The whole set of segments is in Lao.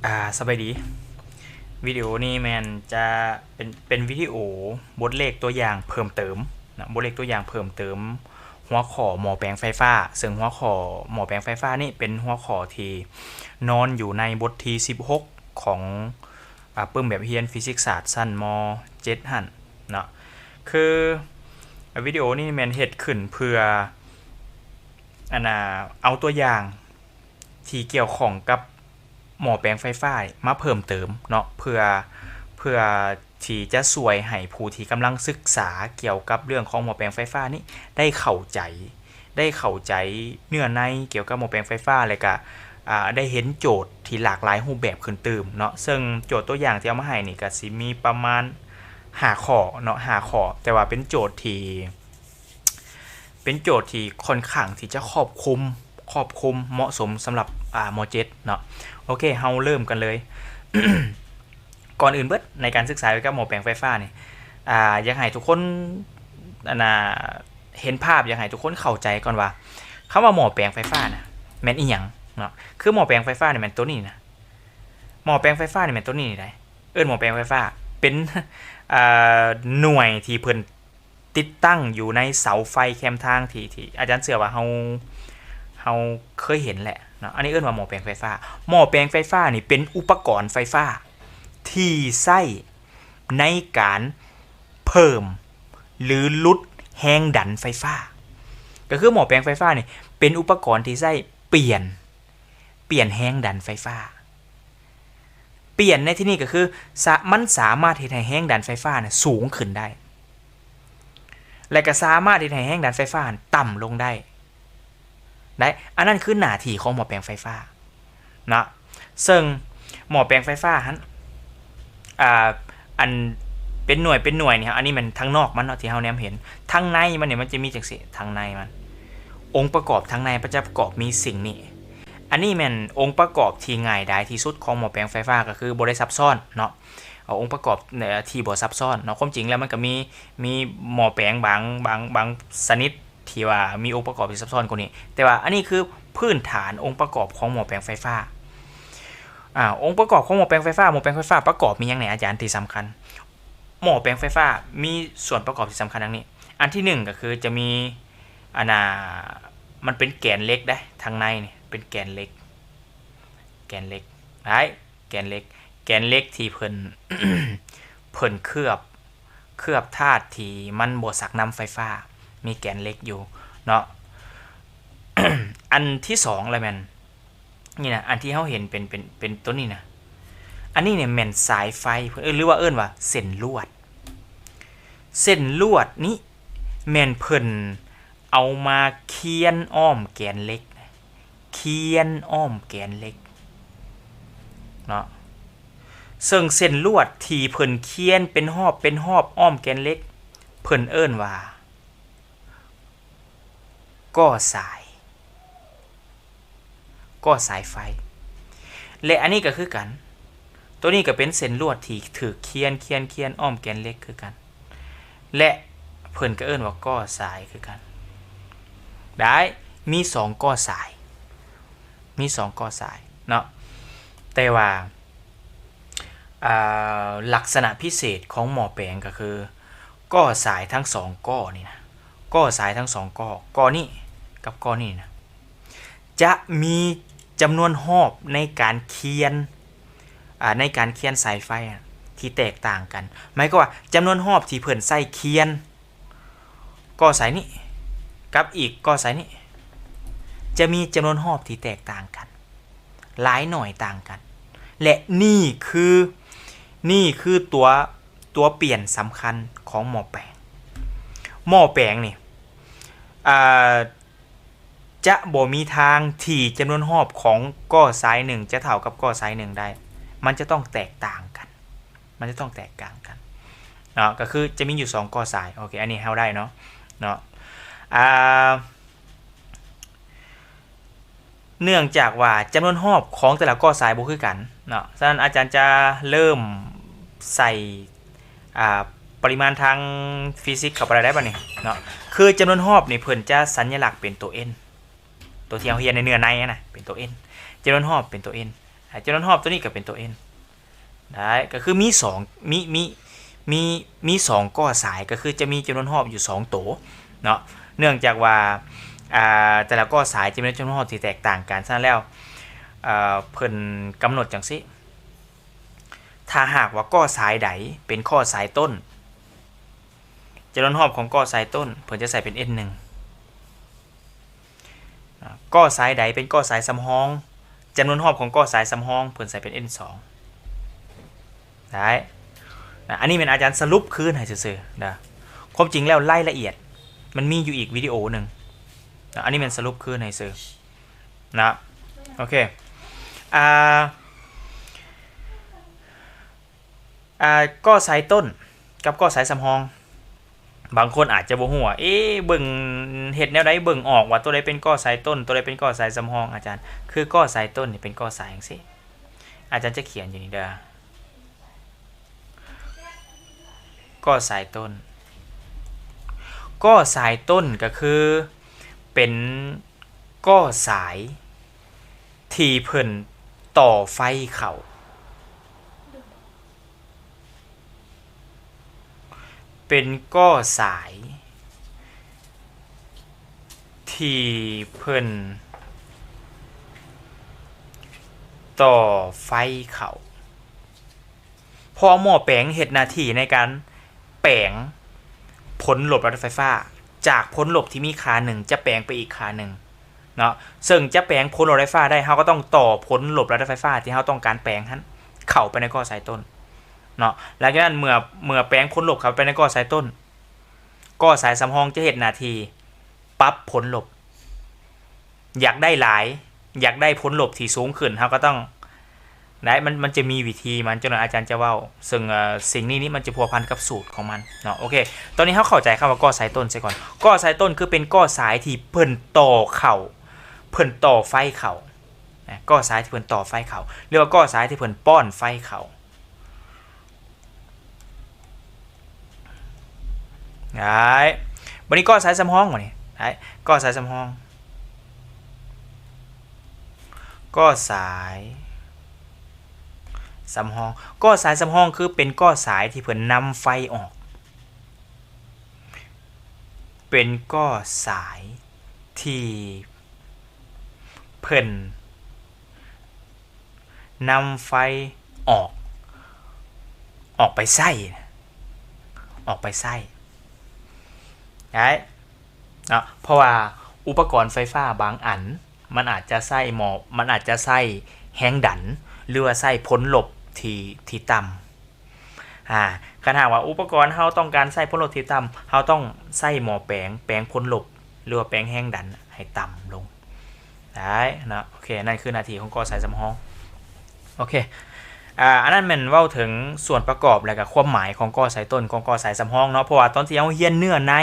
ອາ ສະບາຍດີ. ວິດີໂອນີ້ແມ່ນຈະເປັນ ເປັນວິດີໂອບົດເລກຕົວຢ່າງເພີ່ມເຕີມເນາະ, ບົດເລກຕົວຢ່າງເພີ່ມເຕີມ ຫົວຂໍ້ໝໍ້ແປງໄຟຟ້າ, ເຊິ່ງຫົວຂໍ້ໝໍ້ແປງໄຟຟ້ານີ້ເປັນຫົວຂໍ້ທີ່ນອນຢູ່ໃນບົດທີສິບຫົກຂອງ ອາ ປຶ້ມແບບຮຽນຟີຊິກສາດຊັ້ນ ມໍເຈັດ ຫັ້ນເນາະ. ຄື ອາ ວິດີໂອນີ້ແມ່ນເຮັດຂຶ້ນເພື່ອ ອັນນ່າ ເອົາຕົວຢ່າງ ທີ່ກ່ຽວຂ້ອງກັບໝໍ້ແປງໄຟຟ້າມາເພີ່ມເຕີມເນາະ, ເພື່ອ ເພື່ອທີ່ຈະຊ່ວຍໃຫ້ຜູ້ທີ່ກຳລັງສຶກສາກ່ຽວກັບເລື່ອງຂອງໝໍ້ແປງໄຟຟ້ານີ້ໄດ້ເຂົ້າໃຈ ໄດ້ເຂົ້າໃຈເນື້ອໃນກ່ຽວກັບໝໍ້ແປງໄຟຟ້າ ແລະກະ ອາ ໄດ້ເຫັນໂຈດທີ່ຫຼາກຫຼາຍຮູບແບບຂຶ້ນຕື່ມເນາະ. ເຊິ່ງໂຈດຕົວຢ່າງທີ່ເອົາມາໃຫ້ນີ້ກະຊິມີປະມານຫ້າຂໍ້ເນາະ, ຫ້າຂໍ້ ແຕ່ວ່າເປັນໂຈດທີ່ ເປັນໂຈດທີ່ຂ້ອນຂ້າງທີ່ຈະຄອບຄຸມ ຄອບຄຸມ ເໝາະສົມສຳລັບ ອາ ມໍເຈັດ ເນາະ. ໂອເຄ ເຮົາເລີ່ມກັນເລີຍ. ກ່ອນອື່ນເບິດ ໃນການສຶກສາກ່ຽວກັບໝໍ້ແປງໄຟຟ້ານີ້ ອາ ຢາກໃຫ້ທຸກຄົນ ອັນນ່າ ເຫັນພາບ, ຢາກໃຫ້ທຸກຄົນເຂົ້າໃຈກ່ອນວ່າ ຄຳວ່າໝໍ້ແປງໄຟຟ້ານະ ແມ່ນອີ່ຫຍັງເນາະ. ຄືໝໍ້ແປງໄຟຟ້ານີ້ແມ່ນໂຕນີ້ນະ, ໝໍ້ແປງໄຟຟ້ານີ້ແມ່ນໂຕນີ້ໄດ໋, ເອີ້ນໝໍ້ແປງໄຟຟ້າ ເປັນ ເອີ ໜ່ວຍທີ່ເພິ່ນ ຕິດຕັ້ງຢູ່ໃນເສົາໄຟແຄມທາງ ທີ່ ທີ່ອາຈານເຊື່ອວ່າເຮົາ ເຮົາເຄີຍເຫັນແຫຼະເນາະ. ອັນນີ້ເອີ້ນວ່າໝໍ້ແປງໄຟຟ້າ. ໝໍ້ແປງໄຟຟ້ານີ້ເປັນອຸປະກອນໄຟຟ້າທີ່ໃຊ້ໃນການເພີ່ມ ຫຼື ຫຼຸດແຮງດັນໄຟຟ້າ. ກໍຄືໝໍ້ແປງໄຟຟ້ານີ້ເປັນອຸປະກອນທີ່ໃຊ້ປ່ຽນ ປ່ຽນແຮງດັນໄຟຟ້າ. ປ່ຽນໃນທີ່ນີ້ກໍຄື ສະ ມັນສາມາດເຮັດໃຫ້ແຮງດັນໄຟຟ້ານະສູງຂຶ້ນໄດ້ ແລະ ກໍສາມາດເຮັດໃຫ້ແຮງດັນໄຟຟ້າຫັ້ນຕ່ຳລົງໄດ້ ໄດ້. ອັນນັ້ນຄືໜ້າທີ່ຂອງໝໍ້ແປງໄຟຟ້າເນາະ. ເຊິ່ງໝໍ້ແປງໄຟຟ້າຫັ້ນ ອ່າ ອັນເປັນໜ່ວຍ ເປັນໜ່ວຍນີ້ ອັນນີ້ແມ່ນທາງນອກມັນເນາະ ທີ່ເຮົາແນມເຫັນ. ທາງໃນມັນນີ້ ມັນຈະມີຈັ່ງຊີ້, ທາງໃນມັນ ອົງປະກອບທາງໃນມັນຈະປະກອບມີສິ່ງນີ້. ອັນນີ້ແມ່ນອົງປະກອບທີ່ງ່າຍດາຍທີ່ສຸດຂອງໝໍ້ແປງໄຟຟ້າ ກໍຄືບໍ່ໄດ້ຊັບຊ້ອນເນາະ, ເອົາອົງປະກອບ ເອີ ທີ່ບໍ່ຊັບຊ້ອນເນາະ. ຄວາມຈິງແລ້ວມັນກໍມີ ມີໝໍ້ແປງບາງ ບາງ ບາງຊະນິດທີ່ວ່າມີອົງປະກອບທີ່ຊັບຊ້ອນກວ່ານີ້, ແຕ່ວ່າອັນນີ້ຄືພື້ນຖານອົງປະກອບຂອງໝໍ້ແປງໄຟຟ້າ. ອາ ອົງປະກອບຂອງໝໍ້ແປງໄຟຟ້າ, ໝໍ້ແປງໄຟຟ້າປະກອບມີຫຍັງແດ່ອາຈານທີ່ສຳຄັນ? ໝໍ້ແປງໄຟຟ້າມີສ່ວນປະກອບທີ່ສຳຄັນດັ່ງນີ້. ອັນທີໜຶ່ງກໍຄືຈະມີ ອັນນ່າ ມັນເປັນແກນເຫຼັກເດ້, ທາງໃນນີ້ເປັນແກນເຫຼັກ, ແກນເຫຼັກ ໄດ້ ແກນເຫຼັກ, ແກນເຫຼັກທີ່ເພິ່ນ ເພິ່ນເຄືອບ ເຄືອບທາດທີ່ມັນບໍ່ຊັກນຳໄຟຟ້າ, ມີແກນເຫຼັກຢູ່ເນາະ. ອັນທີສອງລະແມ່ນ ນີ້ນະ ອັນທີ່ເຮົາເຫັນເປັນ ເປັນ ເປັນໂຕນີ້ນະ, ອັນນີ້ນີ້ແມ່ນສາຍໄຟ ເອີ ຫຼືວ່າເອີ້ນວ່າເສັ້ນລວດ. ເສັ້ນລວດນີ້ແມ່ນເພິ່ນເອົາມາຄຽນອ້ອມແກນເຫຼັກ, ຄຽນອ້ອມແກນເຫຼັກເນາະ. ເຊິ່ງເສັ້ນລວດທີ່ເພິ່ນຄຽນເປັນຮອບ ເປັນຮອບອ້ອມແກນເຫຼັກ ເພິ່ນເອີ້ນວ່າ ກໍ້ສາຍ, ກໍ້ສາຍໄຟ. ແລະ ອັນນີ້ກໍຄືກັນ, ໂຕນີ້ກໍເປັນເສັ້ນລວດທີ່ຖືກຄຽນ ຄຽນ ຄຽນອ້ອມແກນເຫຼັກຄືກັນ ແລະ ເພິ່ນກໍເອີ້ນວ່າກໍ້ສາຍຄືກັນ. ໄດ້ ມີສອງກໍ້ສາຍ, ມີສອງກໍ້ສາຍເນາະ. ແຕ່ວ່າ ອ່າ ລັກສະນະພິເສດຂອງໝໍ້ແປງກໍຄື ກໍ້ສາຍທັງສອງກໍ້ນີ້ນະ, ກໍ້ສາຍທັງສອງກໍ້, ກໍ້ນີ້ກັບກໍ້ນີ້ນະ ຈະມີຈຳນວນຮອບໃນການຄຽນ ອາ ໃນການຄຽນສາຍໄຟນະ ທີ່ແຕກຕ່າງກັນ. ໝາຍຄວາມວ່າ ຈຳນວນຮອບທີ່ເພິ່ນໃຊ້ຄຽນ ກໍ້ສາຍນີ້ກັບອີກກໍ້ສາຍນີ້ ຈະມີຈຳນວນຮອບທີ່ແຕກຕ່າງກັນ ຫຼາຍໜ້ອຍຕ່າງກັນ ແລະ ນີ້ຄື ນີ້ຄືຕົວ ຕົວປ່ຽນສຳຄັນຂອງໝໍ້ແປງ. ໝໍ້ແປງນີ້ ອ່າ ຈະບໍ່ມີທາງທີ່ຈຳນວນຮອບຂອງກໍ້ສາຍໜຶ່ງຈະເທົ່າກັບກໍ້ສາຍໜຶ່ງໄດ້, ມັນຈະຕ້ອງແຕກຕ່າງກັນ. ມັນຈະຕ້ອງແຕກຕ່າງກັນເນາະ, ກໍຄືຈະມີຢູ່ສອງກໍ້ສາຍ. ໂອເຄ ອັນນີ້ເຮົາໄດ້ເນາະ ເນາະ ອ່າ ເນື່ອງຈາກວ່າຈຳນວນຮອບຂອງແຕ່ລະກໍ້ສາຍບໍ່ຄືກັນເນາະ, ສະນັ້ນອາຈານຈະເລີ່ມໃສ່ ອ່າ ປະລິມານທາງຟີຊິກເຂົ້າໄປໄດ້ບັດນີ້ເນາະ. ຄືຈຳນວນຮອບນີ້ເພິ່ນຈະສັນຍະລັກເປັນຕົວ N ຕົວທີ່ເຮົາຮຽນໃນເນື້ອໃນນະ ເປັນຕົວ N, ຈຳນວນຮອບເປັນຕົວ N. ຈຳນວນຮອບຕົວນີ້ກໍເປັນຕົວ N ໄດ້ ກໍຄືມີສອງ ມີ ມີ ມີ ມີສອງກໍສາຍ ກໍຄືຈະມີຈຳນວນຮອບຢູ່ສອງໂຕເນາະ. ເນື່ອງຈາກວ່າ ອ່າ ແຕ່ລະກໍສາຍຈະມີຈຳນວນຮອບທີ່ແຕກຕ່າງກັນ. ສະນັ້ນແລ້ວ ເອີ ເພິ່ນກຳນົດຈັ່ງຊີ້ ຖ້າຫາກວ່າກໍສາຍໃດເປັນກໍສາຍຕົ້ນ ຈຳນວນຮອບຂອງກໍສາຍຕົ້ນ ເພິ່ນຈະໃສ່ເປັນ N ໜຶ່ງ. ນະ ກໍສາຍໃດເປັນກໍສາຍສຳຮອງ ຈຳນວນຮອບຂອງກໍສາຍສຳຮອງ ເພິ່ນໃສ່ເປັນ N ສອງ ໄດ້. ນະ ອັນນີ້ແມ່ນອາຈານສະຫຼຸບຄືນໃຫ້ຊື່ໆ ນະ. ຄວາມຈິງແລ້ວລາຍລະອຽດມັນມີຢູ່ອີກວິດີໂອໜຶ່ງ ນະ. ອັນນີ້ແມ່ນສະຫຼຸບຄືນໃຫ້ຊື່ ນະ. ໂອເຄ ອ່າ ອ່າ ກໍສາຍຕົ້ນກັບກໍສາຍສຳຮອງ ບາງຄົນອາດຈະບໍ່ຮູ້ວ່າ ເອ ເບິ່ງ ເຮັດແນວໃດເບິ່ງອອກວ່າຕົວໃດເປັນກໍສາຍຕົ້ນ ຕົວໃດເປັນກໍສາຍສຳຮອງ ອາຈານ? ຄືກໍສາຍຕົ້ນນີ້ເປັນກໍສາຍຈັ່ງຊີ້ ອາຈານຈະຂຽນຢູ່ນີ້ເດີ ກໍສາຍຕົ້ນ. ກໍສາຍຕົ້ນກໍຄືເປັນ ກໍສາຍທີ່ເພິ່ນຕໍ່ໄຟເຂົ້າ ເປັນກໍສາຍທີ່ເພິ່ນຕໍ່ໄຟເຂົ້າ. ເພາະໝໍ້ແປງເຮັດໜ້າທີ່ໃນການແປງຜົນລົບລະດັບໄຟຟ້າ ຈາກຜົນລົບທີ່ມີຄ່າໜຶ່ງ ຈະແປງໄປອີກຄ່າໜຶ່ງເນາະ. ເຊິ່ງຈະແປງຜົນລົບລະດັບໄຟຟ້າໄດ້ ເຮົາກໍຕ້ອງຕໍ່ຜົນລົບລະດັບໄຟຟ້າທີ່ເຮົາຕ້ອງການແປງຫັ້ນເຂົ້າໄປໃນກໍສາຍຕົ້ນເນາະ. ຫຼັງຈາກນັ້ນເມື່ອ ເມື່ອແປງຜົນລົບເຂົ້າໄປໃນກໍສາຍຕົ້ນ ກໍສາຍສຳຮອງຈະເຮັດໜ້າທີ່ປັບຜົນລົບ. ຢາກໄດ້ຫຼາຍ ຢາກໄດ້ຜົນລົບທີ່ສູງຂຶ້ນ ເຮົາກໍຕ້ອງ ໄດ້ ມັນ ມັນຈະມີວິທີມັນ ຈັກໜ່ອຍອາຈານຈະເວົ້າ. ເຊິ່ງ ເອີ ສິ່ງນີ້ນີ້ມັນຈະພົວພັນກັບສູດຂອງມັນເນາະ. ໂອເຄ ຕອນນີ້ເຮົາເຂົ້າໃຈຄຳວ່າກໍສາຍຕົ້ນເສຍກ່ອນ. ກໍສາຍຕົ້ນຄືເປັນກໍສາຍທີ່ເພິ່ນຕໍ່ເຂົ້າ ເພິ່ນຕໍ່ໄຟເຂົ້ານະ ກໍສາຍທີ່ເພິ່ນຕໍ່ໄຟເຂົ້າ ຫຼືວ່າກໍສາຍທີ່ເພິ່ນປ້ອນໄຟເຂົ້າ. ໄດ້ ບັດນີ້ກໍສາຍສຳຮອງ ບັດນີ້ ໄດ້ ກໍສາຍສຳຮອງ ກໍສາຍສຳຮອງ ກໍສາຍສຳຮອງຄືເປັນກໍສາຍທີ່ເພິ່ນນຳໄຟອອກ ເປັນກໍສາຍທີ່ເພິ່ນ ນຳໄຟອອກ ອອກໄປໃຊ້ ອອກໄປໃຊ້ ໄດ້ເນາະ. ເພາະວ່າອຸປະກອນໄຟຟ້າບາງອັນ ມັນອາດຈະໃຊ້ໝໍ້ ມັນອາດຈະໃຊ້ແຮງດັນ ຫຼືວ່າໃຊ້ຜົນລົບທີ່ ທີ່ຕ່ຳ. ອາ ຄັນຫາກວ່າອຸປະກອນເຮົາຕ້ອງການໃຊ້ຜົນລົບທີ່ຕ່ຳ ເຮົາຕ້ອງໃຊ້ໝໍ້ແປງ ແປງຜົນລົບ ຫຼືວ່າແປງແຮງດັນໃຫ້ຕ່ຳລົງ ໄດ້ເນາະ. ໂອເຄ ນັ້ນຄືໜ້າທີ່ຂອງກໍສາຍສຳຮອງ. ໂອເຄ ອາ ອັນນັ້ນແມ່ນເວົ້າເຖິງສ່ວນປະກອບ ແລະກະຄວາມໝາຍຂອງກໍສາຍຕົ້ນ ຂອງກໍສາຍສຳຮອງເນາະ. ເພາະວ່າຕອນທີ່ເຮົາຮຽນເນື້ອໃນ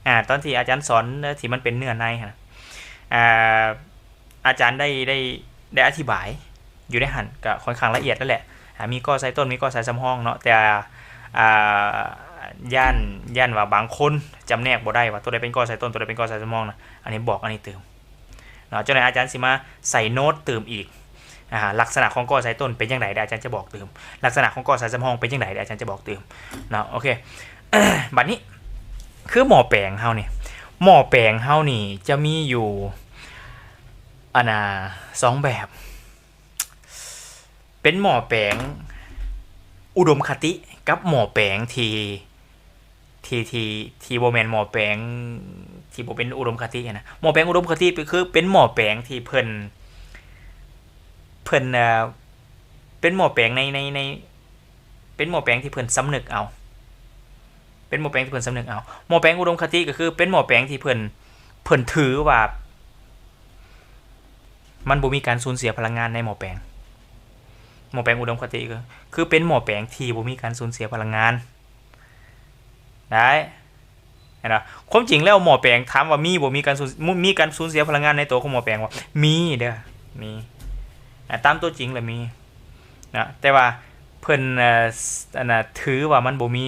ອາ ຕອນທີ່ອາຈານສອນທີ່ມັນເປັນເນື້ອໃນຫັ້ນ ອາ ອາຈານໄດ້ ໄດ້ ໄດ້ອະທິບາຍຢູ່ໃນຫັ້ນ ກະຂ້ອນຂ້າງລະອຽດແລ້ວແຫຼະ. ອາ ມີກໍສາຍຕົ້ນ ມີກໍສາຍສຳຮອງເນາະ ແຕ່ ອາ ຢ້ານ ຢ້ານວ່າບາງຄົນຈຳແນກບໍ່ໄດ້ວ່າຕົວໃດເປັນກໍສາຍຕົ້ນ ຕົວໃດເປັນກໍສາຍສຳຮອງນະ. ອັນນີ້ບອກອັນນີ້ຕື່ມເນາະ. ຈັກໜ່ອຍອາຈານຊິມາໃສ່ໂນ້ດຕື່ມອີກ ອາ ລັກສະນະຂອງກໍສາຍຕົ້ນເປັນຈັ່ງໃດ ດຽວອາຈານຈະບອກຕື່ມ. ລັກສະນະຂອງກໍສາຍສຳຮອງເປັນຈັ່ງໃດ ດຽວອາຈານຈະບອກຕື່ມເນາະ. ໂອເຄ ບັດນີ້ ຄືໝໍ້ແປງເຮົານີ້ ໝໍ້ແປງເຮົານີ້ຈະມີຢູ່ ອັນນ່າ ສອງແບບ ເປັນໝໍ້ແປງອຸດົມຄະຕິກັບໝໍ້ແປງທີ່ ທີ່ ທີ່ ທີ່ບໍ່ແມ່ນໝໍ້ແປງ ທີ່ບໍ່ເປັນອຸດົມຄະຕິຫັ້ນນະ. ໝໍ້ແປງອຸດົມຄະຕິກໍຄືເປັນໝໍ້ແປງທີ່ເພິ່ນ ເພິ່ນ ເອີ ເປັນໝໍ້ແປງໃນ ໃນ ໃນ ເປັນໝໍ້ແປງທີ່ເພິ່ນສຳນຶກເອົາ ເປັນໝໍ້ແປງທີ່ເພິ່ນສຳນຶກເອົາ. ໝໍ້ແປງອຸດົມຄະຕິກໍຄືເປັນໝໍ້ແປງທີ່ເພິ່ນ ເພິ່ນຖືວ່າມັນບໍ່ມີການສູນເສຍພະລັງງານໃນໝໍ້ແປງ. ໝໍ້ແປງອຸດົມຄະຕິກໍຄືເປັນໝໍ້ແປງທີ່ບໍ່ມີການສູນເສຍພະລັງງານ ໄດ້ ເຫັນບໍ່? ຄວາມຈິງແລ້ວໝໍ້ແປງ ຖາມວ່າມີບໍ່ ມີການສູນ ມີການສູນເສຍພະລັງງານໃນໂຕຂອງໝໍ້ແປງບໍ່? ມີເດີ ມີ ອາ ຕາມຕົວຈິງລະມີນະ ແຕ່ວ່າເພິ່ນ ເອີ ອັນນ່າ ຖືວ່າມັນບໍ່ມີ.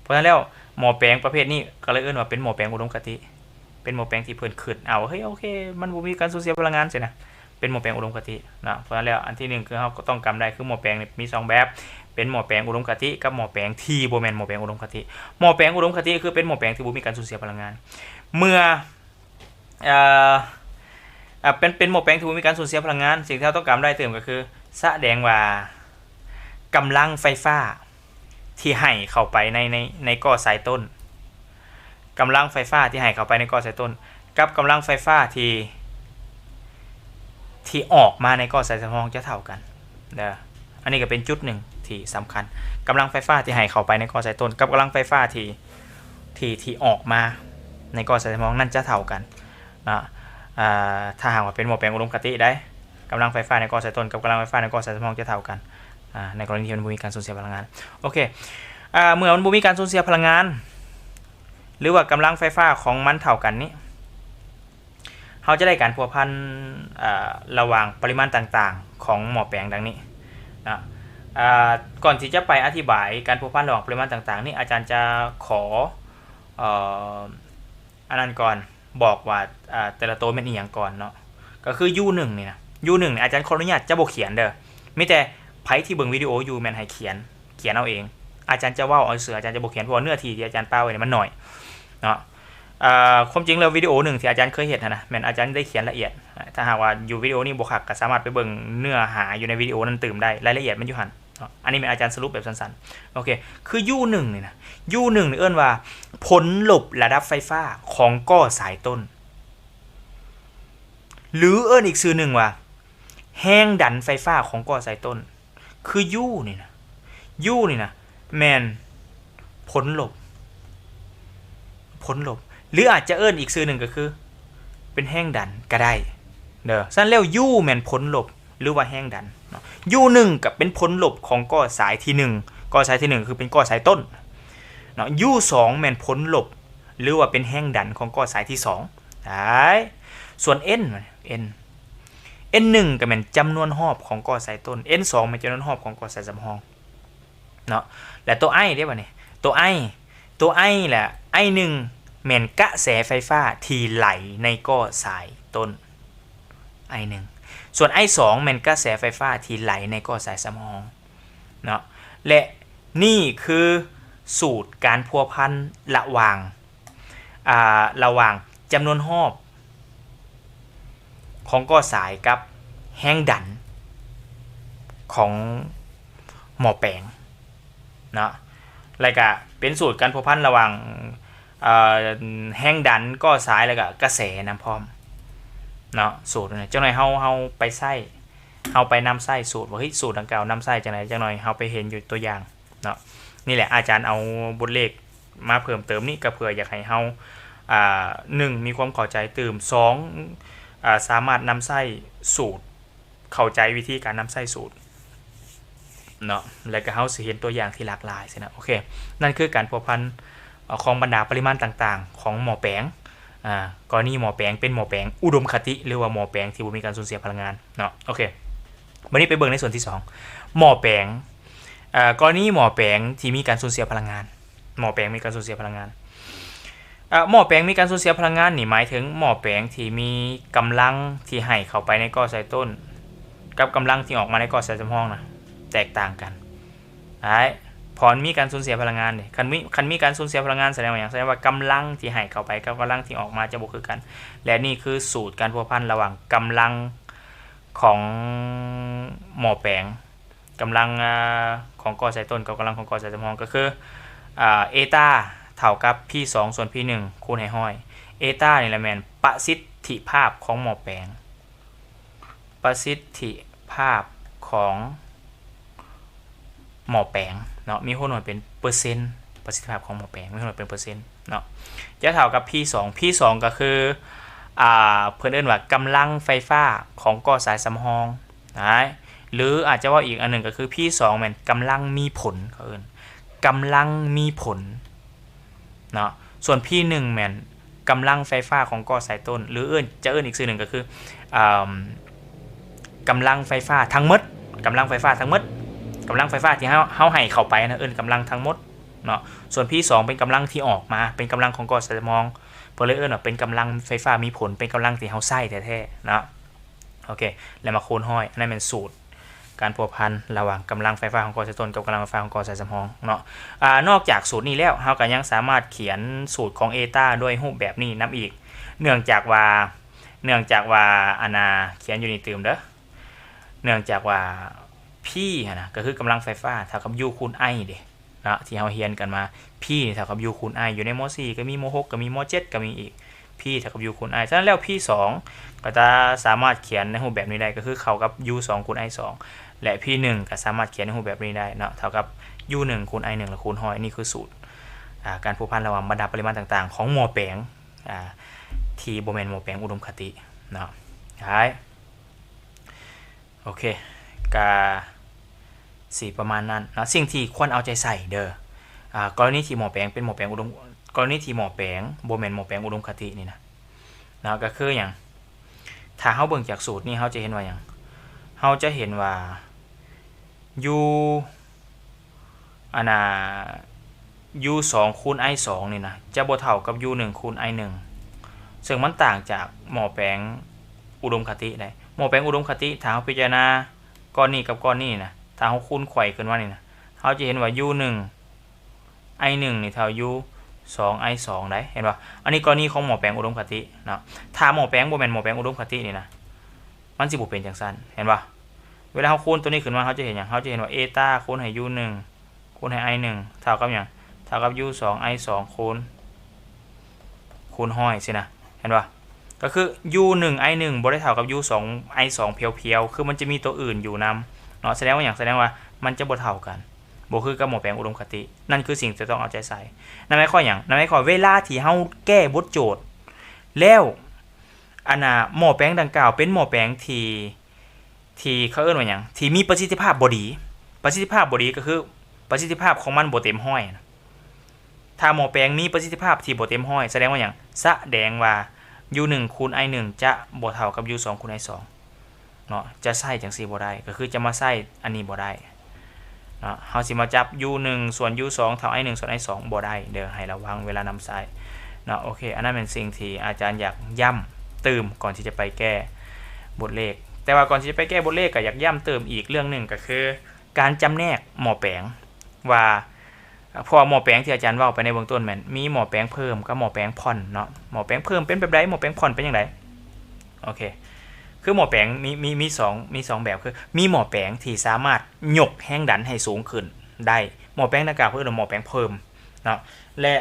ເພາະສະນັ້ນແລ້ວ ໝໍ້ແປງປະເພດນີ້ກໍເລີຍເອີ້ນວ່າເປັນໝໍ້ແປງອຸດົມຄະຕິ ເປັນໝໍ້ແປງທີ່ເພິ່ນຄິດເອົາ ເຮີ້ຍ ໂອເຄ ມັນບໍ່ມີການສູນເສຍພະລັງງານຊີ້ນະ ເປັ ປັນໝໍ້ແປງອຸດົມຄະຕິເນາະ. ເພາະສະນັ້ນແລ້ວ ອັນທີໜຶ່ງຄືເຮົາກໍຕ້ອງຈຳໄດ້ຄືໝໍ້ແປງນີ້ມີສອງແບບ ເປັນໝໍ້ແປງອຸດົມຄະຕິກັບໝໍ້ແປງທີ່ບໍ່ແມ່ນໝໍ້ແປງອຸດົມຄະຕິ. ໝໍ້ແປງອຸດົມຄະຕິຄືເປັນໝໍ້ແປງທີ່ບໍ່ມີການສູນເສຍພະລັງງານ. ເມື່ອ ເອີ ເປັນ ເປັນໝໍ້ແປງທີ່ບໍ່ມີການສູນເສຍພະລັງງານ, ສິ່ງທີ່ເຮົາຕ້ອງຈຳໄດ້ຕື່ມກໍຄື ສະແດງວ່າກຳລັງໄຟຟ້າທີ່ໃຫ້ເຂົ້າໄປໃນ ໃນ ໃນກໍສາຍຕົ້ນ ກຳລັງໄຟຟ້າທີ່ໃຫ້ເຂົ້າໄປໃນກໍສາຍຕົ້ນ ກັບກຳລັງໄຟຟ້າທີ່ ທີ່ອອກມາໃນກໍສາຍສຳຮອງຈະເທົ່າກັນເດີ. ອັນນີ້ກໍເປັນຈຸດໜຶ່ງທີ່ສຳຄັນ, ກຳລັງໄຟຟ້າທີ່ໃຫ້ເຂົ້າໄປໃນກໍສາຍຕົ້ນ ກັບກຳລັງໄຟຟ້າທີ່ ທີ່ ທີ່ອອກມາໃນກໍສາຍສຳຮອງນັ້ນຈະເທົ່າກັນເນາະ. ອາ ຖ້າຫາກວ່າເປັນໝໍ້ແປງອຸດົມຄະຕິໃດ໋ ກຳລັງໄຟຟ້າໃນກໍສາຍຕົ້ນກັບກຳລັງໄຟຟ້າໃນກໍສາຍສຳຮອງຈະເທົ່າກັນ ອາ ໃນກໍລະນີທີ່ມັນບໍ່ມີການສູນເສຍພະລັງງານ. ໂອເຄ ອາ ເມື່ອມັນບໍ່ມີການສູນເສຍພະລັງງານ ຫຼືວ່າກຳລັງໄຟຟ້າຂອງມັນເທົ່າກັນນີ້ ເຮົາຈະໄດ້ການພົວພັນ ອາ ລະຫວ່າງປະລິມານຕ່າງໆຂອງໝໍ້ແປງດັ່ງນີ້ເນາະ. ອາ ກ່ອນທີ່ຈະໄປອະທິບາຍການພົວພັນລະຫວ່າງປະລິມານຕ່າງໆນີ້ ອາຈານຈະຂໍ ເອີ ອັນນັ້ນກ່ອນ ບອກວ່າ ອາ ແຕ່ລະໂຕແມ່ນອີ່ຫຍັງກ່ອນເນາະ. ກໍຄື U ໜຶ່ງນີ້ນະ U ໜຶ່ງນີ້ ອາຈານຂໍອະນຸຍາດຈະບໍ່ຂຽນເດີ, ມີແຕ່ໃຜທີ່ເບິ່ງວິດີໂອຢູ່ແມ່ນໃຫ້ຂຽນ ຂຽນເອົາເອງ. ອາຈານຈະເວົ້າເອົາຊື່ໆ ອາຈານຈະບໍ່ຂຽນ ເພາະວ່າເນື້ອທີ່ທີ່ອາຈານປະໄວ້ນີ້ມັນໜ້ອຍເນາະ. ອາ ຄວາມຈິງແລ້ວ ວິດີໂອໜຶ່ງທີ່ອາຈານເຄີຍເຮັດຫັ້ນນະ ແມ່ນອາຈານໄດ້ຂຽນລະອຽດ. ຖ້າຫາກວ່າຢູ່ວິດີໂອນີ້ບໍ່ຄັກ ກໍສາມາດໄປເບິ່ງເນື້ອຫາຢູ່ໃນວິດີໂອນັ້ນຕື່ມໄດ້ ລາຍລະອຽດມັນຢູ່ຫັ້ນເນາະ. ອັນນີ້ແມ່ນອາຈານສະຫຼຸບແບບສັ້ນໆ. ໂອເຄ ຄື U ໜຶ່ງນີ້ນະ U ໜຶ່ງນີ້ເອີ້ນວ່າຜົນລົບລະດັບໄຟຟ້າຂອງກໍສາຍຕົ້ນ ຫຼືເອີ້ນອີກຊື່ໜຶ່ງວ່າແຮງດັນໄຟຟ້າຂອງກໍສາຍຕົ້ນ. ຄື U ນີ້ນະ U ນີ້ນະ ແມ່ນຜົນລົບ ຜົນລົບ ຫຼືອາດຈະເອີ້ນອີກຊື່ໜຶ່ງກໍຄືເປັນແຮງດັນກໍໄດ້ເດີ. ສະນັ້ນແລ້ວ U ແມ່ນຜົນລົບ ຫຼືວ່າແຮງດັນເນາະ. U ໜຶ່ງກໍເປັນຜົນລົບຂອງກໍສາຍທີໜຶ່ງ ກໍສາຍທີໜຶ່ງຄືເປັນກໍສາຍຕົ້ນເນາະ. U ສອງແມ່ນຜົນລົບ ຫຼືວ່າເປັນແຮງດັນຂອງກໍສາຍທີສອງໄດ້. ສ່ວນ N N N ໜຶ່ງກໍແມ່ນຈຳນວນຮອບຂອງກໍສາຍຕົ້ນ N ສອງແມ່ນຈຳນວນຮອບຂອງກໍສາຍສຳຮອງເນາະ. ແລະໂຕ I ເດ້ບັດນີ້ ໂຕ I ໂຕ I ແຫຼະ I ໜຶ່ງແມ່ນກະແສໄຟຟ້າທີ່ໄຫຼໃນກໍສາຍຕົ້ນ I ໜຶ່ງ ສ່ວນ I ສອງແມ່ນກະແສໄຟຟ້າທີ່ໄຫຼໃນກໍສາຍສຳຮອງເນາະ. ແລະນີ້ຄືສູດການພົວພັນລະຫວ່າງ ອ່າ ລະຫວ່າງຈຳນວນຮອບຂອງກໍສາຍກັບແຮງດັນຂອງໝໍ້ແປງເນາະ. ແລ້ວກະເປັນສູດການພົວພັນລະຫວ່າງ ເອີ ແຮງດັນກໍສາຍ ແລ້ວກະກະແສນຳພ້ອມເນາະ. ສູດນີ້ ຈັກໜ່ອຍເຮົາ ເຮົາໄປໃຊ້ ເຮົາໄປນຳໃຊ້ສູດວ່າ ເຮີ້ຍ ສູດດັ່ງກ່າວນຳໃຊ້ຈັ່ງໃດ ຈັກໜ່ອຍເຮົາໄປເຫັນຢູ່ຕົວຢ່າງເນາະ. ນີ້ແຫຼະ ອາຈານເອົາບົດເລກ ມາເພີ່ມເຕີມນີ້ກໍເພື່ອຢາກໃຫ້ເຮົາ ອ່າ ໜຶ່ງ ມີຄວາມເຂົ້າໃຈຕື່ມ, ສອງ ອ່າ ສາມາດນຳໃຊ້ສູດ ເຂົ້າໃຈວິທີການນຳໃຊ້ສູດເນາະ ແລ້ວກໍເຮົາຊິເຫັນຕົວຢ່າງທີ່ຫຼາກຫຼາຍຊີ້ນະ. ໂອເຄ ນັ້ນຄືການພົວພັນ ເອີ ຂອງບັນດາປະລິມານຕ່າງໆຂອງໝໍ້ແປງ. ອ່າ ກໍລະນີໝໍ້ແປງເປັນໝໍ້ແປງອຸດົມຄະຕິ ຫຼືວ່າໝໍ້ແປງທີ່ບໍ່ມີການສູນເສຍພະລັງງານເນາະ. ໂອເຄ ບັດນີ້ໄປເບິ່ງໃນສ່ວນທີສອງ ໝໍ້ແປງ ເອີ ກໍລະນີໝໍ້ແປງທີ່ມີການສູນເສຍພະລັງງານ. ໝໍ້ແປງມີການສູນເສຍພະລັງງານ ເອີ ໝໍ້ແປງມີການສູນເສຍພະລັງງານນີ້ ໝາຍເຖິງໝໍ້ແປງທີ່ມີກຳລັງທີ່ໃຫ້ເຂົ້າໄປໃນກໍສາຍຕົ້ນ ກັບກຳລັງທີ່ອອກມາໃນກໍສາຍສຳຮອງນະ ແຕກຕ່າງກັນ. ໄດ້ ເພາະມັນມີການສູນເສຍພະລັງງານເດ້. ຄັນມີ ຄັນມີການສູນເສຍພະລັງງານ ສະແດງວ່າຫຍັງ? ສະແດງວ່າກຳລັງທີ່ໃຫ້ເຂົ້າໄປກັບກຳລັງທີ່ອອກມາຈະບໍ່ຄືກັນ ແລະນີ້ຄືສູດການພົວພັນລະຫວ່າງກຳລັງຂອງໝໍ້ແປງ ກຳລັງ ອາ ຂອງກໍສາຍຕົ້ນກັບກຳລັງຂອງກໍສາຍສຳຮອງ ກໍຄື ອາ ເອຕາເທົ່າກັບ P ສອງ ສ່ວນ P ໜຶ່ງ ຄູນໃຫ້ຮ້ອຍ. ເອຕານີ້ແຫຼະແມ່ນປະສິດທິພາບຂອງໝໍ້ແປງ ປະສິດທິພາບຂອງໝໍ້ແປງເນາະ ມີຫົວໜ່ວຍເປັນເປີເຊັນ. ປະສິດທິພາບຂອງໝໍ້ແປງມີຫົວໜ່ວຍເປັນເປີເຊັນເນາະ ຈະເທົ່າກັບ P ສອງ P ສອງ ກໍຄື ອາ ເພິ່ນເອີ້ນວ່າກຳລັງໄຟຟ້າຂອງກໍສາຍສຳຮອງ ນະ ຫຼືອາດຈະເວົ້າອີກອັນໜຶ່ງກໍຄື P ສອງ ແມ່ນກຳລັງມີຜົນ ເຂົາເອີ້ນກຳລັງມີຜົນເນາະ. ສ່ວນ P ໜຶ່ງ ແມ່ນກຳລັງໄຟຟ້າຂອງກໍສາຍຕົ້ນ ຫຼືເອີ້ນ ຈະເອີ້ນອີກຊື່ໜຶ່ງກໍຄື ອາ ກຳລັງໄຟຟ້າທັງໝົດ ກຳລັງໄຟຟ້າທັງໝົດ ກຳລັງໄຟຟ້າທີ່ເຮົາ ເຮົາໃຫ້ເຂົ້າໄປນະ ເອີ້ນກຳລັງທັງໝົດເນາະ. ສ່ວນ P ສອງ ເປັນກຳລັງທີ່ອອກມາ ເປັນກຳລັງຂອງກໍສາຍສຳຮອງ ເພິ່ນເລີຍເອີ້ນວ່າເປັນກຳລັງໄຟຟ້າມີຜົນ ເປັນກຳລັງທີ່ເຮົາໃຊ້ແທ້ໆເນາະ. ໂອເຄ ແລ້ວມາຄູນຮ້ອຍ ອັນນັ້ນແມ່ນສູດການພົວພັນລະຫວ່າງກຳລັງໄຟຟ້າຂອງກໍສາຍຕົ້ນກັບກຳລັງໄຟຟ້າຂອງກໍສາຍສຳຮອງເນາະ. ອາ ນອກຈາກສູດນີ້ແລ້ວ ເຮົາກໍຍັງສາມາດຂຽນສູດຂອງເອຕາດ້ວຍຮູບແບບນີ້ນຳອີກ ເນື່ອງຈາກວ່າ ເນື່ອງຈາກວ່າ ອັນນ່າ ຂຽນຢູ່ນີ້ຕື່ມເດີ ເນື່ອງຈາກວ່າ P ຫັ້ນນະ ກໍຄືກຳລັງໄຟຟ້າເທົ່າກັບ U ຄູນ I ເດ້ ເນາະ ທີ່ເຮົາຮຽນກັນມາ P ເທົ່າກັບ U ຄູນ I ຢູ່ໃນ ມ.ສີ່ ກໍມີ ມ.ຫົກ ກໍມີ ມ.ເຈັດ ກໍມີອີກ P ເທົ່າກັບ U ຄູນ I. ສະນັ້ນແລ້ວ P ສອງ ກໍຈະສາມາດຂຽນໃນຮູບແບບນີ້ໄດ້ ກໍຄືເທົ່າກັບ U ສອງ ຄູນ I ສອງ ແລະ P ໜຶ່ງ ກໍສາມາດຂຽນໃນຮູບແບບນີ້ໄດ້ເນາະ ເທົ່າກັບ U ໜຶ່ງ ຄູນ I ໜຶ່ງ ແລະ ຄູນຮ້ອຍ. ນີ້ຄືສູດ ອາ ການພົວພັນລະຫວ່າງບັນດາປະລິມານຕ່າງໆຂອງໝໍ້ແປງ ອາ ທີ່ບໍ່ແມ່ນໝໍ້ແປງອຸດົມຄະຕິເນາະ. ໄດ້ ໂອເຄ ກະຊິປະມານນັ້ນເນາະ. ສິ່ງທີ່ຄວນເອົາໃຈໃສ່ເດີ ອາ ກໍລະນີທີ່ໝໍ້ແປງເປັນໝໍ້ແປງອຸດົມ ກໍລະນີທີ່ໝໍ້ແປງບໍ່ແມ່ນໝໍ້ແປງອຸດົມຄະຕິນີ້ນະ ເນາະ ກໍຄືຫຍັງ? ຖ້າເຮົາເບິ່ງຈາກສູດນີ້ ເຮົາຈະເຫັນວ່າຫຍັງ? ເຮົາຈະເຫັນວ່າ U ອັນນ່າ U ສອງ ຄູນ I ສອງ ນີ້ນະ ຈະບໍ່ເທົ່າກັບ U ໜຶ່ງ ຄູນ I ໜຶ່ງ ເຊິ່ງມັນຕ່າງຈາກໝໍ້ແປງອຸດົມຄະຕິໄດ໋. ໝໍ້ແປງອຸດົມຄະຕິ ຖ້າເຮົາພິຈາລະນາກ້ອນນີ້ກັບກ້ອນນີ້ນະ ຖ້າເຮົາຄູນໄຂວ້ຂຶ້ນມານີ້ນະ ເຮົາຈະເຫັນວ່າ U ໜຶ່ງ I ໜຶ່ງ ນີ້ເທົ່າ U ສອງ I ສອງ ໄດ໋ ເຫັນບໍ່? ອັນນີ້ກໍລະນີຂອງໝໍ້ແປງອຸດົມຄະຕິເນາະ. ຖ້າໝໍ້ແປງບໍ່ແມ່ນໝໍ້ແປງອຸດົມຄະຕິນີ້ນະ ມັນຊິບໍ່ເປັນຈັ່ງຊັ້ນ ເຫັນບໍ່? ເວລາເຮົາຄູນໂຕນີ້ຂຶ້ນມາ ເຮົາຈະເຫັນຫຍັງ? ເຮົາຈະເຫັນວ່າເອຕາຄູນໃຫ້ U ໜຶ່ງ ຄູນໃຫ້ I ໜຶ່ງ ເທົ່າກັບຫຍັງ? ເທົ່າກັບ U ສອງ I ສອງ ຄູນ ຄູນຮ້ອຍຊີ້ນະ ເຫັນບໍ່? ກໍຄື U ໜຶ່ງ I ໜຶ່ງ ບໍ່ໄດ້ເທົ່າກັບ U ສອງ I ສອງ ພຽວໆ ຄືມັນຈະມີໂຕອື່ນຢູ່ນຳເນາະ. ສະແດງວ່າຫຍັງ? ສະແດງວ່າມັນຈະບໍ່ເທົ່າກັນ ບໍ່ຄືກັບໝໍ້ແປງອຸດົມຄະຕິ. ນັ້ນຄືສິ່ງທີ່ຕ້ອງເອົາໃຈໃສ່. ນັ້ນໝາຍຄວາມຫຍັງ? ນັ້ນໝາຍຄວາມເວລາທີ່ເຮົາແກ້ບົດໂຈດແລ້ວ ອັນນ່າ ໝໍ້ແປງດັ່ງກ່າວເປັນໝໍ້ແປງທີ່ ທີ່ເຂົາເອີ້ນວ່າຫຍັງ? ທີ່ມີປະສິດທິພາບບໍ່ດີ. ປະສິດທິພາບບໍ່ດີກໍຄືປະສິດທິພາບຂອງມັນບໍ່ເຕັມຮ້ອຍນະ. ຖ້າໝໍ້ແປງມີປະສິດທິພາບທີ່ບໍ່ເຕັມຮ້ອຍ ສະແດງວ່າຫຍັງ? ສະແດງວ່າ U ໜຶ່ງ ຄູນ I ໜຶ່ງ ຈະບໍ່ເທົ່າກັບ U ສອງ ຄູນ I ສອງ ເນາະ ຈະໃຊ້ຈັ່ງຊີ້ບໍ່ໄດ້ ກໍຄືຈະມາໃຊ້ອັນນີ້ບໍ່ໄດ້ເນາະ. ເຮົາຊິມາຈັບ U ໜຶ່ງ ສ່ວນ U ສອງ ເທົ່າ I ໜຶ່ງ ສ່ວນ I ສອງ ບໍ່ໄດ້ເດີ ໃຫ້ລະວັງເວລານຳໃຊ້ເນາະ. ໂອເຄ ອັນນັ້ນແມ່ນສິ່ງທີ່ອາຈານຢາກຢ້ຳຕື່ມກ່ອນທີ່ຈະໄປແກ້ບົດເລກ. ແຕ່ວ່າກ່ອນທີ່ຈະໄປແກ້ບົດເລກ ກໍຢາກຢ້ຳຕື່ມອີກເລື່ອງໜຶ່ງ ກໍຄືການຈຳແນກໝໍ້ແປງ ວ່າ ເພາະວ່າໝໍ້ແປງທີ່ອາຈານເວົ້າໄປໃນເບື້ອງຕົ້ນແມ່ນມີໝໍ້ແປງເພີ່ມກັບໝໍ້ແປງຜ່ອນເນາະ. ໝໍ້ແປງເພີ່ມເປັນແບບໃດ? ໝໍ້ແປງຜ່ອນເປັນຈັ່ງໃດ? ໂອເຄ ຄືໝໍ້ແປງມີ ມີ ມີສອງ ມີສອງແບບ ຄືມີໝໍ້ແປງທີ່ສາມາດຍົກແຮງດັນໃຫ້ສູງຂຶ້ນໄດ້ ໝໍ້ແປງດັ່ງກ່າວເອີ້ນວ່າໝໍ້ແປງເພີ່ມເນາະ ແລະ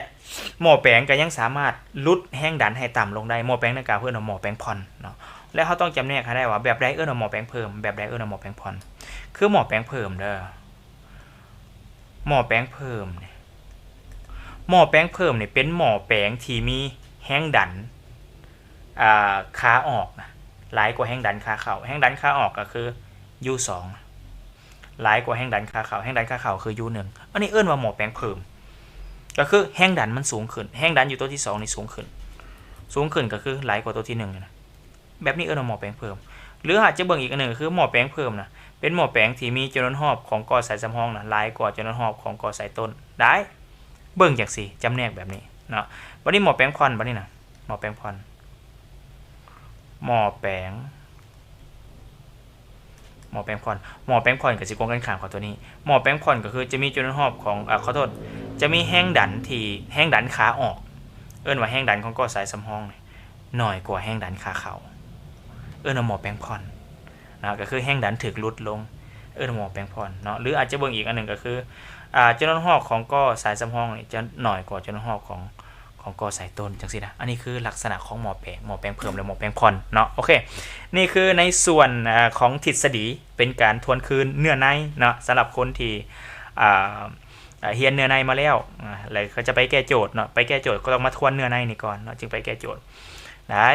ໝໍ້ແປງກໍຍັງສາມາດຫຼຸດແຮງດັນໃຫ້ຕ່ຳລົງໄດ້ ໝໍ້ແປງດັ່ງກ່າວເອີ້ນວ່າໝໍ້ແປງຜ່ອນເນາະ. ແລະ ເຮົາຕ້ອງຈຳແນກໃຫ້ໄດ້ວ່າແບບໃດເອີ້ນວ່າໝໍ້ແປງເພີ່ມ ແບບໃດເອີ້ນວ່າໝໍ້ແປງຜ່ອນ. ຄືໝໍ້ແປງເພີ່ມເດີ ໝໍ້ແປງເພີ່ມນີ້ ໝໍ້ແປງເພີ່ມນີ້ເປັນໝໍ້ແປງທີ່ມີແຮງດັນ ອ່າ ຂາອອກນະ ຫຼາຍກວ່າແຮງດັນຂາເຂົ້າ. ແຮງດັນຂາອອກກໍຄື U ສອງ ຫຼາຍກວ່າແຮງດັນຂາເຂົ້າ. ແຮງດັນຂາເຂົ້າຄື U ໜຶ່ງ ອັນນີ້ເອີ້ນວ່າໝໍ້ແປງເພີ່ມ ກໍຄືແຮງດັນມັນສູງຂຶ້ນ ແຮງດັນຢູ່ໂຕທີສອງນີ້ສູງຂຶ້ນ ສູງຂຶ້ນກໍຄືຫຼາຍກວ່າໂຕທີໜຶ່ງນະ. ແບບນີ້ເອີ້ນວ່າໝໍ້ແປງເພີ່ມ. ຫຼືອາດຈະເບິ່ງອີກອັນໜຶ່ງ ກໍຄືໝໍ້ແປງເພີ່ມນະ ເປັນໝໍ້ແປງທີ່ມີຈຳນວນຮອບຂອງກໍສາຍສຳຮອງນະ ຫຼາຍກວ່າຈຳນວນຮອບຂອງກໍສາຍຕົ້ນໄດ້. ເບິ່ງຈັ່ງຊີ້ ຈຳແນກແບບນີ້ເນາະ. ບັດນີ້ໝໍ້ແປງຜ່ອນ ບັດນີ້ນະ ໝໍ້ແປງຜ່ອນ ໝໍ້ແປງ ໝໍ້ແປງຜ່ອນ ໝໍ້ແປງຜ່ອນກໍຊິກົງກັນຂ້າມກັບຕົວນີ້. ໝໍ້ແປງຜ່ອອນກໍຄືຈະມີຈຳນວນຮອບຂອງ ອາ ຂໍໂທດ ຈະມີແຮງດັນທີ່ ແຮງດັນຂາອອກ ເອີ້ນວ່າແຮງດັນຂອງກໍສາຍສຳຮອງນີ້ ໜ້ອຍກວ່າແຮງດັນຂາເຂົ້າ ເອີ້ນວ່າໝໍ້ແປງຜ່ອນນະ ກໍຄືແຮງດັນຖືກຫຼຸດລົງ ເອີ້ນວ່າໝໍ້ແປງຜ່ອນເນາະ. ຫຼືອາດຈະເບິ່ງອີກອັນໜຶ່ງກໍຄື ອາ ຈຳນວນຮອບຂອງກໍສາຍສຳຮອງນີ້ຈະໜ້ອຍກວ່າຈຳນວນຮອບຂອງ ຂອງກໍສາຍຕົ້ນຈັ່ງຊີ້ນະ. ອັນນີ້ຄືລັກສະນະຂອງໝໍ້ແປງ ໝໍ້ແປງເພີ່ມ ແລະ ໝໍ້ແປງຜ່ອນເນາະ. ໂອເຄ ນີ້ຄືໃນສ່ວນ ອາ ຂອງທິດສະດີ ເປັນການທວນຄືນເນື້ອໃນເນາະ ສຳລັບຄົນທີ່ ອາ ອາ ຮຽນເນື້ອໃນມາແລ້ວ ອາ ແລ້ວກໍຈະໄປແກ້ໂຈດເນາະ ໄປແກ້ໂຈດກໍຕ້ອງມາທວນເນື້ອໃນນີ້ກ່ອນເນາະ ຈຶ່ງໄປແກ້ໂຈດໄດ້.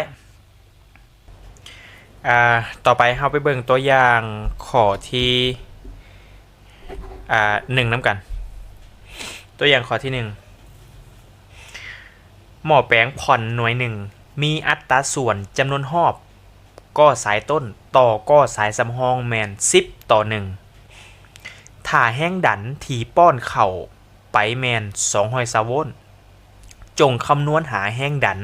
ອາ ຕໍ່ໄປເຮົາໄປເບິ່ງຕົວຢ່າງຂໍ້ທີ ອາ ໜຶ່ງນຳກັນ. ຕົວຢ່າງຂໍ້ທີໜຶ່ງ ໝໍ້ແປງຜ່ອນໜ່ວຍໜຶ່ງ ມີອັດຕາສ່ວນຈຳນວນຮອບ ກໍສາຍຕົ້ນຕໍ່ກໍສາຍສຳຮອງແມ່ນສິບຕໍ່ໜຶ່ງ ຖ້າແຮງດັນທີ່ປ້ອນເຂົ້າໄປແມ່ນສອງຮ້ອຍຊາວໂວນ ຈົ່ງຄຳນວນຫາແຮງດັນ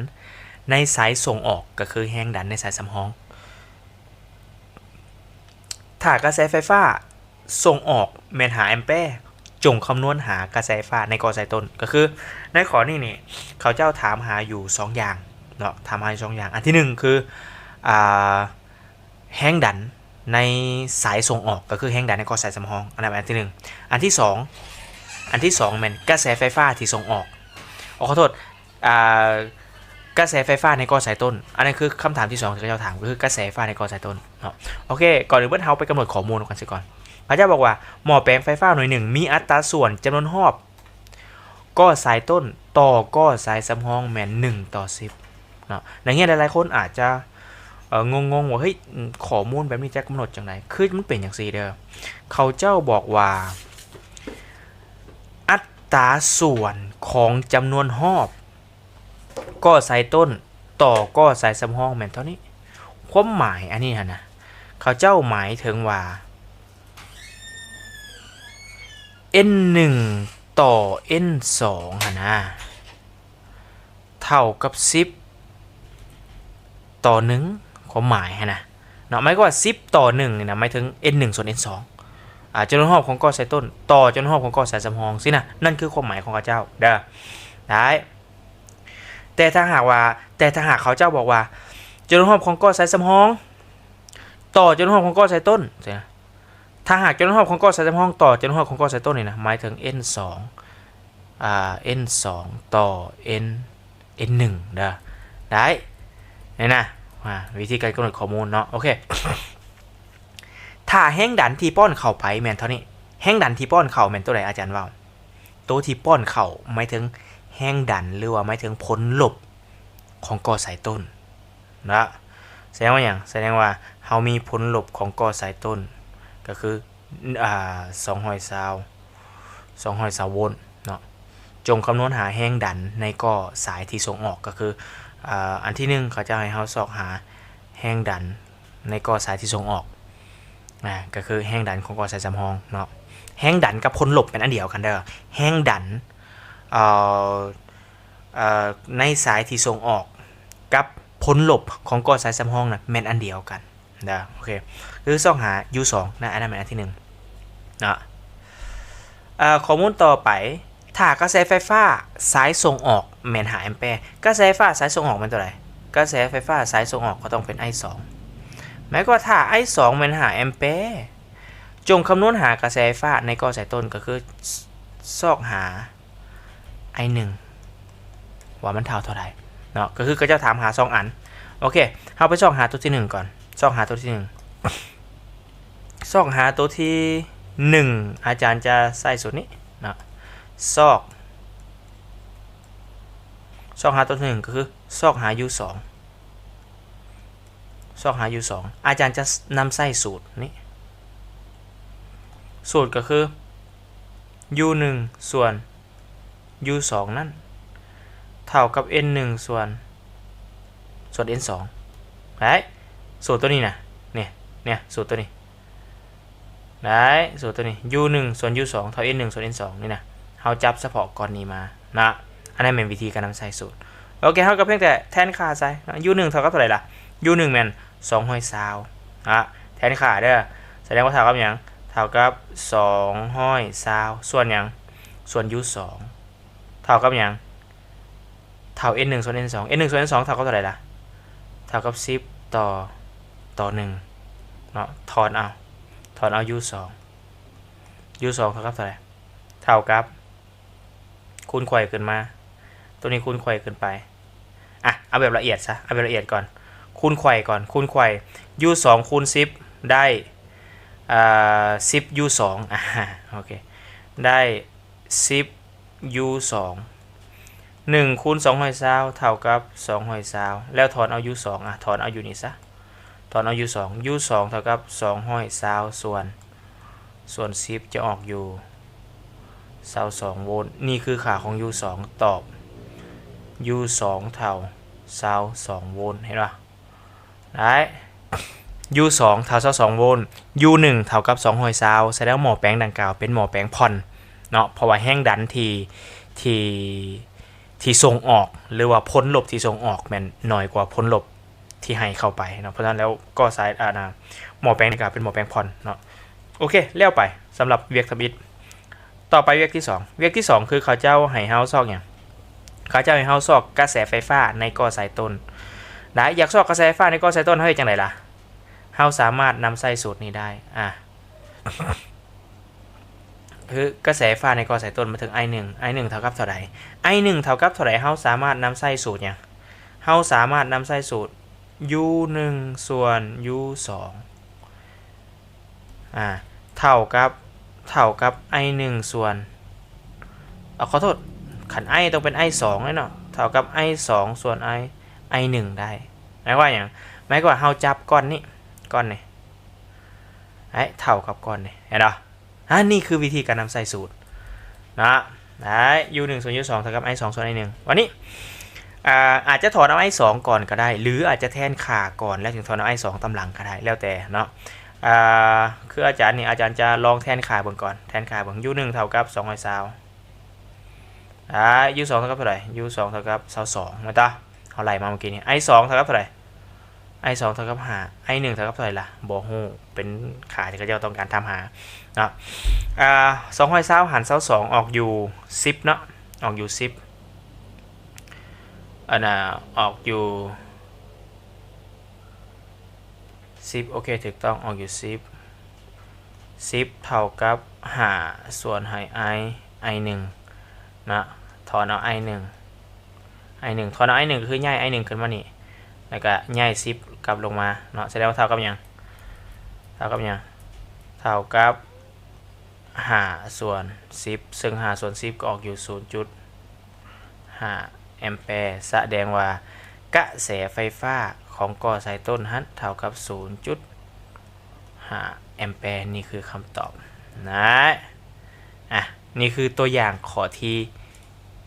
ໃນສາຍສົ່ງອອກ ກໍຄືແຮງດັນໃນສາຍສຳຮອງ ຖ້າກະແສໄຟຟ້າສົ່ງອອກແມ່ນຫ້າແອມແປ, ຈົ່ງຄຳນວນຫາກະແສໄຟຟ້າໃນກໍສາຍຕົ້ນ. ກໍຄືໃນຂໍ້ນີ້ນີ້ ເຂົາເຈົ້າຖາມຫາຢູ່ສອງຢ່າງເນາະ, ຖາມຫາຢູ່ສອງຢ່າງ. ອັນທີໜຶ່ງຄື ອ່າ ແຮງດັນໃນສາຍສົ່ງອອກ ກໍຄືແຮງດັນໃນກໍສາຍສຳຮອງ, ອັນນັ້ນອັນທີໜຶ່ງ. ອັນທີສອງ ອັນທີສອງແມ່ນກະແສໄຟຟ້າທີ່ສົ່ງອອກ, ໂອ້ ຂໍໂທດ ອ່າ ກະແສໄຟຟ້າໃນກໍສາຍຕົ້ນ. ອັນນັ້ນຄືຄຳຖາມທີສອງທີ່ເຂົາເຈົ້າຖາມ ກໍຄືກະແສໄຟຟ້າໃນກໍສາຍຕົ້ນເນາະ. ໂອເຄ ກ່ອນອື່ນເໝົດເຮົາໄປກຳນົດຂໍ້ມູນກັນຊະກ່ອນ. ເຂົາເຈົ້າບອກວ່າ ໝໍ້ແປງໄຟຟ້າໜ່ວຍໜຶ່ງມີອັດຕາສ່ວນຈຳນວນຮອບ ກໍສາຍຕົ້ນຕໍ່ກໍສາຍສຳຮອງແມ່ນໜຶ່ງຕໍ່ສິບເນາະ. ນັກຮຽນຫຼາຍໆຄົນອາດຈະ ເອີ ງົງໆວ່າ ເຮີ້ຍ ຂໍ້ມູນແບບນີ້ຈະກຳນົດຈັ່ງໃດ? ຄືມັນເປັນຈັ່ງຊີ້ເດີ, ເຂົາເຈົ້າບອກວ່າ ອັດຕາສ່ວນຂອງຈຳນວນຮອບ ກໍສາຍຕົ້ນຕໍ່ກໍສາຍສຳຮອງແມ່ນເທົ່ານີ້. ຄວາມໝາຍອັນນີ້ຫັ້ນນະ ເຂົາເຈົ້າໝາຍເຖິງວ່າ ເອັນໜຶ່ງຕໍ່ເອັນສອງຫັ້ນນະ ເທົ່າກັບສິບຕໍ່ໜຶ່ງ, ຄວາມໝາຍຫັ້ນນະເນາະ. ໝາຍຄວາມວ່າສິບຕໍ່ໜຶ່ງນີ້ນະ ໝາຍເຖິງເອັນໜຶ່ງສ່ວນເອັນສອງ ອາ ຈຳນວນຮອບຂອງກໍສາຍຕົ້ນຕໍ່ຈຳນວນຮອບຂອງກໍສາຍສຳຮອງຊີ້ນະ, ນັ້ນຄືຄວາມໝາຍຂອງເຂົາເຈົ້າເດີ. ໄດ້ ແຕ່ຖ້າຫາກວ່າ ແຕ່ຖ້າຫາກເຂົາເຈົ້າບອກວ່າ ຈຳນວນຮອບຂອງກໍສາຍສຳຮອງຕໍ່ຈຳນວນຮອບຂອງກໍສາຍຕົ້ນຊີ້ນະ, ຖ້າຫາກຈຳນວນຮອບຂອງກໍສາຍສຳຮອງຕໍ່ຈຳນວນຮອບຂອງກໍສາຍຕົ້ນນີ້ນະ ໝາຍເຖິງເອັນສອງ ອ່າ ເອັນສອງຕໍ່ເອັນ ເອັນໜຶ່ງເດີ. ໄດ້ ນີ້ນະ ອ່າ ວິທີການກຳນົດຂໍ້ມູນເນາະ. ໂອເຄ ຖ້າແຮງດັນທີ່ປ້ອນເຂົ້າໄປແມ່ນເທົ່ານີ້, ແຮງດັນທີ່ປ້ອນເຂົ້າແມ່ນໂຕໃດ? ອາຈານເວົ້າ ໂຕທີ່ປ້ອນເຂົ້າໝາຍເຖິງແຮງດັນ ຫຼືວ່າໝາຍເຖິງຜົນລົບຂອງກໍສາຍຕົ້ນນະ. ສະແດງວ່າຫຍັງ? ສະແດງວ່າເຮົາມີຜົນລົບຂອງກໍສາຍຕົ້ນ ກໍຄື ອ່າ ສອງຮ້ອຍຊາວ ສອງຮ້ອຍຊາວໂວນເນາະ. ຈົ່ງຄຳນວນຫາແຮງດັນໃນກໍສາຍທີ່ສົ່ງອອກ ກໍຄື ອ່າ ອັນທີໜຶ່ງ ເຂົາຈະໃຫ້ເຮົາຊອກຫາແຮງດັນໃນກໍສາຍທີ່ສົ່ງອອກ ນະ ກໍຄືແຮງດັນຂອງກໍສາຍສຳຮອງເນາະ. ແຮງດັນກັບຜົນລົບແມ່ນອັນດຽວກັນເດີ. ແຮງດັນ ເອີ ເອີ ໃນສາຍທີ່ສົ່ງອອກກັບຜົນລົບຂອງກໍສາຍສຳຮອງນະ ແມ່ນອັນດຽວກັນເດີ. ໂອເຄ ຄືຊອກຫາຢູສອງນະ, ອັນນັ້ນແມ່ນອັນທີໜຶ່ງເນາະ. ເອີ ຂໍ້ມູນຕໍ່ໄປ ຖ້າກະແສໄຟຟ້າສາຍສົ່ງອອກແມ່ນຫ້າແອມແປ, ກະແສໄຟຟ້າສາຍສົ່ງອອກແມ່ນໂຕໃດ? ກະແສໄຟຟ້າສາຍສົ່ງອອກກໍຕ້ອງເປັນໄອສອງ. ໝາຍຄວາມວ່າຖ້າໄອສອງແມ່ນຫ້າແອມແປ, ຈົ່ງຄຳນວນຫາກະແສໄຟຟ້າໃນກໍສາຍຕົ້ນ ກໍຄືຊອກຫາໄອໜຶ່ງ ວ່າມັນເທົ່າເທົ່າໃດເນາະ. ກໍຄືເຂົາເຈົ້າຖາມຫາສອງອັນ. ໂອເຄ ເຮົາໄປຊອກຫາຕົວທີໜຶ່ງກ່ອນ. ຊອກຫາຕົວທີໜຶ່ງ ຊອກຫາຕົວທີໜຶ່ງ ອາຈານຈະໃຊ້ສູດນີ້ເນາະ. ຊອກ ຊອກຫາຕົວທີໜຶ່ງ ກໍຄືຊອກຫາຢູສອງ ຊອກຫາຢູສອງ ອາຈານຈະນຳໃຊ້ສູດນີ້. ສູດກໍຄື ຢູໜຶ່ງສ່ວນຢູສອງນັ້ນ ເທົ່າກັບເອັນໜຶ່ງສ່ວນ ສ່ວນເອັນສອງ. ໄດ້ ສູດຕົວນີ້ນະ ນີ້ ນີ້ ສູດຕົວນີ້ ໄດ້ ສູດຕົວນີ້ ຢູໜຶ່ງສ່ວນຢູສອງເທົ່າເອັນໜຶ່ງສ່ວນເອັນສອງ ນີ້ນະ. ເຮົາຈັບສະເພາະກ້ອນນີ້ມານະ. ອັນນັ້ນແມ່ນວິທີການນຳໃຊ້ສູດ. ໂອເຄ ເຮົາກໍພຽງແຕ່ແທນຄ່າໃສ່ເນາະ. ຢູໜຶ່ງເທົ່າກັບເທົ່າໃດລະ? ຢູໜຶ່ງແມ່ນສອງຮ້ອຍຊາວນະ. ແທນຄ່າເດີ. ສະແດງວ່າເທົ່າກັບຫຍັງ? ເທົ່າກັບສອງຮ້ອຍຊາວ ສ່ວນຫຍັງ? ສ່ວນຢູສອງ ເທົ່າກັບຫຍັງ? ເທົ່າເອັນໜຶ່ງສ່ວນເອັນສອງ. ເອັນໜຶ່ງສ່ວນເອັນສອງເທົ່າກັບເທົ່າໃດລະ? ເທົ່າກັບສິບຕໍ່ ຕໍ່ໜຶ່ງເນາະ. ຖອນເອົາ ຖອນເອົາຢູສອງ. ຢູສອງເທົ່າກັບເທົ່າໃດ? ເທົ່າກັບ ຄູນໄຂວ້ຂຶ້ນມາ ຕົວນີ້ຄູນໄຂວ້ຂຶ້ນໄປ. ອ່ະ ເອົາແບບລະອຽດຊະ ເອົາແບບລະອຽດກ່ອນ. ຄູນໄຂວ້ກ່ອນ ຄູນໄຂວ້ ຢູສອງຄູນສິບ ໄດ້ ເອີ ສິບຢູສອງ. ອ່າ ໂອເຄ ໄດ້ສິບຢູສອງ. ໜຶ່ງຄູນສອງຮ້ອຍຊາວເທົ່າກັບສອງຮ້ອຍຊາວ ແລ້ວຖອນເອົາຢູສອງ. ອ່ະ ຖອນເອົາຢູ່ນີ້ຊະ ຖອນເອົາຢູສອງ. ຢູສອງເທົ່າກັບສອງຮ້ອຍຊາວ ສ່ວນ ສ່ວນສິບຈະອອກຢູ່ຊາວສອງໂວນ. ນີ້ຄືຄ່າຂອງຢູສອງ ຕອບ ຢູສອງເທົ່າຊາວສອງໂວນ. ເຫັນບໍ່? ໄດ້ ຢູສອງເທົ່າຊາວສອງໂວນ ຢູໜຶ່ງເທົ່າກັບສອງຮ້ອຍຊາວ. ສະແດງວ່າໝໍ້ແປງດັ່ງກ່າວເປັນໝໍ້ແປງຜ່ອນເນາະ ເພາະວ່າແຮງດັນທີ່ ທີ່ ທີ່ສົ່ງອອກ ຫຼືວ່າຜົນລົບທີ່ສົ່ງອອກແມ່ນໜ້ອຍກວ່າຜົນລົບ ທີ່ໃຫ້ເຂົ້າໄປເນາະ. ເພາະສະນັ້ນແລ້ວກໍສາຍ ອາ ນະ ໝໍ້ແປງນີ້ກໍເປັນໝໍ້ແປງຜ່ອນເນາະ. ໂອເຄ ແລ້ວໄປສຳລັບວຽກທຳອິດ. ຕໍ່ໄປວຽກທີສອງ ວຽກທີສອງຄືເຂົາເຈົ້າໃຫ້ເຮົາຊອກຫຍັງ? ເຂົາເຈົ້າໃຫ້ເຮົາຊອກກະແສໄຟຟ້າໃນກໍສາຍຕົ້ນ. ໄດ້ ຢາກຊອກກະແສໄຟຟ້າໃນກໍສາຍຕົ້ນ ເຮົາເຮັດຈັ່ງໃດລະ? ເຮົາສາມາດນຳໃຊ້ສູດນີ້ໄດ້ ອາ ຄືກະແສໄຟຟ້າໃນກໍສາຍຕົ້ນມາເຖິງ I ໜຶ່ງ I ໜຶ່ງເທົ່າກັບເທົ່າໃດ? I ໜຶ່ງເທົ່າກັບເທົ່າໃດ? ເຮົາສາມາດນຳໃຊ້ສູດຫຍັງ? ເຮົາສາມາດນຳໃຊ້ສູດ U ໜຶ່ງ ສ່ວນ U ສອງ ອາ ເທົ່າກັບ ເທົ່າກັບ I ໜຶ່ງ ສ່ວນ ເອົາ ຂໍໂທດ ຄັນ I ຕ້ອງເປັນ I ສອງເດ້ເນາະ ເທົ່າກັບ I ສອງ ສ່ວນ I I ໜຶ່ງ ໄດ້. ໝາຍຄວາມວ່າຫຍັງ? ໝາຍຄວາມວ່າເຮົາຈັບກ້ອນນີ້ ກ້ອນນີ້ ໃຫ້ເທົ່າກັບກ້ອນນີ້ ເຫັນບໍ່? ອາ ນີ້ຄືວິທີການນຳໃຊ້ສູດເນາະ. ໄດ້ U ໜຶ່ງ ສ່ວນ U ສອງ ເທົ່າກັບ I ສອງ ສ່ວນ I ໜຶ່ງ. ວັນນີ້ ອາ ອາດຈະຖອນເອົາ I ສອງ ກ່ອນກໍໄດ້ ຫຼື ອາດຈະແທນຄ່າກ່ອນ ແລ້ວຈຶ່ງຖອນເອົາ I ສອງ ຕາມຫຼັງກໍໄດ້ ແລ້ວແຕ່ເນາະ. ອາ ຄືອາຈານນີ້ ອາຈານຈະລອງແທນຄ່າເບິ່ງກ່ອນ ແທນຄ່າເບິ່ງ U ໜຶ່ງ ເທົ່າກັບ ສອງຮ້ອຍຊາວ ອາ U ສອງ ເທົ່າກັບເທົ່າໃດ? U ສອງ ເທົ່າກັບ ຊາວສອງ ແມ່ນຕາ ເຮົາໄລ່ມາເມື່ອກີ້ນີ້. I ສອງ ເທົ່າກັບເທົ່າໃດ? I ສອງ ເທົ່າກັບ ຫ້າ I ໜຶ່ງ ເທົ່າກັບເທົ່າໃດລະ? ບໍ່ຮູ້ ເປັນຄ່າທີ່ເຂົາເຈົ້າຕ້ອງການຖາມຫາເນາະ. ອາ ສອງຮ້ອຍຊາວຫານ ຊາວສອງ ອອກຢູ່ ສິບເນາະ ອອກຢູ່ ສິບ ອັນນ່າ ອອກຢູ່ ສິບ ໂອເຄ ຖືກຕ້ອງ ອອກຢູ່ ສິບ ສິບ ເທົ່າກັບ ຫ້າ ສ່ວນໃຫ້ I I ໜຶ່ງ ເນາະ ຖອນເອົາ I ໜຶ່ງ I ໜຶ່ງ ຖອນເອົາ I ໜຶ່ງ ກໍຄືຍ້າຍ I ໜຶ່ງ ຂຶ້ນມານີ້ ແລ້ວກໍຍ້າຍ ສິບ ກັບລົງມາເນາະ. ສະແດງວ່າເທົ່າກັບຫຍັງ? ເທົ່າກັບຫຍັງ? ເທົ່າກັບ ຫ້າ ສ່ວນ ສິບ ເຊິ່ງ ຫ້າ ສ່ວນ ສິບ ກໍອອກຢູ່ ສູນຈຸດ ຫ້າ ແອມແປ. ສະແດງວ່າກະແສໄຟຟ້າຂອງກໍສາຍຕົ້ນຫັ້ນເທົ່າກັບ ສູນຈຸດຫ້າ ແອມແປ. ນີ້ຄືຄຳຕອບນະ. ອາ ນີ້ຄືຕົວຢ່າງຂໍ້ທີ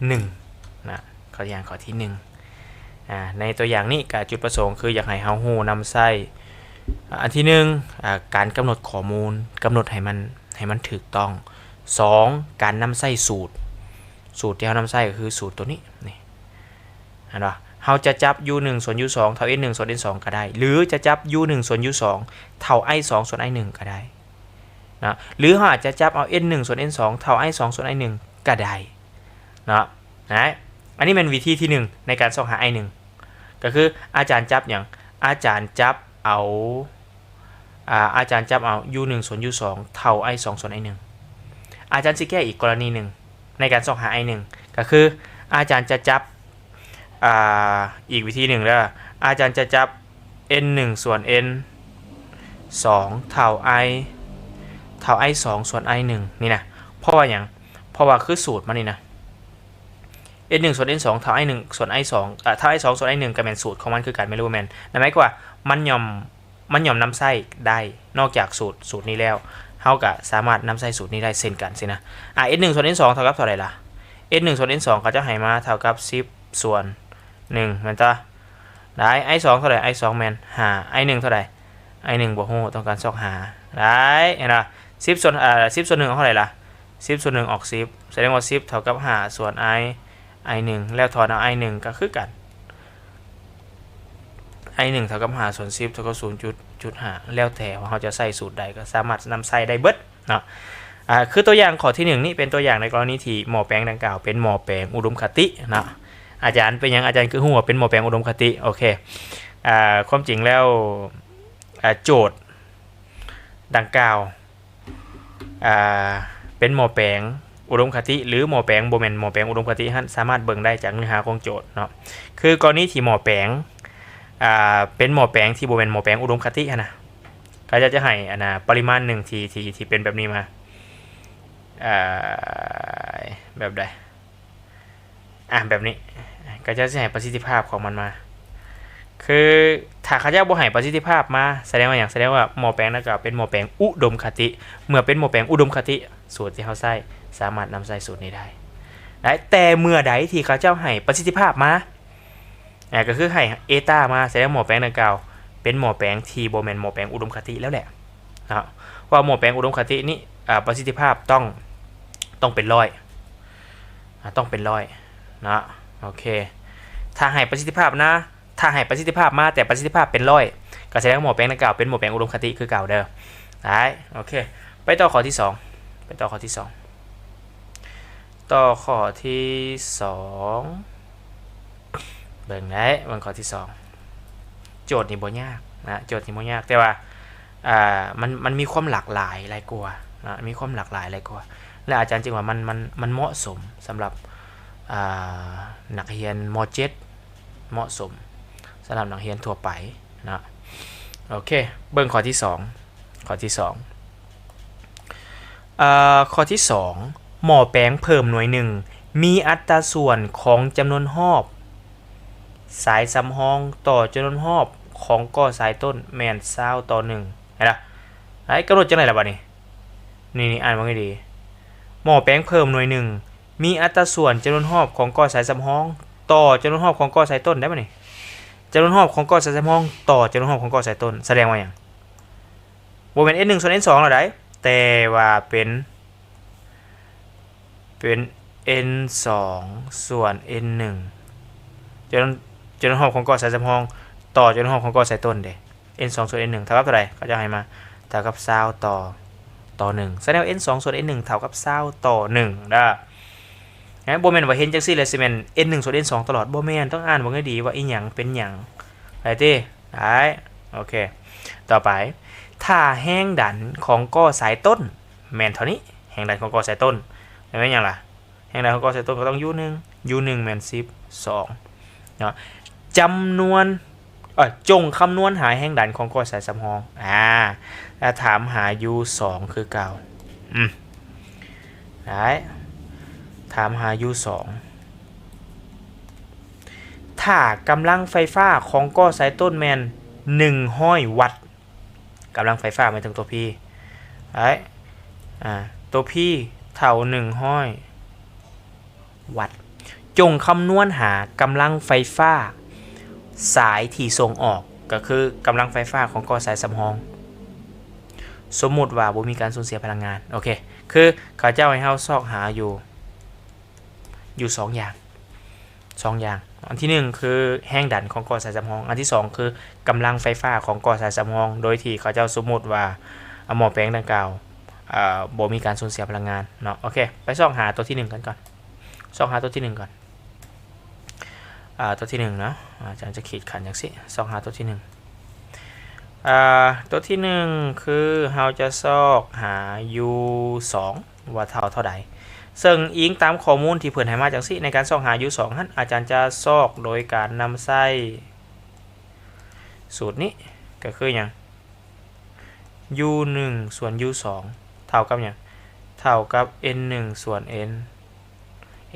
ໜຶ່ງນະ ຕົວຢ່າງຂໍ້ທີໜຶ່ງ. ອາ ໃນຕົວຢ່າງນີ້ກະຈຸດປະສົງຄືຢາກໃຫ້ເຮົາຮູ້ນຳໃຊ້ ອາ ອັນທີໜຶ່ງ ອາ ການກຳນົດຂໍ້ມູນ ກຳນົດໃຫ້ມັນ ໃຫ້ມັນຖືກຕ້ອງ. ສອງ ການນຳໃຊ້ສູດ ສູດທີ່ເຮົານຳໃຊ້ກໍຄືສູດຕົວນີ້ ນີ້ ເຫັນບໍ່? ເຮົາຈະຈັບ U ໜຶ່ງ ສ່ວນ U ສອງ ເທົ່າ N ໜຶ່ງ ສ່ວນ N ສອງ ກໍໄດ້ ຫຼື ຈະຈັບ U ໜຶ່ງ ສ່ວນ U ສອງ ເທົ່າ I ສອງ ສ່ວນ I ໜຶ່ງ ກໍໄດ້ເນາະ ຫຼື ເຮົາອາດຈະຈັບເອົາ N ໜຶ່ງ ສ່ວນ N ສອງ ເທົ່າ I ສອງ ສ່ວນ I ໜຶ່ງ ກໍໄດ້ເນາະ. ນະ ອັນນີ້ແມ່ນວິທີທີໜຶ່ງໃນການຊອກຫາ I ໜຶ່ງ ກໍຄືອາຈານຈັບຫຍັງ? ອາຈານຈັບເອົາ ອາ ອາຈານຈັບເອົາ U ໜຶ່ງ ສ່ວນ U ສອງ ເທົ່າ I ສອງ ສ່ວນ I ໜຶ່ງ. ອາຈານຊິແກ້ອີກກໍລະນີໜຶ່ງໃນການຊອກຫາ I ໜຶ່ງ ກໍຄືອາຈານຈະຈັບ ອາ ອີກວິທີໜຶ່ງເດີ ອາຈານຈະຈັບ N ໜຶ່ງ ສ່ວນ N ສອງ ເທົ່າ I ເທົ່າ I ສອງ ສ່ວນ I ໜຶ່ງ ນີ້ນະ. ເພາະວ່າຫຍັງ? ເພາະວ່າຄືສູດມັນນີ້ນະ N ໜຶ່ງ ສ່ວນ N ສອງ ເທົ່າ I ໜຶ່ງ ສ່ວນ I ສອງ ເອີ ເທົ່າ I ສອງ ສ່ວນ I ໜຶ່ງ ກໍແມ່ນສູດຂອງມັນຄືກັນ ແມ່ນຫຼືບໍ່ແມ່ນ? ນັ້ນໝາຍຄວາມວ່າມັນຍ່ອມ ມັນຍ່ອມນຳໃຊ້ໄດ້ ນອກຈາກສູດ ສູດນີ້ແລ້ວ ເຮົາກໍສາມາດນຳໃຊ້ສູດນີ້ໄດ້ເຊັ່ນກັນຊີ້ນະ. ອາ N ໜຶ່ງ ສ່ວນ N ສອງ ເທົ່າກັບເທົ່າໃດລະ? N ໜຶ່ງ ສ່ວນ N ສອງ ເຂົາເຈົ້າໃຫ້ມາເທົ່າກັບ ສິບ ສ່ວນ ໜຶ່ງ ແມ່ນຕະ? ໄດ້ I ສອງ ເທົ່າໃດ? I ສອງ ແມ່ນ ຫ້າ I ໜຶ່ງ ເທົ່າໃດ? I ໜຶ່ງ ບໍ່ຮູ້ ຕ້ອງການຊອກຫາ ໄດ້ ເຫັນບໍ່? ສິບ ສ່ວນ ເອີ ສິບ ສ່ວນ ໜຶ່ງ ເທົ່າໃດລະ? ສິບ ສ່ວນ ໜຶ່ງ ອອກ ສິບ ສະແດງວ່າ ສິບ ເທົ່າກັບ ຫ້າ ສ່ວນ I I ໜຶ່ງ ແລ້ວຖອນເອົາ I ໜຶ່ງ ກໍຄືກັນ I ໜຶ່ງ ເທົ່າກັບ ຫ້າ ສ່ວນ ສິບ ເທົ່າກັບ ສູນຈຸດ ຈຸດຫ້າ ແລ້ວແຕ່ວ່າເຮົາຈະໃຊ້ສູດໃດກໍສາມາດນຳໃຊ້ໄດ້ເບິດເນາະ. ອາ ຄືຕົວຢ່າງຂໍ້ທີໜຶ່ງນີ້ເປັນຕົວຢ່າງໃນກໍລະນີທີ່ໝໍ້ແປງດັ່ງກ່າວເປັນໝໍ້ແປງອຸດົມຄະຕິເນາະ. ອາຈານ ເປັນຫຍັງອາຈານຄືຮູ້ວ່າເປັນໝໍ້ແປງອຸດົມຄະຕິ? ໂອເຄ ອາ ຄວາມຈິງແລ້ວ ອາ ໂຈດດັ່ງກ່າວ ອາ ເປັນໝໍ້ແປງອຸດົມຄະຕິ ຫຼື ໝໍ້ແປງບໍ່ແມ່ນໝໍ້ແປງອຸດົມຄະຕິຫັ້ນ ສາມາດເບິ່ງໄດ້ຈາກເນື້ອຫາຂອງໂຈດເນາະ. ຄືກໍລະນີທີ່ໝໍ້ແປງ ອາ ເປັນໝໍ້ແປງທີ່ບໍ່ແມ່ນໝໍ້ແປງອຸດົມຄະຕິຫັ້ນນະ ເຂົາເຈົ້າຈະໃຫ້ອັນນະ ປະລິມານໜຶ່ງທີ່ ທີ່ ທີ່ເປັນແບບນີ້ມາ ອາ ແບບໃດ? ອາ ແບບນີ້ ກໍຈະຊິໃຫ້ປະສິດທິພາບຂອງມັນມາ ຄືຖ້າເຂົາເຈົ້າບໍ່ໃຫ້ປະສິດທິພາບມາ ສະແດງວ່າຫຍັງ? ສະແດງວ່າໝໍ້ແປງນັ້ນກໍເປັນໝໍ້ແປງອຸດົມຄະຕິ. ເມື່ອເປັນໝໍ້ແປງອຸດົມຄະຕິ ສູດທີ່ເຮົາໃຊ້ສາມາດນຳໃຊ້ສູດນີ້ໄດ້ ໄດ້. ແຕ່ເມື່ອໃດທີ່ເຂົາເຈົ້າໃຫ້ປະສິດທິພາບມາ ອາ ກໍຄືໃຫ້ເອຕາມາ ສະແດງໝໍ້ແປງດັ່ງກ່າວເປັນໝໍ້ແປງທີ່ບໍ່ແມ່ນໝໍ້ແປງອຸດົມຄະຕິແລ້ວແຫຼະເນາະ. ເພາະວ່າໝໍ້ແປງອຸດົມຄະຕິນີ້ ອາ ປະສິດທິພາບຕ້ອງ ຕ້ອງເປັນຮ້ອຍ ອາ ຕ້ອງເປັນຮ້ອຍເນາະ. ໂອເຄ ຖ້າໃຫ້ປະສິດທິພາບນະ ຖ້າໃຫ້ປະສິດທິພາບມາ ແຕ່ປະສິດທິພາບເປັນຮ້ອຍ ກໍສະແດງວ່າໝໍ້ແປງດັ່ງກ່າວເປັນໝໍ້ແປງອຸດົມຄະຕິຄືເກົ່າເດີ. ໄດ້ ໂອເຄ ໄປຕໍ່ຂໍ້ທີສອງ ໄປຕໍ່ຂໍ້ທີສອງ ຕໍ່ຂໍ້ທີສອງ ເບິ່ງໄດ້ ເບິ່ງຂໍ້ທີສອງ. ໂຈດນີ້ບໍ່ຍາກນະ ໂຈດນີ້ບໍ່ຍາກ ແຕ່ວ່າ ອ່າ ມັນ ມັນມີຄວາມຫຼາກຫຼາຍຫຼາຍກວ່ານະ ມີຄວາມຫຼາກຫຼາຍຫຼາຍກວ່າ ແລະ ອາຈານຈຶ່ງວ່າມັນ ມັນ ມັນເໝາະສົມສຳລັບ ອ່າ ນັກຮຽນ ມ.ເຈັດ ເໝາະສົມສຳລັບນັກຮຽນທົ່ວໄປເນາະ. ໂອເຄ ເບິ່ງຂໍ້ທີສອງ ຂໍ້ທີສອງ ເອີ ຂໍ້ທີສອງ ໝໍ້ແປງເພີ່ມໜ່ວຍໜຶ່ງ ມີອັດຕາສ່ວນຂອງຈຳນວນຮອບສາຍສຳຮອງຕໍ່ຈຳນວນຮອບຂອງກໍສາຍຕົ້ນແມ່ນຊາວຕໍ່ໜຶ່ງ. ເຫັນລະ? ໃຫ້ກຳນົດຈັ່ງໃດລະບາດນີ້? ນີ້ ນີ້ ອ່ານເບິ່ງໃຫ້ດີ. ໝໍ້ແປງເພີ່ມໜ່ວຍໜຶ່ງ ມີອັດຕາສ່ວນຈຳນວນຮອບຂອງກໍສາຍສຳຮອງຕໍ່ຈຳນວນຮອບຂອງກໍສາຍຕົ້ນໄດ້ບາດນີ້. ຈຳນວນຮອບຂອງກໍສາຍສຳຮອງຕໍ່ຈຳນວນຮອບຂອງກໍສາຍຕົ້ນ ສະແດງວ່າຫຍັງ? ບໍ່ແມ່ນ n ໜຶ່ງສ່ວນ n ສອງແລ້ວໃດ ແຕ່ວ່າເປັນ ເປັນ n ສອງສ່ວນ n ໜຶ່ງ ຈຳນວນ ຈຳນວນຮອບຂອງກໍສາຍສຳຮອງຕໍ່ຈຳນວນຮອບຂອງກໍສາຍຕົ້ນເດ້. n ສອງສ່ວນ n ໜຶ່ງເທົ່າກັບເທົ່າໃດ? ເຂົາເຈົ້າໃຫ້ມາເທົ່າກັບຊາວຕໍ່ ຕໍ່ໜຶ່ງ. ສະແດງວ່າ n ສອງສ່ວນ n ໜຶ່ງເທົ່າກັບຊາວຕໍ່ໜຶ່ງເດີ. ນະ ບໍ່ແມ່ນວ່າເຫັນຈັ່ງຊີ້ແລ້ວຊິແມ່ນ n ໜຶ່ງສ່ວນ n ສອງຕະຫຼອດ ບໍ່ແມ່ນ. ຕ້ອງອ່ານເບິ່ງໃຫ້ດີວ່າອີ່ຫຍັງເປັນຫຍັງ. ໄດ້ຕິ? ໄດ້. ໂອເຄ ຕໍ່ໄປ ຖ້າແຮງດັນຂອງກໍສາຍຕົ້ນແມ່ນເທົ່ານີ້ ແຮງດັນຂອງກໍສາຍຕົ້ນແມ່ນຫຍັງລະ? ແຮງດັນຂອງກໍສາຍຕົ້ນກໍຕ້ອງ u ໜຶ່ງ u ໜຶ່ງແມ່ນສິບສອງເນາະ. ຈຳນວນ ເອີ ຈົ່ງຄຳນວນຫາແຮງດັນຂອງກໍສາຍສຳຮອງ. ອາ ແລ້ວຖາມຫາ u ສອງຄືເກົ່າ. ອືມ ໄດ້ ຖາມຫາ u ສອງ. ຖ້າກຳລັງໄຟຟ້າຂອງກໍສາຍຕົ້ນແມ່ນໜຶ່ງຮ້ອຍວັດ ກຳລັງໄຟຟ້າໝາຍເຖິງຕົວ P ໄດ້ ອາ ຕົວ P ເທົ່າໜຶ່ງຮ້ອຍວັດ. ຈົ່ງຄຳນວນຫາກຳລັງໄຟຟ້າສາຍທີ່ສົ່ງອອກ ກໍຄືກຳລັງໄຟຟ້າຂອງກໍສາຍສຳຮອງ ສົມມຸດວ່າບໍ່ມີການສູນເສຍພະລັງງານ. ໂອເຄ ຄືເຂົາເຈົ້າໃຫ້ເຮົາຊອກຫາຢູ່ ຢູ່ສອງຢ່າງ ສອງຢ່າງ. ອັນທີໜຶ່ງຄືແຮງດັນຂອງກໍສາຍສຳຮອງ, ອັນທີສອງຄືກຳລັງໄຟຟ້າຂອງກໍສາຍສຳຮອງ ໂດຍທີ່ເຂົາເຈົ້າສົມມຸດວ່າ ອາ ໝໍ້ແປງດັ່ງກ່າວ ອາ ບໍ່ມີການສູນເສຍພະລັງງານເນາະ. ໂອເຄ ໄປຊອກຫາຕົວທີໜຶ່ງກັນກ່ອນ ຊອກຫາຕົວທີໜຶ່ງກ່ອນ. ອາ ຕົວທີໜຶ່ງເນາະ ອາຈານຈະຂີດຂັ້ນຈັ່ງຊີ້ ຊອກຫາຕົວທີໜຶ່ງ. ອາ ຕົວທີໜຶ່ງຄືເຮົາຈະຊອກຫາ u ສອງ ວ່າເທົ່າເທົ່າໃດ. ເຊິ່ງອີງຕາມຂໍ້ມູນທີ່ເພິ່ນໃຫ້ມາຈັ່ງຊີ້ ໃນການຊອກຫາ u ສອງຫັ້ນ ອາຈານຈະຊອກໂດຍການນຳໃຊ້ສູດນີ້ ກໍຄືຫຍັງ? u ໜຶ່ງສ່ວນ u ສອງເທົ່າກັບຫຍັງ? ເທົ່າກັບ n ໜຶ່ງສ່ວນ n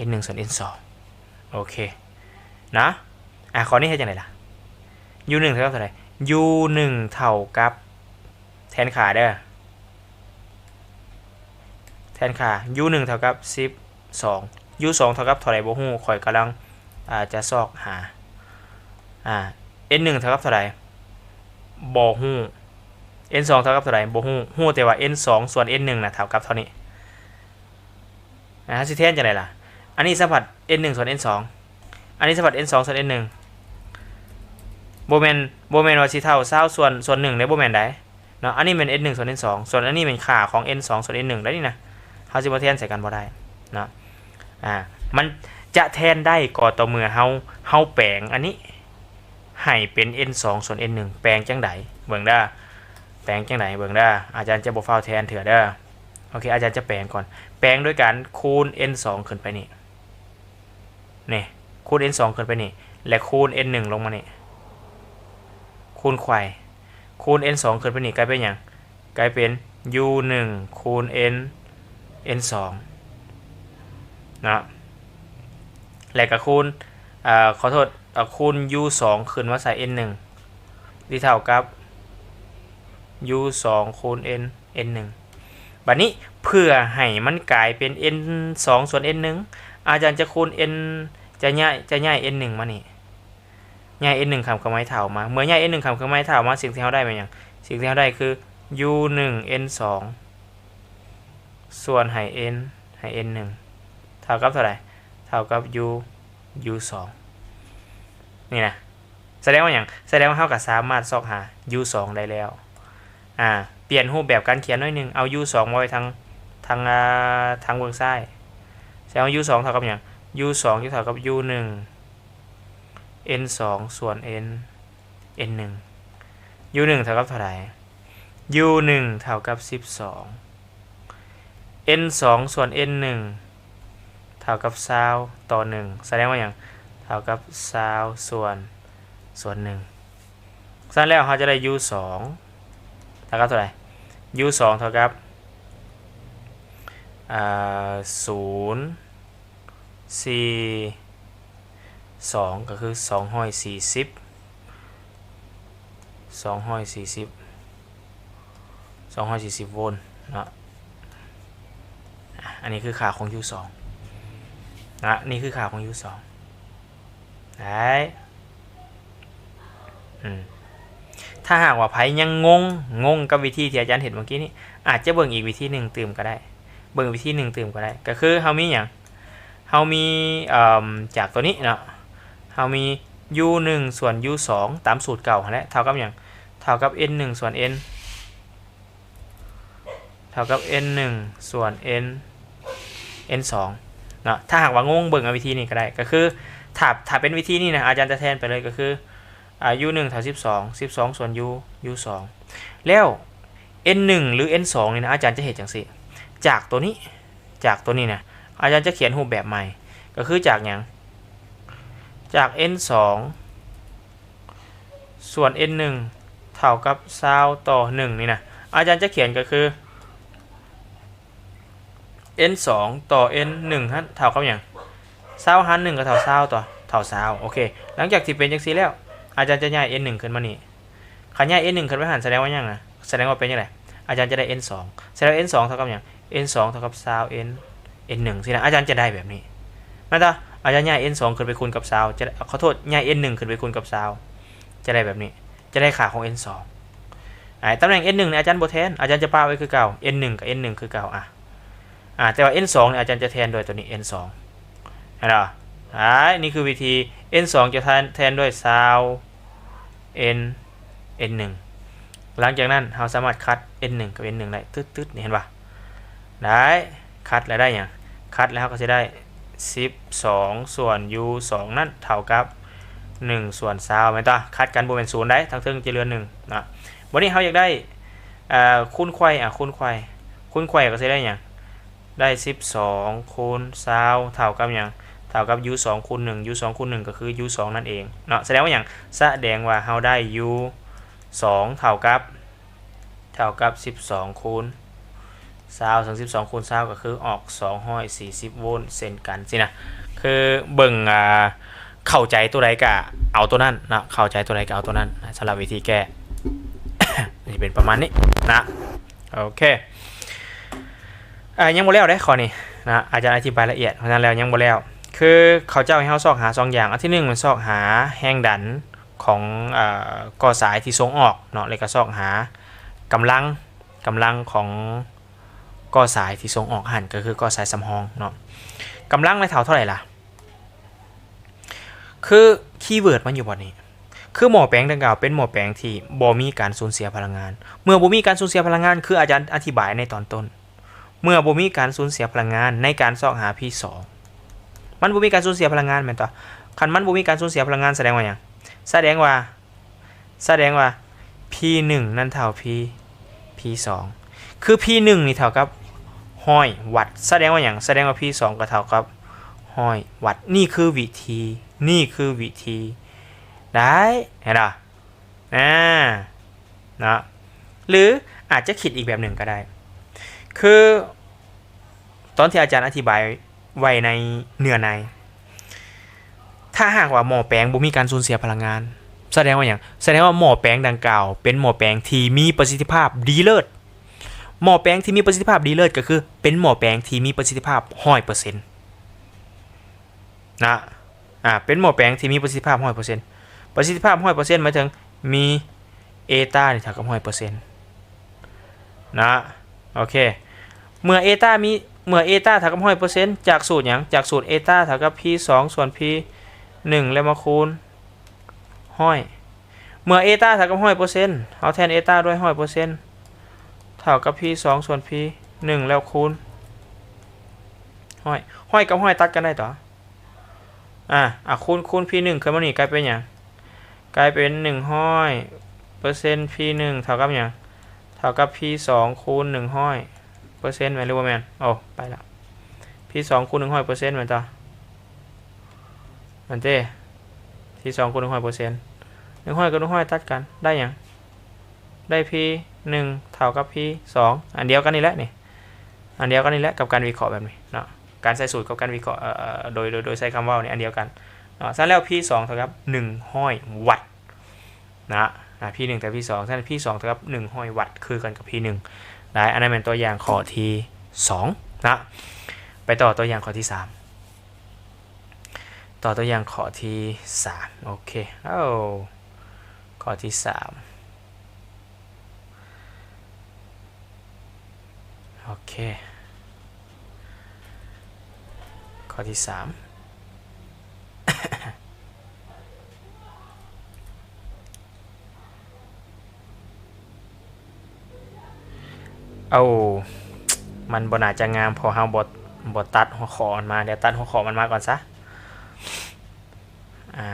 n ໜຶ່ງສ່ວນ n ສອງ. ໂອເຄນະ ອາ ຂໍ້ນີ້ເຮັດຈັ່ງໃດລະ? u ໜຶ່ງເທົ່າກັບເທົ່າໃດ? u ໜຶ່ງເທົ່າກັບ ແທນຄ່າເດີ ແທນຄ່າ u ໜຶ່ງເທົ່າກັບສິບສອງ u ສອງເທົ່າກັບເທົ່າໃດບໍ່ຮູ້ ຂ້ອຍກຳລັງ ອາ ຈະຊອກຫາ. ອາ n ໜຶ່ງເທົ່າກັບເທົ່າໃດ? ບໍ່ຮູ້. n ສອງເທົ່າກັບເທົ່າໃດ? ບໍ່ຮູ້. ຮູ້ແຕ່ວ່າ n ສອງສ່ວນ n ໜຶ່ງນະເທົ່າກັບເທົ່ານີ້. ອາ ເຮົາຊິແທນຈັ່ງໃດລະ? ອັນນີ້ສຳພັດ n ໜຶ່ງສ່ວນ n ສອງ ອັນນີ້ສຳພັດ n ສອງສ່ວນ n ໜຶ່ງ ບໍ່ແມ່ນ ບໍ່ແມ່ນວ່າຊິເທົ່າຊາວສ່ວນ ສ່ວນໜຶ່ງເດ້ ບໍ່ແມ່ນໃດເນາະ. ອັນນີ້ແມ່ນ n ໜຶ່ງສ່ວນ n ສອງ ສ່ວນອັນນີ້ແມ່ນຄ່າຂອງ n ສອງສ່ວນ n ໜຶ່ງໄດ້ນີ້ນະ. ເຮົາຊິມາແທນໃສ່ກັນບໍ່ໄດ້ເນາະ. ອາ ມັນຈະແທນໄດ້ກໍຕໍ່ເມື່ອເຮົາ ເຮົາແປງອັນນີ້ໃຫ້ເປັນ n ສອງສ່ວນ n ໜຶ່ງ ແປງຈັ່ງໃດເບິ່ງເດີ ແປງຈັ່ງໃດເບິ່ງເດີ. ອາຈານຈະບໍ່ຟ້າວແທນເທື່ອເດີ. ໂອເຄ ອາຈານຈະແປງກ່ອນ ແປງໂດຍການຄູນ n ສອງຂຶ້ນໄປນີ້ ນີ້ ຄູນ n ສອງຂຶ້ນໄປນີ້ ແລະ ຄູນ n ໜຶ່ງລົງມານີ້ ຄູນໄຂວ້ ຄູນ n ສອງຂຶ້ນໄປນີ້ ກາຍເປັນຫຍັງ? ກາຍເປັນ u ໜຶ່ງຄູນ n n ສອງເນາະ ແລະກະຄູນ ເອີ ຂໍໂທດ ເອີ ຄູນ u ສອງຂຶ້ນມາໃສ່ n ໜຶ່ງ ທີ່ເທົ່າກັບ u ສອງຄູນ n n ໜຶ່ງ. ບາດນີ້ເພື່ອໃຫ້ມັນກາຍເປັນ n ສອງສ່ວນ n ໜຶ່ງ ອາຈານຈະຄູນ n ຈະຍ້າຍ ຈະຍ້າຍ n ໜຶ່ງມານີ້ ຍ້າຍ n ໜຶ່ງຂ້າມເຄື່ອງໝາຍຖາວມາ. ເມື່ອຍ້າຍ n ໜຶ່ງຂ້າມເຄື່ອງໝາຍຖາວມາ ສິ່ງທີ່ເຮົາໄດ້ແມ່ນຫຍັງ? ສິ່ງທີ່ເຮົາໄດ້ຄື u ໜຶ່ງ n ສອງ ສ່ວນໃຫ້ n ໃຫ້ n ໜຶ່ງ ເທົ່າກັບເທົ່າໃດ? ເທົ່າກັບ u u ສອງ ນີ້ນະ. ສະແດງວ່າຫຍັງ? ສະແດງວ່າເຮົາກໍສາມາດຊອກຫາ u ສອງໄດ້ແລ້ວ. ອາ ປ່ຽນຮູບແບບການຂຽນໜ້ອຍໜຶ່ງ, ເອົາ u ສອງມາໄວ້ທາງ ທາງ ອາ ທາງເບື້ອງຊ້າຍ. ສະແດງວ່າ u ສອງເທົ່າກັບຫຍັງ? u ສອງຈະເທົ່າກັບ u ໜຶ່ງ n ສອງ ສ່ວນ n n ໜຶ່ງ. u ໜຶ່ງເທົ່າກັບເທົ່າໃດ? u ໜຶ່ງເທົ່າກັບສິບສອງ. n ສອງ ສ່ວນ n ໜຶ່ງເທົ່າກັບຊາວຕໍ່ໜຶ່ງ. ສະແດງວ່າຫຍັງ? ເທົ່າກັບຊາວສ່ວນ ສ່ວນໜຶ່ງ. ສະນັ້ນແລ້ວເຮົາຈະໄດ້ u ສອງເທົ່າກັບເທົ່າໃດ? u ສອງເທົ່າກັບ ອາ ສູນ ສີ່ ສອງ ກໍຄືສອງຮ້ອຍສີ່ສິບ ສອງຮ້ອຍສີ່ສິບ ສອງຮ້ອຍສີ່ສິບໂວນເນາະ. ອາ ອັນນີ້ຄືຄ່າຂອງ u ສອງນະ, ນີ້ຄືຄ່າຂອງ u ສອງ. ໄດ້ ອືມ ຖ້າຫາກວ່າໃຜຍັງງົງ, ງົງກັບວິທີທີ່ອາຈານເຮັດເມື່ອກີ້ນີ້, ອາດຈະເບິ່ງອີກວິທີໜຶ່ງຕື່ມກໍໄດ້, ເບິ່ງວິທີໜຶ່ງຕື່ມກໍໄດ້. ກໍຄືເຮົາມີຫຍັງ? ເຮົາມີ ເອີ່ມ ຈາກຕົວນີ້ເນາະ, ເຮົາມີ u ໜຶ່ງ ສ່ວນ u ສອງ ຕາມສູດເກົ່າຫັ້ນແຫຼະ ເທົ່າກັບຫຍັງ? ເທົ່າກັບ n ໜຶ່ງ ສ່ວນ n ເທົ່າກັບ n ໜຶ່ງ ສ່ວນ n n ສອງເນາະ. ຖ້າຫາກວ່າງົງ ເບິ່ງເອົາວິທີນີ້ກໍໄດ້, ກໍຄື ຖ້າ ຖ້າເປັນວິທີນີ້ນະ ອາຈານຈະແທນໄປເລີຍ ກໍຄື ອາ u ໜຶ່ງເທົ່າສິບສອງ ສິບສອງ ສ່ວນ u u ສອງ. ແລ້ວ n ໜຶ່ງ ຫຼື n ສອງນີ້ນະ ອາຈານຈະເຮັດຈັ່ງຊີ້, ຈາກຕົວນີ້ ຈາກຕົວນີ້ນະ ອາຈານຈະຂຽນຮູບແບບໃໝ່, ກໍຄືຈາກຫຍັງ? ຈາກ n ສອງ ສ່ວນ n ໜຶ່ງເທົ່າກັບຊາວຕໍ່ໜຶ່ງນີ້ນະ, ອາຈານຈະຂຽນກໍຄື n ສອງຕໍ່ n ໜຶ່ງຫັ້ນເທົ່າກັບຫຍັງ? ຊາວຫານໜຶ່ງກໍເທົ່າຊາວຕົວະ, ເທົ່າຊາວ. ໂອເຄ, ຫຼັງຈາກທີ່ເປັນຈັ່ງຊີ້ແລ້ວ, ອາຈານຈະຍ້າຍ n ໜຶ່ງຂຶ້ນມານີ້. ຄັນຍ້າຍ n ໜຶ່ງຂຶ້ນໄປຫັ້ນ ສະແດງວ່າຫຍັງນະ? ສະແດງວ່າເປັນຈັ່ງໃດ? ອາຈານຈະໄດ້ n ສອງ. ສະແດງວ່າ n ສອງເທົ່າກັບຫຍັງ? n ສອງເທົ່າກັບຊາວ n n ໜຶ່ງຊີ້ນະ, ອາຈານຈະໄດ້ແບບນີ້ ແມ່ນຕາ? ອາຈານຍ້າຍ n ສອງຂຶ້ນໄປຄູນກັບຊາວ ຈະ ຂໍໂທດ, ຍ້າຍ n ໜຶ່ງຂຶ້ນໄປຄູນກັບຊາວ ຈະໄດ້ແບບນີ້, ຈະໄດ້ຄ່າຂອງ n ສອງ. ອາ ຕຳແໜ່ງ n ໜຶ່ງນີ້ອາຈານບໍ່ແທນ, ອາຈານຈະປະໄວ້ຄືເກົ່າ n ໜຶ່ງກັບ n ໜຶ່ງຄືເກົ່າ. ອາ ອາ ແຕ່ວ່າ n ສອງນີ້ອາຈານຈະແທນດ້ວຍຕົວນີ້ n ສອງ ເຫັນບໍ່? ອາ ນີ້ຄືວິທີ n ສອງຈະແທນ ແທນດ້ວຍຊາວ n n ໜຶ່ງ. ຫຼັງຈາກນັ້ນເຮົາສາມາດຂັດ n ໜຶ່ງກັບ n ໜຶ່ງໄດ້ ຕຶດໆ ນີ້ ເຫັນບໍ່? ໄດ້ ຂັດແລ້ວໄດ້ຫຍັງ? ຂັດແລ້ວເຮົາກໍຊິໄດ້ສິບສອງ ສ່ວນ u ສອງນັ້ນເທົ່າກັບ ໜຶ່ງ ສ່ວນຊາວ ແມ່ນຕາ? ຂັດກັນບໍ່ແມ່ນສູນໃດ໋, ທາງເທິງຈະເຫຼືອ ໜຶ່ງ ເນາະ. ບັດນີ້ເຮົາຢາກໄດ້ ເອີ ຄູນໄຂວ້ ອາ ຄູນໄຂວ້ ຄູນໄຂວ້ກໍຊິໄດ້ຫຍັງ? ໄດ້ສິບສອງຄູນຊາວເທົ່າກັບຫຍັງ? ເທົ່າກັບ u ສອງຄູນໜຶ່ງ, u ສອງຄູນໜຶ່ງກໍຄື u ສອງນັ້ນເອງເນາະ. ສະແດງວ່າຫຍັງ? ສະແດງວ່າເຮົາໄດ້ u ສອງເທົ່າກັບ ເທົ່າກັບສິບສອງຄູນຊາວ ເຊິ່ງສິບສອງຄູນຊາວກໍຄືອອກສອງຮ້ອຍສີ່ສິບໂວນເຊັ່ນກັນຊີ້ນະ. ຄືເບິ່ງ ອ່າ ເຂົ້າໃຈຕົວໃດກະເອົາຕົວນັ້ນເນາະ, ເຂົ້າໃຈຕົວໃດກະເອົາຕົວນັ້ນ. ສຳລັບວິທີແກ້ ຊິເປັນປະມານນີ້ນະ. ໂອເຄ ອາ ຍັງບໍ່ແລ້ວເດ້ຂໍ້ນີ້ນະ, ອາຈານອະທິບາຍລະອຽດ ເພາະສະນັ້ນແລ້ວຍັງບໍ່ແລ້ວ. ຄືເຂົາເຈົ້າໃຫ້ເຮົາຊອກຫາສອງຢ່າງ, ອັນທີໜຶ່ງແມ່ນຊອກຫາແຮງດັນຂອງ ເອີ ກໍສາຍທີ່ສົ່ງອອກເນາະ, ແລ້ວກໍຊອກຫາກຳລັງ, ກຳລັງຂອງກໍສາຍທີ່ສົ່ງອອກຫັ້ນ ກໍຄືກໍສາຍສຳຮອງເນາະ. ກຳລັງໄດ້ເທົ່າ ເທົ່າໃດລະ? ຄືຄີເວີດມັນຢູ່ບ່ອນນີ້, ຄືໝໍ້ແປງດັ່ງກ່າວເປັນໝໍ້ແປງທີ່ບໍ່ມີການສູນເສຍພະລັງງານ. ເມື່ອບໍ່ມີການສູນເສຍພະລັງງານ ຄືອາຈານອະທິບາຍໃນຕອນຕົ້ນ, ເມື່ອບໍ່ມີການສູນເສຍພະລັງງານໃນການຊອກຫາ P ສອງ ມັນບໍ່ມີການສູນເສຍພະລັງງານ ແມ່ນຕົວະ? ຄັນມັນບໍ່ມີການສູນເສຍພະລັງງານ ສະແດງວ່າຫຍັງ? ສະແດງວ່າ ສະແດງວ່າ P ໜຶ່ງນັ້ນເທົ່າ P P ສອງ ຄື P ໜຶ່ງນີ້ເທົ່າກັບຮ້ອຍວັດ, ສະແດງວ່າຫຍັງ? ສະແດງວ່າ P ສອງກໍເທົ່າກັບຮ້ອຍວັດ. ນີ້ຄືວິທີ, ນີ້ຄືວິທີ. ໄດ້ ເຫັນບໍ່? ອາ ເນາະ. ຫຼືອາດຈະຄິດອີກແບບໜຶ່ງກໍໄດ້, ຄືຕອນທີ່ອາຈານອະທິບາຍໄວ້ໃນເນື້ອໃນ, ຖ້າຫາກວ່າໝໍ້ແປງບໍ່ມີການສູນເສຍພະລັງງານ ສະແດງວ່າຫຍັງ? ສະແດງວ່າໝໍ້ແປງດັ່ງກ່າວເປັນໝໍ້ແປງທີ່ມີປະສິດທິພາບດີເລີດ. ໝໍ້ແປງທີ່ມີປະສິດທິພາບດີເລີດ ກໍຄືເປັນໝໍ້ແປງທີ່ມີປະສິດທິພາບຮ້ອຍເປີເຊັນ ນະ. ອາ ເປັນໝໍ້ແປງທີ່ມີປະສິດທິພາບຮ້ອຍເປີເຊັນ. ປະສິດທິພາບຮ້ອຍເປີເຊັນ ໝາຍເຖິງມີເອຕານີ້ເທົ່າກັບຮ້ອຍເປີເຊັນ ນະ. ໂອເຄ ເມື່ອເອຕາມີ ເມື່ອເອຕາເທົ່າກັບຮ້ອຍເປີເຊັນ ຈາກສູດຫຍັງ? ຈາກສູດເອຕາເທົ່າກັບ P ສອງ ສ່ວນ P ໜຶ່ງ ແລ້ວມາຄູນ ຮ້ອຍ ເມື່ອເອຕາເທົ່າກັບຮ້ອຍເປີເຊັນ ເຮົາແທນເອຕາດ້ວຍຮ້ອຍເປີເຊັນ ເທົ່າກັບ P ສອງ ສ່ວນ P ໜຶ່ງ ແລ້ວຄູນຮ້ອຍ ຮ້ອຍກັບຮ້ອຍຕັດກັນໄດ້ຕົວະ ອາ ອາ ຄູນ ຄູນ P ໜຶ່ງຂຶ້ນມານີ້ກາຍເປັນຫຍັງ? ກາຍເປັນໜຶ່ງຮ້ອຍເປີເຊັນ P ໜຶ່ງເທົ່າກັບຫຍັງ? ເທົ່າກັບ P ສອງ ຄູນ ໜຶ່ງຮ້ອຍເປີເຊັນ ແມ່ນຫຼືບໍ່ແມ່ນ? ໂອ້ ໄປລະ P ສອງ ຄູນ ໜຶ່ງຮ້ອຍເປີເຊັນ ແມ່ນຕົວະ? ແມ່ນເດ້ P ສອງ ຄູນ ໜຶ່ງຮ້ອຍເປີເຊັນ ໜຶ່ງຮ້ອຍກັບໜຶ່ງຮ້ອຍຕັດກັນ ໄດ້ຫຍັງ? ໄດ້ P ໜຶ່ງເທົ່າກັບ P ສອງ ອັນດຽວກັນນີ້ແຫຼະນີ້ ອັນດຽວກັນນີ້ແຫຼະ ກັບການວິເຄາະແບບນີ້ເນາະ ການໃຊ້ສູດກັບການວິເຄາະ ເອີ ໂດຍ ໂດຍ ໂດຍໃຊ້ຄຳເວົ້ານີ້ອັນດຽວກັນເນາະ. ສະນັ້ນແລ້ວ P ສອງເທົ່າກັບໜຶ່ງຮ້ອຍວັດນະ ອາ P ໜຶ່ງແຕ່ P ສອງ ສະນັ້ນ P ສອງເທົ່າກັບໜຶ່ງຮ້ອຍວັດ ຄືກັນກັບ P ໜຶ່ງ ໄດ້. ອັນນັ້ນແມ່ນຕົວຢ່າງຂໍ້ທີສອງນະ. ໄປຕໍ່ຕົວຢ່າງຂໍ້ທີສາມ ຕໍ່ຕົວຢ່າງຂໍ້ທີສາມ ໂອເຄ ເອົາ ຂໍ້ທີສາມ ໂອເຄ ຂໍ້ທີສາມ ເອົາ ມັນບໍ່ໜ້າຈະງາມ ເພາະເຮົາບໍ່ ບໍ່ຕັດຫົວຂໍ້ມັນມາ. ດຽວຕັດຫົວຂໍ້ມັນມາກ່ອນຊະ. ອາ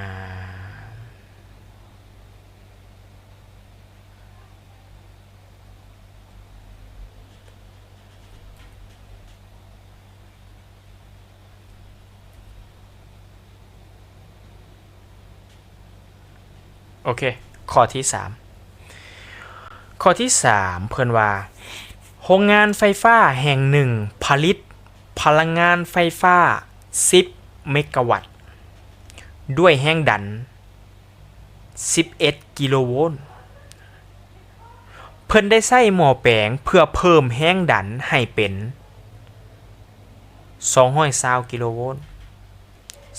ໂອເຄ ຂໍ້ທີສາມ ຂໍ້ທີສາມ ເພິ່ນວ່າ ໂຮງງານໄຟຟ້າແຫ່ງໜຶ່ງຜະລິດພະລັງງານໄຟຟ້າສິບເມກາວັດ ດ້ວຍແຮງດັນສິບເອັດກິໂລໂວນ. ເພິ່ນໄດ້ໃຊ້ໝໍ້ແປງເພື່ອເພີ່ມແຮງດັນໃຫ້ເປັນສອງຮ້ອຍຊາວກິໂລໂວນ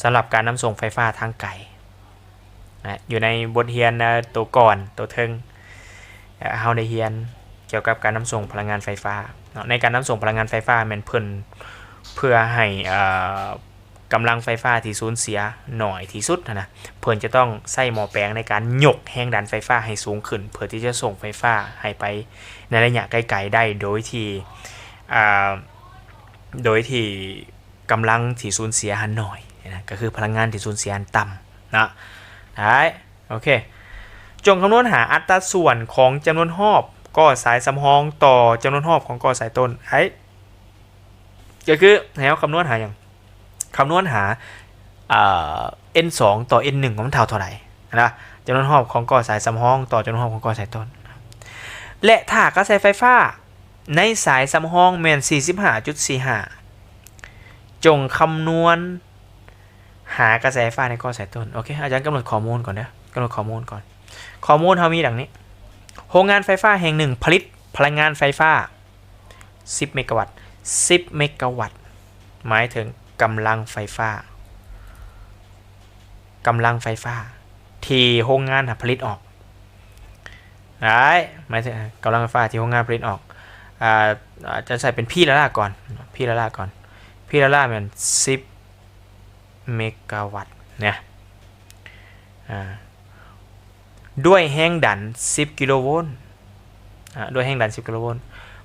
ສຳລັບການນຳສົ່ງໄຟຟ້າທາງໄກນະ. ຢູ່ໃນບົດຮຽນ ເອີ ໂຕກ່ອນ ໂຕເທິງ ເອີ ເຮົາໄດ້ຮຽນກ່ຽວກັບການນຳສົ່ງພະລັງງານໄຟຟ້າເນາະ. ໃນການນຳສົ່ງພະລັງງານໄຟຟ້າແມ່ນເພິ່ນ ເພື່ອໃຫ້ ເອີ ກຳລັງໄຟຟ້າທີ່ສູນເສຍໜ້ອຍທີ່ສຸດຫັ້ນນະ ເພິ່ນຈະຕ້ອງໃຊ້ໝໍ້ແປງໃນການຍົກແຮງດັນໄຟຟ້າໃຫ້ສູງຂຶ້ນ ເພື່ອທີ່ຈະສົ່ງໄຟຟ້າໃຫ້ໄປໃນໄລຍະໄກໆໄດ້ ໂດຍທີ່ ອາ ໂດຍທີ່ກຳລັງທີ່ສູນເສຍຫັ້ນໜ້ອຍນະ ກໍຄືພະລັງງານທີ່ສູນເສຍຫັ້ນຕ່ຳເນາະ. ໄດ້ ໂອເຄ ຈົ່ງຄຳນວນຫາອັດຕາສ່ວນຂອງຈຳນວນຮອບກໍ່ສາຍສຳຮອງຕໍ່ຈຳນວນຮອບຂອງກໍ່ສາຍຕົ້ນ. ໄອ້ ກໍຄືໃຫ້ເຮົາຄຳນວນຫາຫຍັງ? ຄຳນວນຫາ ເອີ N ສອງຕໍ່ N ໜຶ່ງ ວ່າມັນເທົ່າເທົ່າໃດນະ ຈຳນວນຮອບຂອງກໍ່ສາຍສຳຮອງຕໍ່ຈຳນວນຮອບຂອງກໍ່ສາຍຕົ້ນ. ແລະ ຖ້າກະແສໄຟຟ້າໃນສາຍສຳຮອງແມ່ນສີ່ສິບຫ້າຈຸດສີ່ຫ້າ ຈົ່ງຄຳນວນຫາກະແສໄຟຟ້າໃນກໍ່ສາຍຕົ້ນ. ໂອເຄ ອາຈານກຳນົດຂໍ້ມູນກ່ອນເດີ ກຳນົດຂໍ້ມູນກ່ອນ. ຂໍ້ມູນເຮົາມີດັ່ງນີ້ ໂຮງງານໄຟຟ້າແຫ່ງໜຶ່ງຜະລິດພະລັງງານໄຟຟ້າ ສິບເມກາວັດ ສິບເມກາວັດ ໝາຍເຖິງກຳລັງໄຟຟ້າ ກຳລັງໄຟຟ້າທີ່ໂຮງງານຫັ້ນຜະລິດອອກ ໄດ້ ໝາຍເຖິງກຳລັງໄຟຟ້າທີ່ໂຮງງານຜະລິດອອກ. ອາ ຈະໃຊ້ເປັນພີລາລາກ່ອນ ພີລາລາກ່ອນ ພີລາລາແມ່ນສິບເມກາວັດນະ ອາ ດ້ວຍແຮງດັນສິບກິໂລໂວນ ອາ ດ້ວຍແຮງດັນສິບກິໂລໂວນ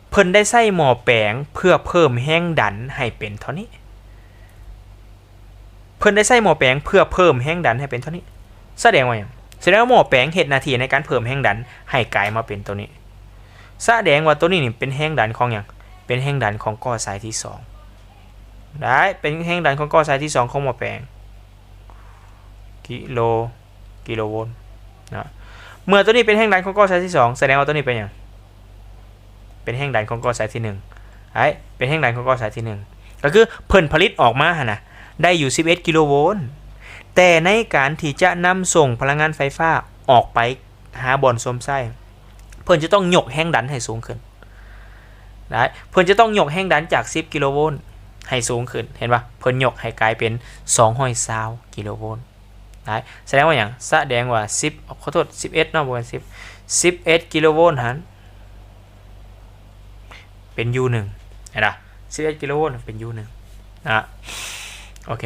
ເພິ່ນໄດ້ໃຊ້ໝໍ້ແປງເພື່ອເພີ່ມແຮງດັນໃຫ້ເປັນເທົ່ານີ້ ເພິ່ນໄດ້ໃຊ້ໝໍ້ແປງເພື່ອເພີ່ມແຮງດັນໃຫ້ເປັນເທົ່ານີ້. ສະແດງວ່າຫຍັງ? ສະແດງວ່າໝໍ້ແປງເຮັດໜ້າທີ່ໃນການເພີ່ມແຮງດັນໃຫ້ກາຍມາເປັນໂຕນີ້. ສະແດງວ່າໂຕນີ້ນີ້ເປັນແຮງດັນຂອງຫຍັງ? ເປັນແຮງດັນຂອງກໍ່ສາຍທີສອງ ໄດ້ ເປັນແຮງດັນຂອງກໍ່ສາຍທີສອງຂອງໝໍ້ແປງ ກິໂລ ກິໂລໂວນເນາະ. ເມື່ອໂຕນີ້ເປັນແຮງດັນຂອງກໍ່ສາຍທີສອງ ສະແດງວ່າໂຕນີ້ເປັນຫຍັງ? ເປັນແຮງດັນຂອງກໍ່ສາຍທີໜຶ່ງ ໄອ້ ເປັນແຮງດັນຂອງກໍ່ສາຍທີໜຶ່ງ ກໍຄືເພິ່ນຜະລິດອອກມາຫັ້ນນະ ໄດ້ຢູ່ສິບເອັດກິໂລໂວນ ແຕ່ໃນການທີ່ຈະນຳສົ່ງພະລັງງານໄຟຟ້າອອກໄປຫາບ່ອນຊົມໃຊ້ ເພິ່ນຈະຕ້ອງຍົກແຮງດັນໃຫ້ສູງຂຶ້ນ ໄດ້ ເພິ່ນຈະຕ້ອງຍົກແຮງດັນຈາກສິບກິໂລໂວນໃຫ້ສູງຂຶ້ນ ເຫັນບໍ່? ເພິ່ນຍົກໃຫ້ກາຍເປັນສອງຮ້ອຍຊາວກິໂລໂວນ ໄດ້ ສະແດງວ່າຫຍັງ? ສະແດງວ່າສິບ ຂໍໂທດ ສິບເອັດເນາະ ບໍ່ແມ່ນສິບ ສິບເອັດກິໂລໂວນຫັ້ນເປັນ U ໜຶ່ງ ເຫັນບໍ່? ສິບເອັດກິໂລໂວນເປັນ U ໜຶ່ງ ນະ ໂອເຄ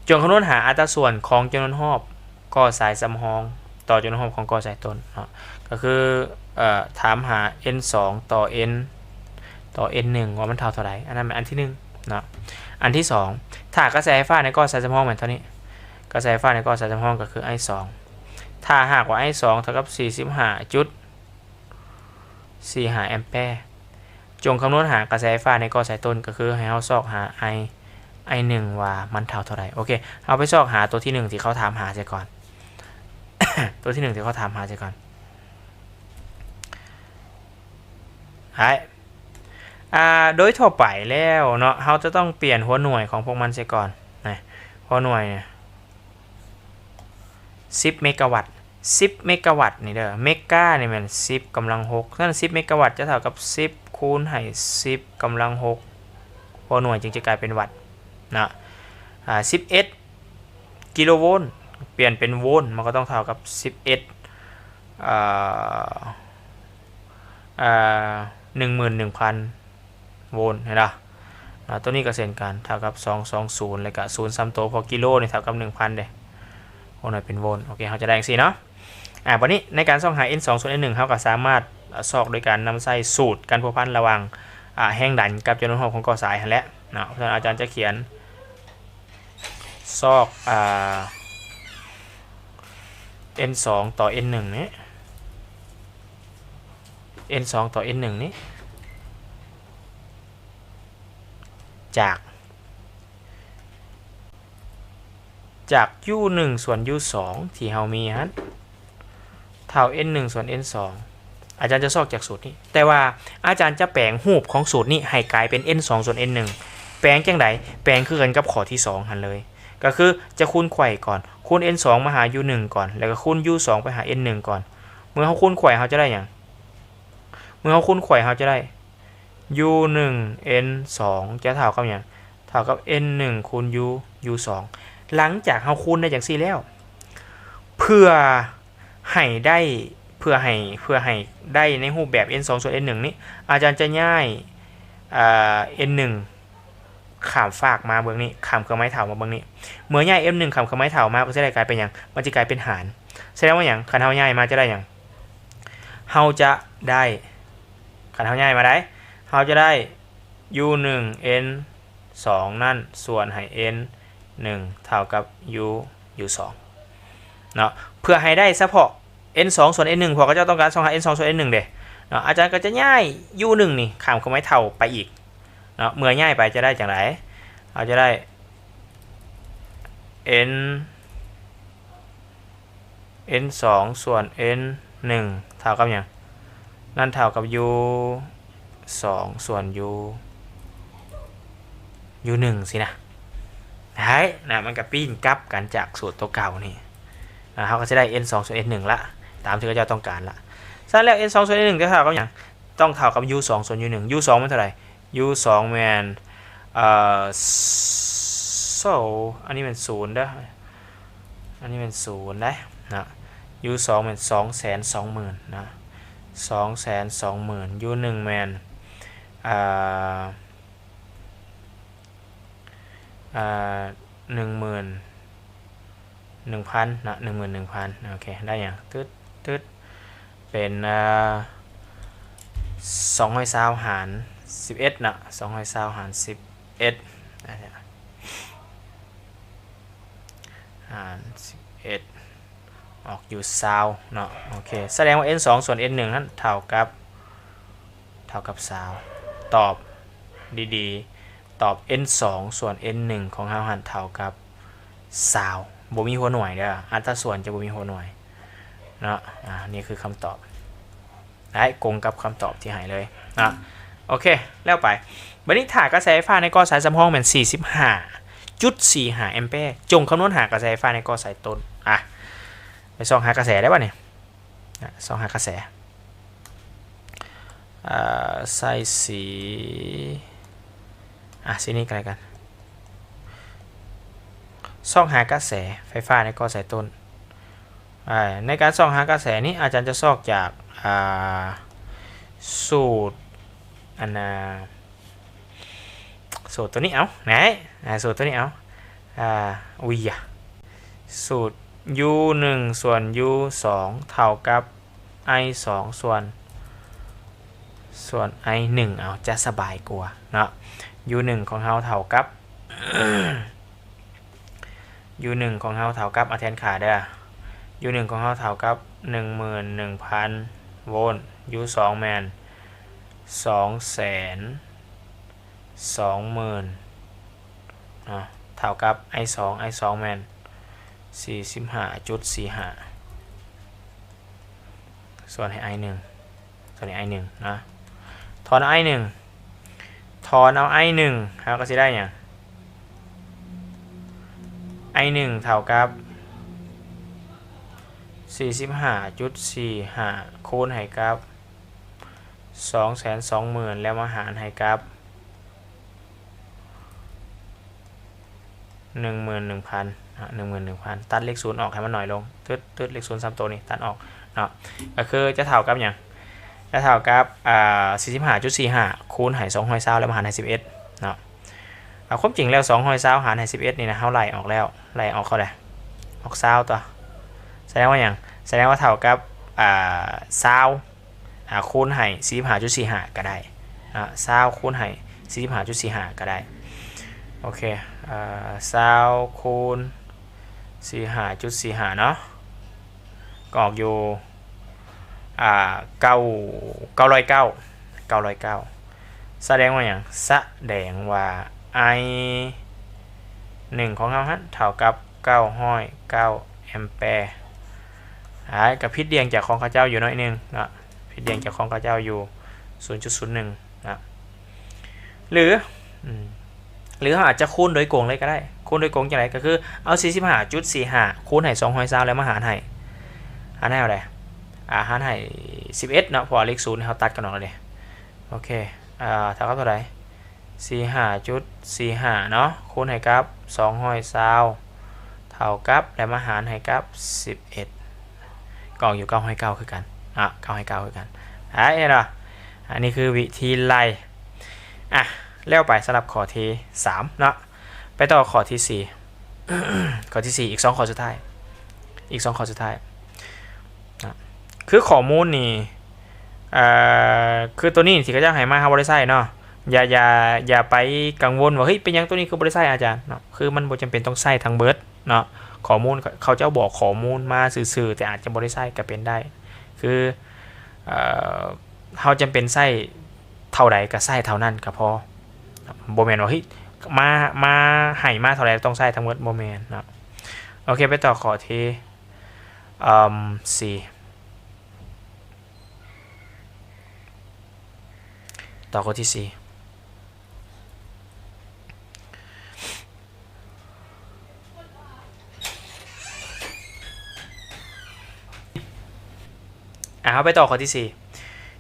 ຈົ່ງຄຳນວນຫາອັດຕາສ່ວນຂອງຈຳນວນຮອບກໍ່ສາຍສຳຮອງ ຕໍ່ຈຸລະນວນໂຮມຂອງກໍສາຍຕົ້ນເນາະ ກໍຄື ເອີ ຖາມຫາ n ສອງ ຕໍ່ n ຕໍ່ n ໜຶ່ງ ວ່າມັນເທົ່າເທົ່າໃດ. ອັນນັ້ນແມ່ນອັນທີໜຶ່ງເນາະ. ອັນທີສອງ ຖ້າກະແສໄຟຟ້າໃນກໍສາຍສຳຮອງແມ່ນເທົ່ານີ້ ກະແສໄຟຟ້າໃນກໍສາຍສຳຮອງກໍຄື I ສອງ ຖ້າຫາກວ່າ I ສອງເທົ່າກັບສີ່ສິບຫ້າຈຸດສີ່ຫ້າແອມແປ ຈົ່ງຄຳນວນຫາກະແສໄຟຟ້າໃນກໍສາຍຕົ້ນ ກໍຄືໃຫ້ເຮົາຊອກຫາ I I ໜຶ່ງ ວ່າມັນເທົ່າເທົ່າໃດ. ໂອເຄ ເຮົາໄປຊອກຫາຕົວທີໜຶ່ງທີ່ເຂົາຖາມຫາເສຍກ່ອນ ຕົວທີໜຶ່ງທີ່ເຂົາຖາມຫາເສຍກ່ອນ. ໄດ້ ອ່າ ໂດຍທົ່ວໄປແລ້ວເນາະ ເຮົາຈະຕ້ອງປ່ຽນຫົວໜ່ວຍຂອງພວກມັນເສຍກ່ອນນະ ຫົວໜ່ວຍ ສິບເມກາວັດ ສິບເມກາວັດນີ້ເດີ ເມການີ້ແມ່ນສິບກຳລັງຫົກ ສະນັ້ນ ສິບເມກາວັດຈະເທົ່າກັບສິບຄູນໃຫ້ສິບກຳລັງຫົກ ຫົວໜ່ວຍຈຶ່ງຈະກາຍເປັນວັດເນາະ. ອ່າ ສິບເອັດກິໂລໂວນ ປ່ຽນເປັນໂວນ ມັນກໍຕ້ອງເທົ່າກັບສິບເອັດ ອ່າ ອ່າ ໜຶ່ງໝື່ນໜຶ່ງພັນ ໂວນ ເຫັນບໍ່? ອາ ຕົວນີ້ກໍເຊັ່ນກັນ ເທົ່າກັບສອງສອງສູນ ແລ້ວກະສູນສາມໂຕ ເພາະກິໂລນີ້ເທົ່າກັບໜຶ່ງພັນເດ້ ໂອ ໜ້ອຍເປັນໂວນ. ໂອເຄ ເຮົາຈະໄດ້ຈັ່ງຊີ້ເນາະ. ອາ ບັດນີ້ໃນການຊອກຫາ n ສອງ ສ່ວນ n ໜຶ່ງ ເຮົາກໍສາມາດ ອາ ຊອກໂດຍການນຳໃຊ້ສູດການພົວພັນລະຫວ່າງ ອາ ແຮງດັນກັບຈຳນວນໂຮມຂອງກໍສາຍຫັ້ນແຫຼະເນາະ. ເພາະສະນັ້ນອາຈານຈະຂຽນ ຊອກ ອາ n ສອງ ຕໍ່ n ໜຶ່ງນີ້ n ສອງ ຕໍ່ n ໜຶ່ງນີ້ ຈາກ ຈາກ u ໜຶ່ງ ສ່ວນ u ສອງ ທີ່ເຮົາມີຫັ້ນ ເທົ່າ n ໜຶ່ງ ສ່ວນ n ສອງ ອາຈານຈະຊອກຈາກສູດນີ້ ແຕ່ວ່າອາຈານຈະແປງຮູບຂອງສູດນີ້ໃຫ້ກາຍເປັນ n ສອງ ສ່ວນ n ໜຶ່ງ ແປງຈັ່ງໃດ? ແປງຄືກັນກັບຂໍ້ທີສອງຫັ້ນເລີຍ ກໍຄືຈະຄູນໄຂວ້ກ່ອນ ຄູນ n ສອງ ມາຫາ u ໜຶ່ງ ກ່ອນ ແລ້ວກໍຄູນ u ສອງ ໄປຫາ n ໜຶ່ງ ກ່ອນ. ເມື່ອເຮົາຄູນໄຂວ້ ເຮົາຈະໄດ້ຫຍັງ? ເມື່ອເຮົາຄູນໄຂວ້ ເຮົາຈະໄດ້ u ໜຶ່ງ n ສອງ ຈະເທົ່າກັບຫຍັງ? ເທົ່າກັບ n ໜຶ່ງ ຄູນ u u ສອງ. ຫຼັງຈາກເຮົາຄູນໄດ້ຈັ່ງຊີ້ແລ້ວ ເພື່ອໃຫ້ໄດ້ ເພື່ອໃຫ້ ເພື່ອໃຫ້ໄດ້ໃນຮູບແບບ n ສອງ ສ່ວນ n ໜຶ່ງນີ້ ອາຈານຈະຍ້າຍ ເອີ n ໜຶ່ງ ຂ້າມຟາກມາເບື້ອງນີ້ ຂ້າມເຄື່ອງໝາຍເທົ່າມາເບື້ອງນີ້. ເມື່ອຍ້າຍ n ໜຶ່ງ ຂ້າມເຄື່ອງໝາຍເທົ່າມາ ກໍຈະໄດ້ກາຍເປັນຫຍັງ? ມັນຈະກາຍເປັນຫານ. ສະແດງວ່າຫຍັງ? ຄັນເຮົາຍ້າຍມາຈະໄດ້ຫຍັງ? ເຮົາຈະໄດ້ ຄັນເຮົາຍ້າຍມາໄດ້ ເຮົາຈະໄດ້ u ໜຶ່ງ n ສອງ ນັ້ນ ສ່ວນໃຫ້ n ໜຶ່ງ ເທົ່າກັບ u u ສອງ ເນາະ. ເພື່ອໃຫ້ໄດ້ສະເພາະ n ສອງ ສ່ວນ n ໜຶ່ງ ເພາະເຂົາເຈົ້າຕ້ອງການຊອກຫາ n ສອງ ສ່ວນ n ໜຶ່ງ ເດ້ເນາະ ອາຈານກໍຈະຍ້າຍ u ໜຶ່ງ ນີ້ ຂ້າມເຄື່ອງໝາຍເທົ່າໄປອີກເນາະ. ເມື່ອຍ້າຍໄປຈະໄດ້ຈັ່ງໃດ? ເຮົາຈະໄດ້ n n ສອງ ສ່ວນ n ໜຶ່ງ ເທົ່າກັບຫຍັງ? ນັ້ນເທົ່າກັບ u ສອງ ສ່ວນ u u ໜຶ່ງ ຊີ້ນະ. ໄດ້ນະ ມັນກໍປີ້ນກັບກັນຈາກສູດຕົວເກົ່ານີ້ ເຮົາກໍຊິໄດ້ n ສອງ ສ່ວນ n ໜຶ່ງ ລະ ຕາມທີ່ເຂົາເຈົ້າຕ້ອງການລະ. ສະນັ້ນແລ້ວ n ສອງ ສ່ວນ n ໜຶ່ງ ຈະເທົ່າກັບຫຍັງ? ຕ້ອງເທົ່າກັບ u ສອງ ສ່ວນ u ໜຶ່ງ. u ສອງ ແມ່ນເທົ່າໃດ? u ສອງ ແມ່ນ ເອີ ໂຊ ອັນນີ້ແມ່ນສູນເດີ ອັນນີ້ແມ່ນສູນເດ້ເນາະ. u ສອງ ແມ່ນສອງແສນສອງໝື່ນເນາະ ສອງແສນສອງໝື່ນ. u ໜຶ່ງ ແມ່ນ ເອີ ເອີ ໜຶ່ງໝື່ນໜຶ່ງພັນເນາະ ໜຶ່ງໝື່ນໜຶ່ງພັນ. ໂອເຄ ໄດ້ຫຍັງ? ຕຶດ ຕຶດ ເປັນ ເອີ ສອງຮ້ອຍຊາວຫານສິບເອັດເນາະ ສອງຮ້ອຍຊາວຫານສິບເອັດ ຫານສິບເອັດ ອອກຢູ່ ຊາວເນາະ. ໂອເຄ ສະແດງວ່າ n ສອງ ສ່ວນ n ໜຶ່ງ ນັ້ນເທົ່າກັບ ເທົ່າກັບ ຊາວ. ຕອບດີໆ ຕອບ n ສອງ ສ່ວນ n ໜຶ່ງ ຂອງເຮົາຫັ້ນເທົ່າກັບ ຊາວ ບໍ່ມີຫົວໜ່ວຍເດີ ອັດຕາສ່ວນຈະບໍ່ມີຫົວໜ່ວຍເນາະ. ອາ ນີ້ຄືຄຳຕອບ ໄດ້ກົງກັບຄຳຕອບທີ່ໃຫ້ເລີຍເນາະ. ໂອເຄ ແລ້ວໄປ. ບັດນີ້ຖ້າກະແສໄຟຟ້າໃນກໍສາຍສຳຮອງແມ່ນສີ່ສິບຫ້າຈຸດສີ່ຫ້າແອມແປ ຈົ່ງຄຳນວນຫາກະແສໄຟຟ້າໃນກໍສາຍຕົ້ນ. ອາ ໄປຊອກຫາກະແສໄດ້ບາດນີ້ ອາ ຊອກຫາກະແສ ອາ ໃສ່ສີ ອາ ສີນີ້ກໍແລ້ວກັນ ຊອກຫາກະແສໄຟຟ້າໃນກໍສາຍຕົ້ນ. ອາ ໃນການຊອກຫາກະແສນີ້ ອາຈານຈະຊອກຈາກ ອາ ສູດ ອັນ ອາ ສູດຕົວນີ້ເອົາ ນະ ອາ ສູດຕົວນີ້ເອົາ ອາ ອຸຍ ສູດ U ໜຶ່ງ ສ່ວນ U ສອງ ເທົ່າກັບ I ສອງ ສ່ວນ ສ່ວນ I ໜຶ່ງ ເອົາ ຈະສະບາຍກວ່າເນາະ. U ໜຶ່ງ ຂອງເຮົາເທົ່າກັບ U ໜຶ່ງ ຂອງເຮົາເທົ່າກັບ ເອົາແທນຄ່າເດີ້ U ໜຶ່ງ ຂອງເຮົາເທົ່າກັບ ໜຶ່ງໝື່ນໜຶ່ງພັນໂວນ U ສອງ ແມ່ນ ສອງແສນສອງໝື່ນ ເນາະ ເທົ່າກັບ I ສອງ I ສອງ ແມ່ນ ສີ່ສິບຫ້າຈຸດສີ່ຫ້າ ສ່ວນໃຫ້ I ໜຶ່ງ ສ່ວນໃຫ້ I ໜຶ່ງ ເນາະ ຖອນເອົາ I ໜຶ່ງ ຖອນເອົາ I ໜຶ່ງ ເຮົາກໍຊິໄດ້ຫຍັງ? I ໜຶ່ງ ເທົ່າກັບ ສີ່ສິບຫ້າຈຸດສີ່ຫ້າ ຄູນໃຫ້ກັບ ສອງແສນສອງໝື່ນ ແລ້ວມາຫານໃຫ້ກັບ ໜຶ່ງໝື່ນໜຶ່ງພັນ ອາ ໜຶ່ງໝື່ນໜຶ່ງພັນ ຕັດເລກສູນອອກໃຫ້ມັນໜ້ອຍລົງ ຕຶດໆ ເລກສູນສາມໂຕນີ້ຕັດອອກເນາະ ກໍຄືຈະເທົ່າກັບຫຍັງ? ຈະເທົ່າກັບ ອາ ສີ່ສິບຫ້າຈຸດສີ່ຫ້າ ຄູນໃຫ້ສອງຮ້ອຍຊາວ ແລ້ວມາຫານໃຫ້ສິບເອັດເນາະ. ອາ ຄວາມຈິງແລ້ວ ສອງຮ້ອຍຊາວຫານໃຫ້ສິບເອັດນີ້ນະ ເຮົາໄລ່ອອກແລ້ວ ໄລ່ອອກເທົ່າໃດ? ອອກຊາວຕົວະ ສະແດງວ່າຫຍັງ? ສະແດງວ່າເທົ່າກັບ ອາ ຊາວ ອາ ຄູນໃຫ້ສີ່ສິບຫ້າຈຸດສີ່ຫ້າກໍໄດ້ເນາະ ຊາວຄູນໃຫ້ສີ່ສິບຫ້າຈຸດສີ່ຫ້າກໍໄດ້. ໂອເຄ ເອີ ຊາວຄູນສີ່ສິບຫ້າຈຸດສີ່ຫ້າເນາະ ກໍອອກຢູ່ ອາ ເກົ້າ ເກົ້າຮ້ອຍເກົ້າ ເກົ້າຮ້ອຍເກົ້າ ສະແດງວ່າຫຍັງ? ສະແດງວ່າ I ໜຶ່ງ ຂອງເຮົາຫັ້ນເທົ່າກັບ ເກົ້າຮ້ອຍເກົ້າແອມແປ. ອາ ກໍຜິດດ່ຽງຈາກຂອງເຂົາເຈົ້າຢູ່ໜ້ອຍໜຶ່ງເນາະ ຜິດດ່ຽງຈາກຂອງເຂົາເຈົ້າຢູ່ ສູນຈຸດສູນໜຶ່ງເນາະ ຫຼື ອືມ ຫຼືເຮົາອາດຈະຄູນໂດຍກົງເລີຍກໍໄດ້. ຄູນໂດຍກົງຈັ່ງໃດ? ກໍຄືເອົາສີ່ສິບຫ້າຈຸດສີ່ຫ້າຄູນໃຫ້ສອງຮ້ອຍຊາວ ແລ້ວມາຫານໃຫ້ ຫານໃຫ້ເທົ່າໃດ? ອາ ຫານໃຫ້ສິບເອັດເນາະ ເພາະວ່າເລກສູນເຮົາຕັດກັນອອກແລ້ວເດ້. ໂອເຄ ອາ ເທົ່າກັບເທົ່າໃດ? ສີ່ສິບຫ້າຈຸດສີ່ຫ້າເນາະ ຄູນໃຫ້ກັບສອງຮ້ອຍຊາວ ເທົ່າກັບ ແລ້ວມາຫານໃຫ້ກັບສິບເອັດ ກໍອອກຢູ່ເກົ້າຮ້ອຍເກົ້າຄືກັນເນາະ ເກົ້າຮ້ອຍເກົ້າຄືກັນ. ອາ ເຫັນບໍ່? ອັນນີ້ຄືວິທີໄລ່. ອາ ແລ້ວໄປສຳລັບຂໍ້ທີສາມເນາະ ໄປຕໍ່ຂໍ້ທີສີ່ ຂໍ້ທີສີ່ ອີກສອງຂໍ້ສຸດທ້າຍ ອີກສອງຂໍ້ສຸດທ້າຍນະ ຄືຂໍ້ມູນນີ້ ເອີ ຄືໂຕນີ້ທີ່ເຂົາເຈົ້າໃຫ້ມາ ເຮົາບໍ່ໄດ້ໃຊ້ເນາະ. ຢ່າ ຢ່າ ຢ່າໄປກັງວົນວ່າ ເຮີ້ຍ ເປັນຫຍັງໂຕນີ້ຄືບໍ່ໄດ້ໃຊ້ອາຈານເນາະ ຄືມັນບໍ່ຈຳເປັນຕ້ອງໃຊ້ທັງເບິດເນາະ. ຂໍ້ມູນ ເຂົາເຈົ້າບອກຂໍ້ມູນມາຊື່ໆ ແຕ່ອາດຈະບໍ່ໄດ້ໃຊ້ກໍເປັນໄດ້. ຄື ເອີ ເຮົາຈຳເປັນໃຊ້ເທົ່າໃດກໍໃຊ້ເທົ່ານັ້ນກໍພໍ ບໍ່ແມ່ນວ່າ ເຮີ້ຍ ມາ ມາ ໃຫ້ມາເທົ່າໃດຕ້ອງໃຊ້ທັງໝົດ ບໍ່ແມ່ນເນາະ. ໂອເຄ ໄປຕໍ່ຂໍ້ທີ ເອີ ສີ່ ຕໍ່ຂໍ້ທີສີ່. ອາ ເຮົາໄປຕໍ່ຂໍ້ທີສີ່.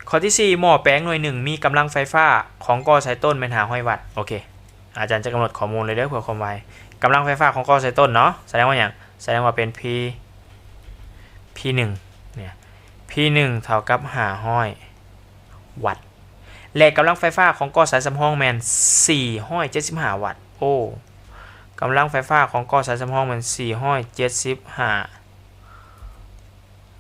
ຂໍ້ທີສີ່ ໝໍ້ແປງໜ່ວຍໜຶ່ງມີກຳລັງໄຟຟ້າຂອງກໍ້ສາຍຕົ້ນແມ່ນຫ້າຮ້ອຍວັດ. ໂອເຄ ອາຈານຈະກຳນົດຂໍ້ມູນເລີຍເດີ້ ເພື່ອຄວາມໄວ. ກຳລັງໄຟຟ້າຂອງກໍ້ສາຍຕົ້ນເນາະ ສະແດງວ່າຫຍັງ? ສະແດງວ່າເປັນ P P ໜຶ່ງເນຍ P ໜຶ່ງເທົ່າກັບຫ້າຮ້ອຍວັດ ແລະ ກຳລັງໄຟຟ້າຂອງກໍ້ສາຍສຳຮອງແມ່ນສີ່ຮ້ອຍເຈັດສິບຫ້າວັດ. ໂອ້ ກຳລັງໄຟຟ້າຂອງກໍ້ສາຍສຳຮອງແມ່ນສີ່ຮ້ອຍເຈັດສິບຫ້າ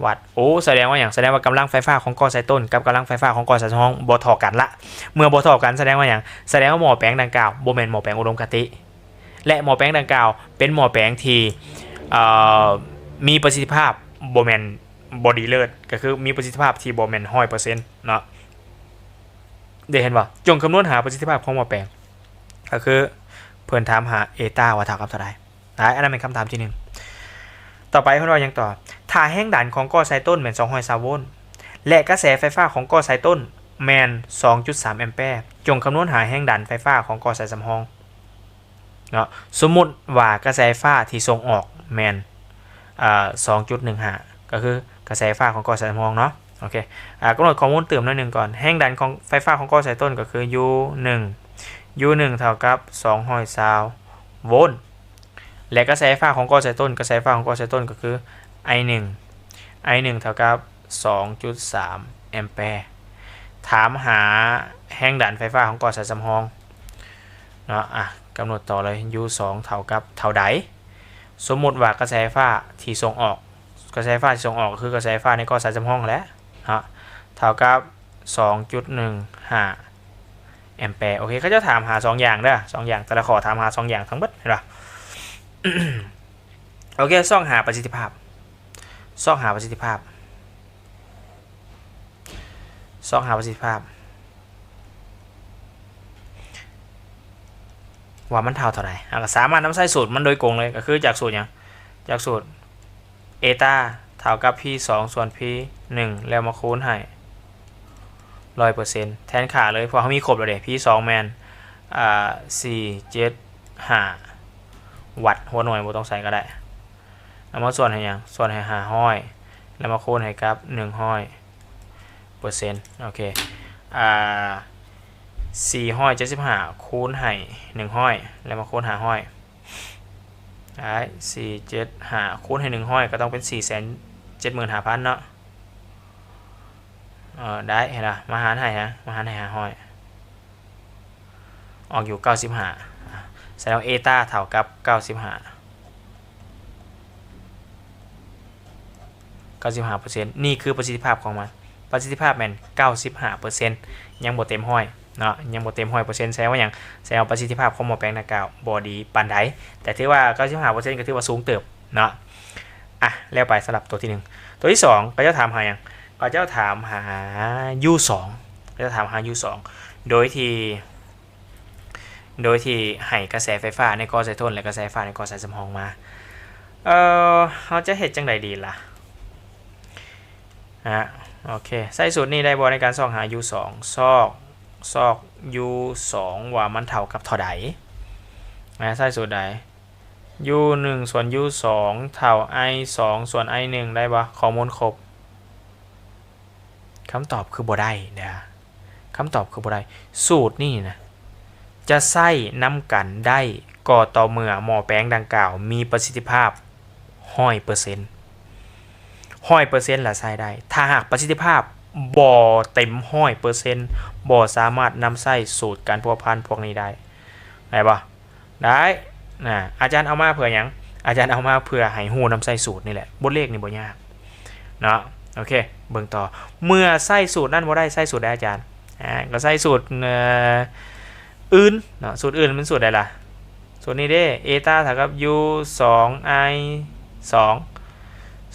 ວັດ. ໂອ້ ສະແດງວ່າຫຍັງ? ສະແດງວ່າກຳລັງໄຟຟ້າຂອງກໍ້ສາຍຕົ້ນກັບກຳລັງໄຟຟ້າຂອງກໍ້ສາຍສຳຮອງບໍ່ທໍ່ກັນລະ. ເມື່ອບໍ່ທໍ່ກັນສະແດງວ່າຫຍັງ? ສະແດງວ່າໝໍ້ແປງດັ່ງກ່າວບໍ່ແມ່ນໝໍ້ແປງອຸດົມຄະຕິ ແລະ ໝໍ້ແປງດັ່ງກ່າວເປັນໝໍ້ແປງທີ່ ເອີ ມີປະສິດທິພາບ ບໍ່ແມ່ນບໍ່ດີເລີດ ກໍຄືມີປະສິດທິພາບທີ່ບໍ່ແມ່ນຮ້ອຍເປີເຊັນເນາະ. ໄດ້ເຫັນບໍ່? ຈົ່ງຄຳນວນຫາປະສິດທິພາບຂອງໝໍ້ແປງ ກໍຄືເພິ່ນຖາມຫາເອຕາວ່າເທົ່າກັບເທົ່າໃດ. ອາ ອັນນັ້ນແມ່ນຄຳຖາມທີໜຶ່ງ. ຕໍ່ໄປເພິ່ນວ່າຫຍັງຕໍ່? ຖ້າແຮງດັນຂອງກໍ້ສາຍຕົ້ນແມ່ນສອງຮ້ອຍຊາວໂວນ ແລະ ກະແສໄຟຟ້າຂອງກໍ້ສາຍຕົ້ນແມ່ນສອງຈຸດສາມແອມແປ, ຈົ່ງຄຳນວນຫາແຮງດັນໄຟຟ້າຂອງກໍ້ສາຍສຳຮອງເນາະ. ສົມມຸດວ່າກະແສໄຟຟ້າທີ່ສົ່ງອອກແມ່ນ ເອີ ສອງຈຸດໜຶ່ງຫ້າ ກໍຄືກະແສໄຟຟ້າຂອງກໍ້ສາຍສຳຮອງເນາະ. ໂອເຄ ອາ ກຳນົດຂໍ້ມູນຕື່ມໜ້ອຍໜຶ່ງກ່ອນ. ແຮງດັນຂອງໄຟຟ້າຂອງກໍ້ສາຍຕົ້ນກໍຄື U ໜຶ່ງ U ໜຶ່ງເທົ່າກັບສອງຮ້ອຍຊາວໂວນ ແລະ ກະແສໄຟຟ້າຂອງກໍ້ສາຍຕົ້ນ, ກະແສໄຟຟ້າຂອງກໍ້ສາຍຕົ້ນກໍຄື I ໜຶ່ງ I ໜຶ່ງເທົ່າກັບສອງຈຸດສາມແອມແປ. ຖາມຫາແຮງດັນໄຟຟ້າຂອງກໍ້ສາຍສຳຮອງເນາະ. ອາ ກຳນົດຕໍ່ເລີຍ U ສອງເທົ່າກັບເທົ່າໃດ? ສົມມຸດວ່າກະແສໄຟຟ້າທີ່ສົ່ງອອກ ກະແສໄຟຟ້າທີ່ສົ່ງອອກກໍຄືກະແສໄຟຟ້າໃນກໍສາຍສຳຮອງຫັ້ນແຫຼະເນາະ ເທົ່າກັບສອງຈຸດໜຶ່ງຫ້າແອມແປ. ໂອເຄ ເຂົາເຈົ້າຖາມຫາສອງຢ່າງເດີ ສອງຢ່າງ ແຕ່ລະຂໍ້ຖາມຫາສອງຢ່າງທັງເບິດ ເຫັນບໍ່? ໂອເຄ ຊອກຫາປະສິດທິພາບ ຊອກຫາປະສິດທິພາບ ຊອກຫາປະສິດທິພາບ ວ່າມັນເທົ່າເທົ່າໃດ ເຮົາກໍສາມາດນຳໃຊ້ສູດມັນໂດຍກົງເລີຍ ກໍຄືຈາກສູດຫຍັງ? ຈາກສູດເອຕາເທົ່າກັບພີສອງສ່ວນພີໜຶ່ງ ແລ້ວມາຄູນໃຫ້ຮ້ອຍເປີເຊັນ ແທນຄ່າເລີຍ ເພາະເຮົາມີຄົບແລ້ວເດ້ ພີສອງແມ່ນ ອ່າ ສີ່ເຈັດຫ້າວັດ ຫົວໜ່ວຍບໍ່ຕ້ອງໃສ່ກໍໄດ້. ເອົາມາສ່ວນໃຫ້ຫຍັງ? ສ່ວນໃຫ້ຫ້າຮ້ອຍ ແລ້ວມາຄູນໃຫ້ກັບໜຶ່ງຮ້ອຍເປີເຊັນ ໂອເຄ ອ່າ ສີ່ຮ້ອຍເຈັດສິບຫ້າຄູນໃຫ້ໜຶ່ງຮ້ອຍ ແລ້ວມາຄູນຫ້າຮ້ອຍ ໄດ້ ສີ່ເຈັດຫ້າຄູນໃຫ້ໜຶ່ງຮ້ອຍ ກໍຕ້ອງເປັນສີ່ແສນເຈັດໝື່ນຫ້າພັນເນາະ ເອີ ໄດ້ ເຫັນບໍ່? ມາຫານໃຫ້ຫຍັງ? ມາຫານໃຫ້ຫ້າຮ້ອຍ ອອກຢູ່ເກົ້າສິບຫ້າ ສະແດງວ່າເອຕາເທົ່າກັບເກົ້າສິບຫ້າ ເກົ້າສິບຫ້າເປີເຊັນ ນີ້ຄືປະສິດທິພາບຂອງມັນ ປະສິດທິພາບແມ່ນເກົ້າສິບຫ້າເປີເຊັນ ຍັງບໍ່ເຕັມຮ້ອຍເນາະ ຍັງບໍ່ເຕັມຮ້ອຍເປີເຊັນ ສະແດງວ່າຫຍັງ? ສະແດງວ່າປະສິດທິພາບຂອງໝໍ້ແປງດັ່ງກ່າວບໍ່ດີປານໃດ ແຕ່ຖືວ່າເກົ້າສິບຫ້າເປີເຊັນກໍຖືວ່າສູງເຕີບເນາະ. ອ່ະ ແລ້ວໄປສຳລັບຕົວທີໜຶ່ງ ຕົວທີສອງ ເຂົາເຈົ້າຖາມຫາຫຍັງ? ເຂົາເຈົ້າຖາມຫາຢູສອງ ເຂົາເຈົ້າຖາມຫາຢູສອງ ໂດຍທີ່ ໂດຍທີ່ໃຫ້ກະແສໄຟຟ້າໃນກໍສາຍທົນ ແລະ ກະແສໄຟຟ້າໃນກໍສາຍສຳຮອງມາ ເອີ ເຮົາຈະເຮັດຈັ່ງໃດດີລະ? ອ່ະ ໂອເຄ ໃຊ້ສູດນີ້ໄດ້ບໍ່ໃນການຊອກຫາຢູສອງ? ຊອກ ຊອກຢູສອງວ່າມັນເທົ່າກັບເທົ່າໃດ? ນະ ໃຊ້ສູດໃດ? ຢູໜຶ່ງສ່ວນຢູສອງເທົ່າໄອສອງສ່ວນໄອໜຶ່ງ ໄດ້ບໍ່? ຂໍ້ມູນຄົບ. ຄຳຕອບຄືບໍ່ໄດ້ເດີ້ ຄຳຕອບຄືບໍ່ໄດ້. ສູດນີ້ນະ ຈະໃຊ້ນຳກັນໄດ້ກໍຕໍ່ເມື່ອໝໍ້ແປງດັ່ງກ່າວມີປະສິດທິພາບຮ້ອຍເປີເຊັນ ຮ້ອຍເປີເຊັນລະໃຊ້ໄດ້. ຖ້າຫາກປະສິດທິພາບບໍ່ເຕັມຮ້ອຍເປີເຊັນ ບໍ່ສາມາດນຳໃຊ້ສູດການພົວພັນພວກນີ້ໄດ້ ໄດ້ບໍ່? ໄດ້ນະ ອາຈານເອົາມາເພື່ອຫຍັງ? ອາຈານເອົາມາເພື່ອໃຫ້ຮູ້ນຳໃຊ້ສູດນີ້ແຫຼະ ບົດເລກນີ້ບໍ່ຍາກເນາະ. ໂອເຄ ເບິ່ງຕໍ່ ເມື່ອໃຊ້ສູດນັ້ນບໍ່ໄດ້ ໃຊ້ສູດໃດອາຈານ? ອາ ກໍໃຊ້ສູດ ເອີ ອື່ນເນາະ ສູດອື່ນແມ່ນສູດໃດລະ? ສູດນີ້ເດ້ ເອຕາເທົ່າກັບຢູສອງໄອສອງ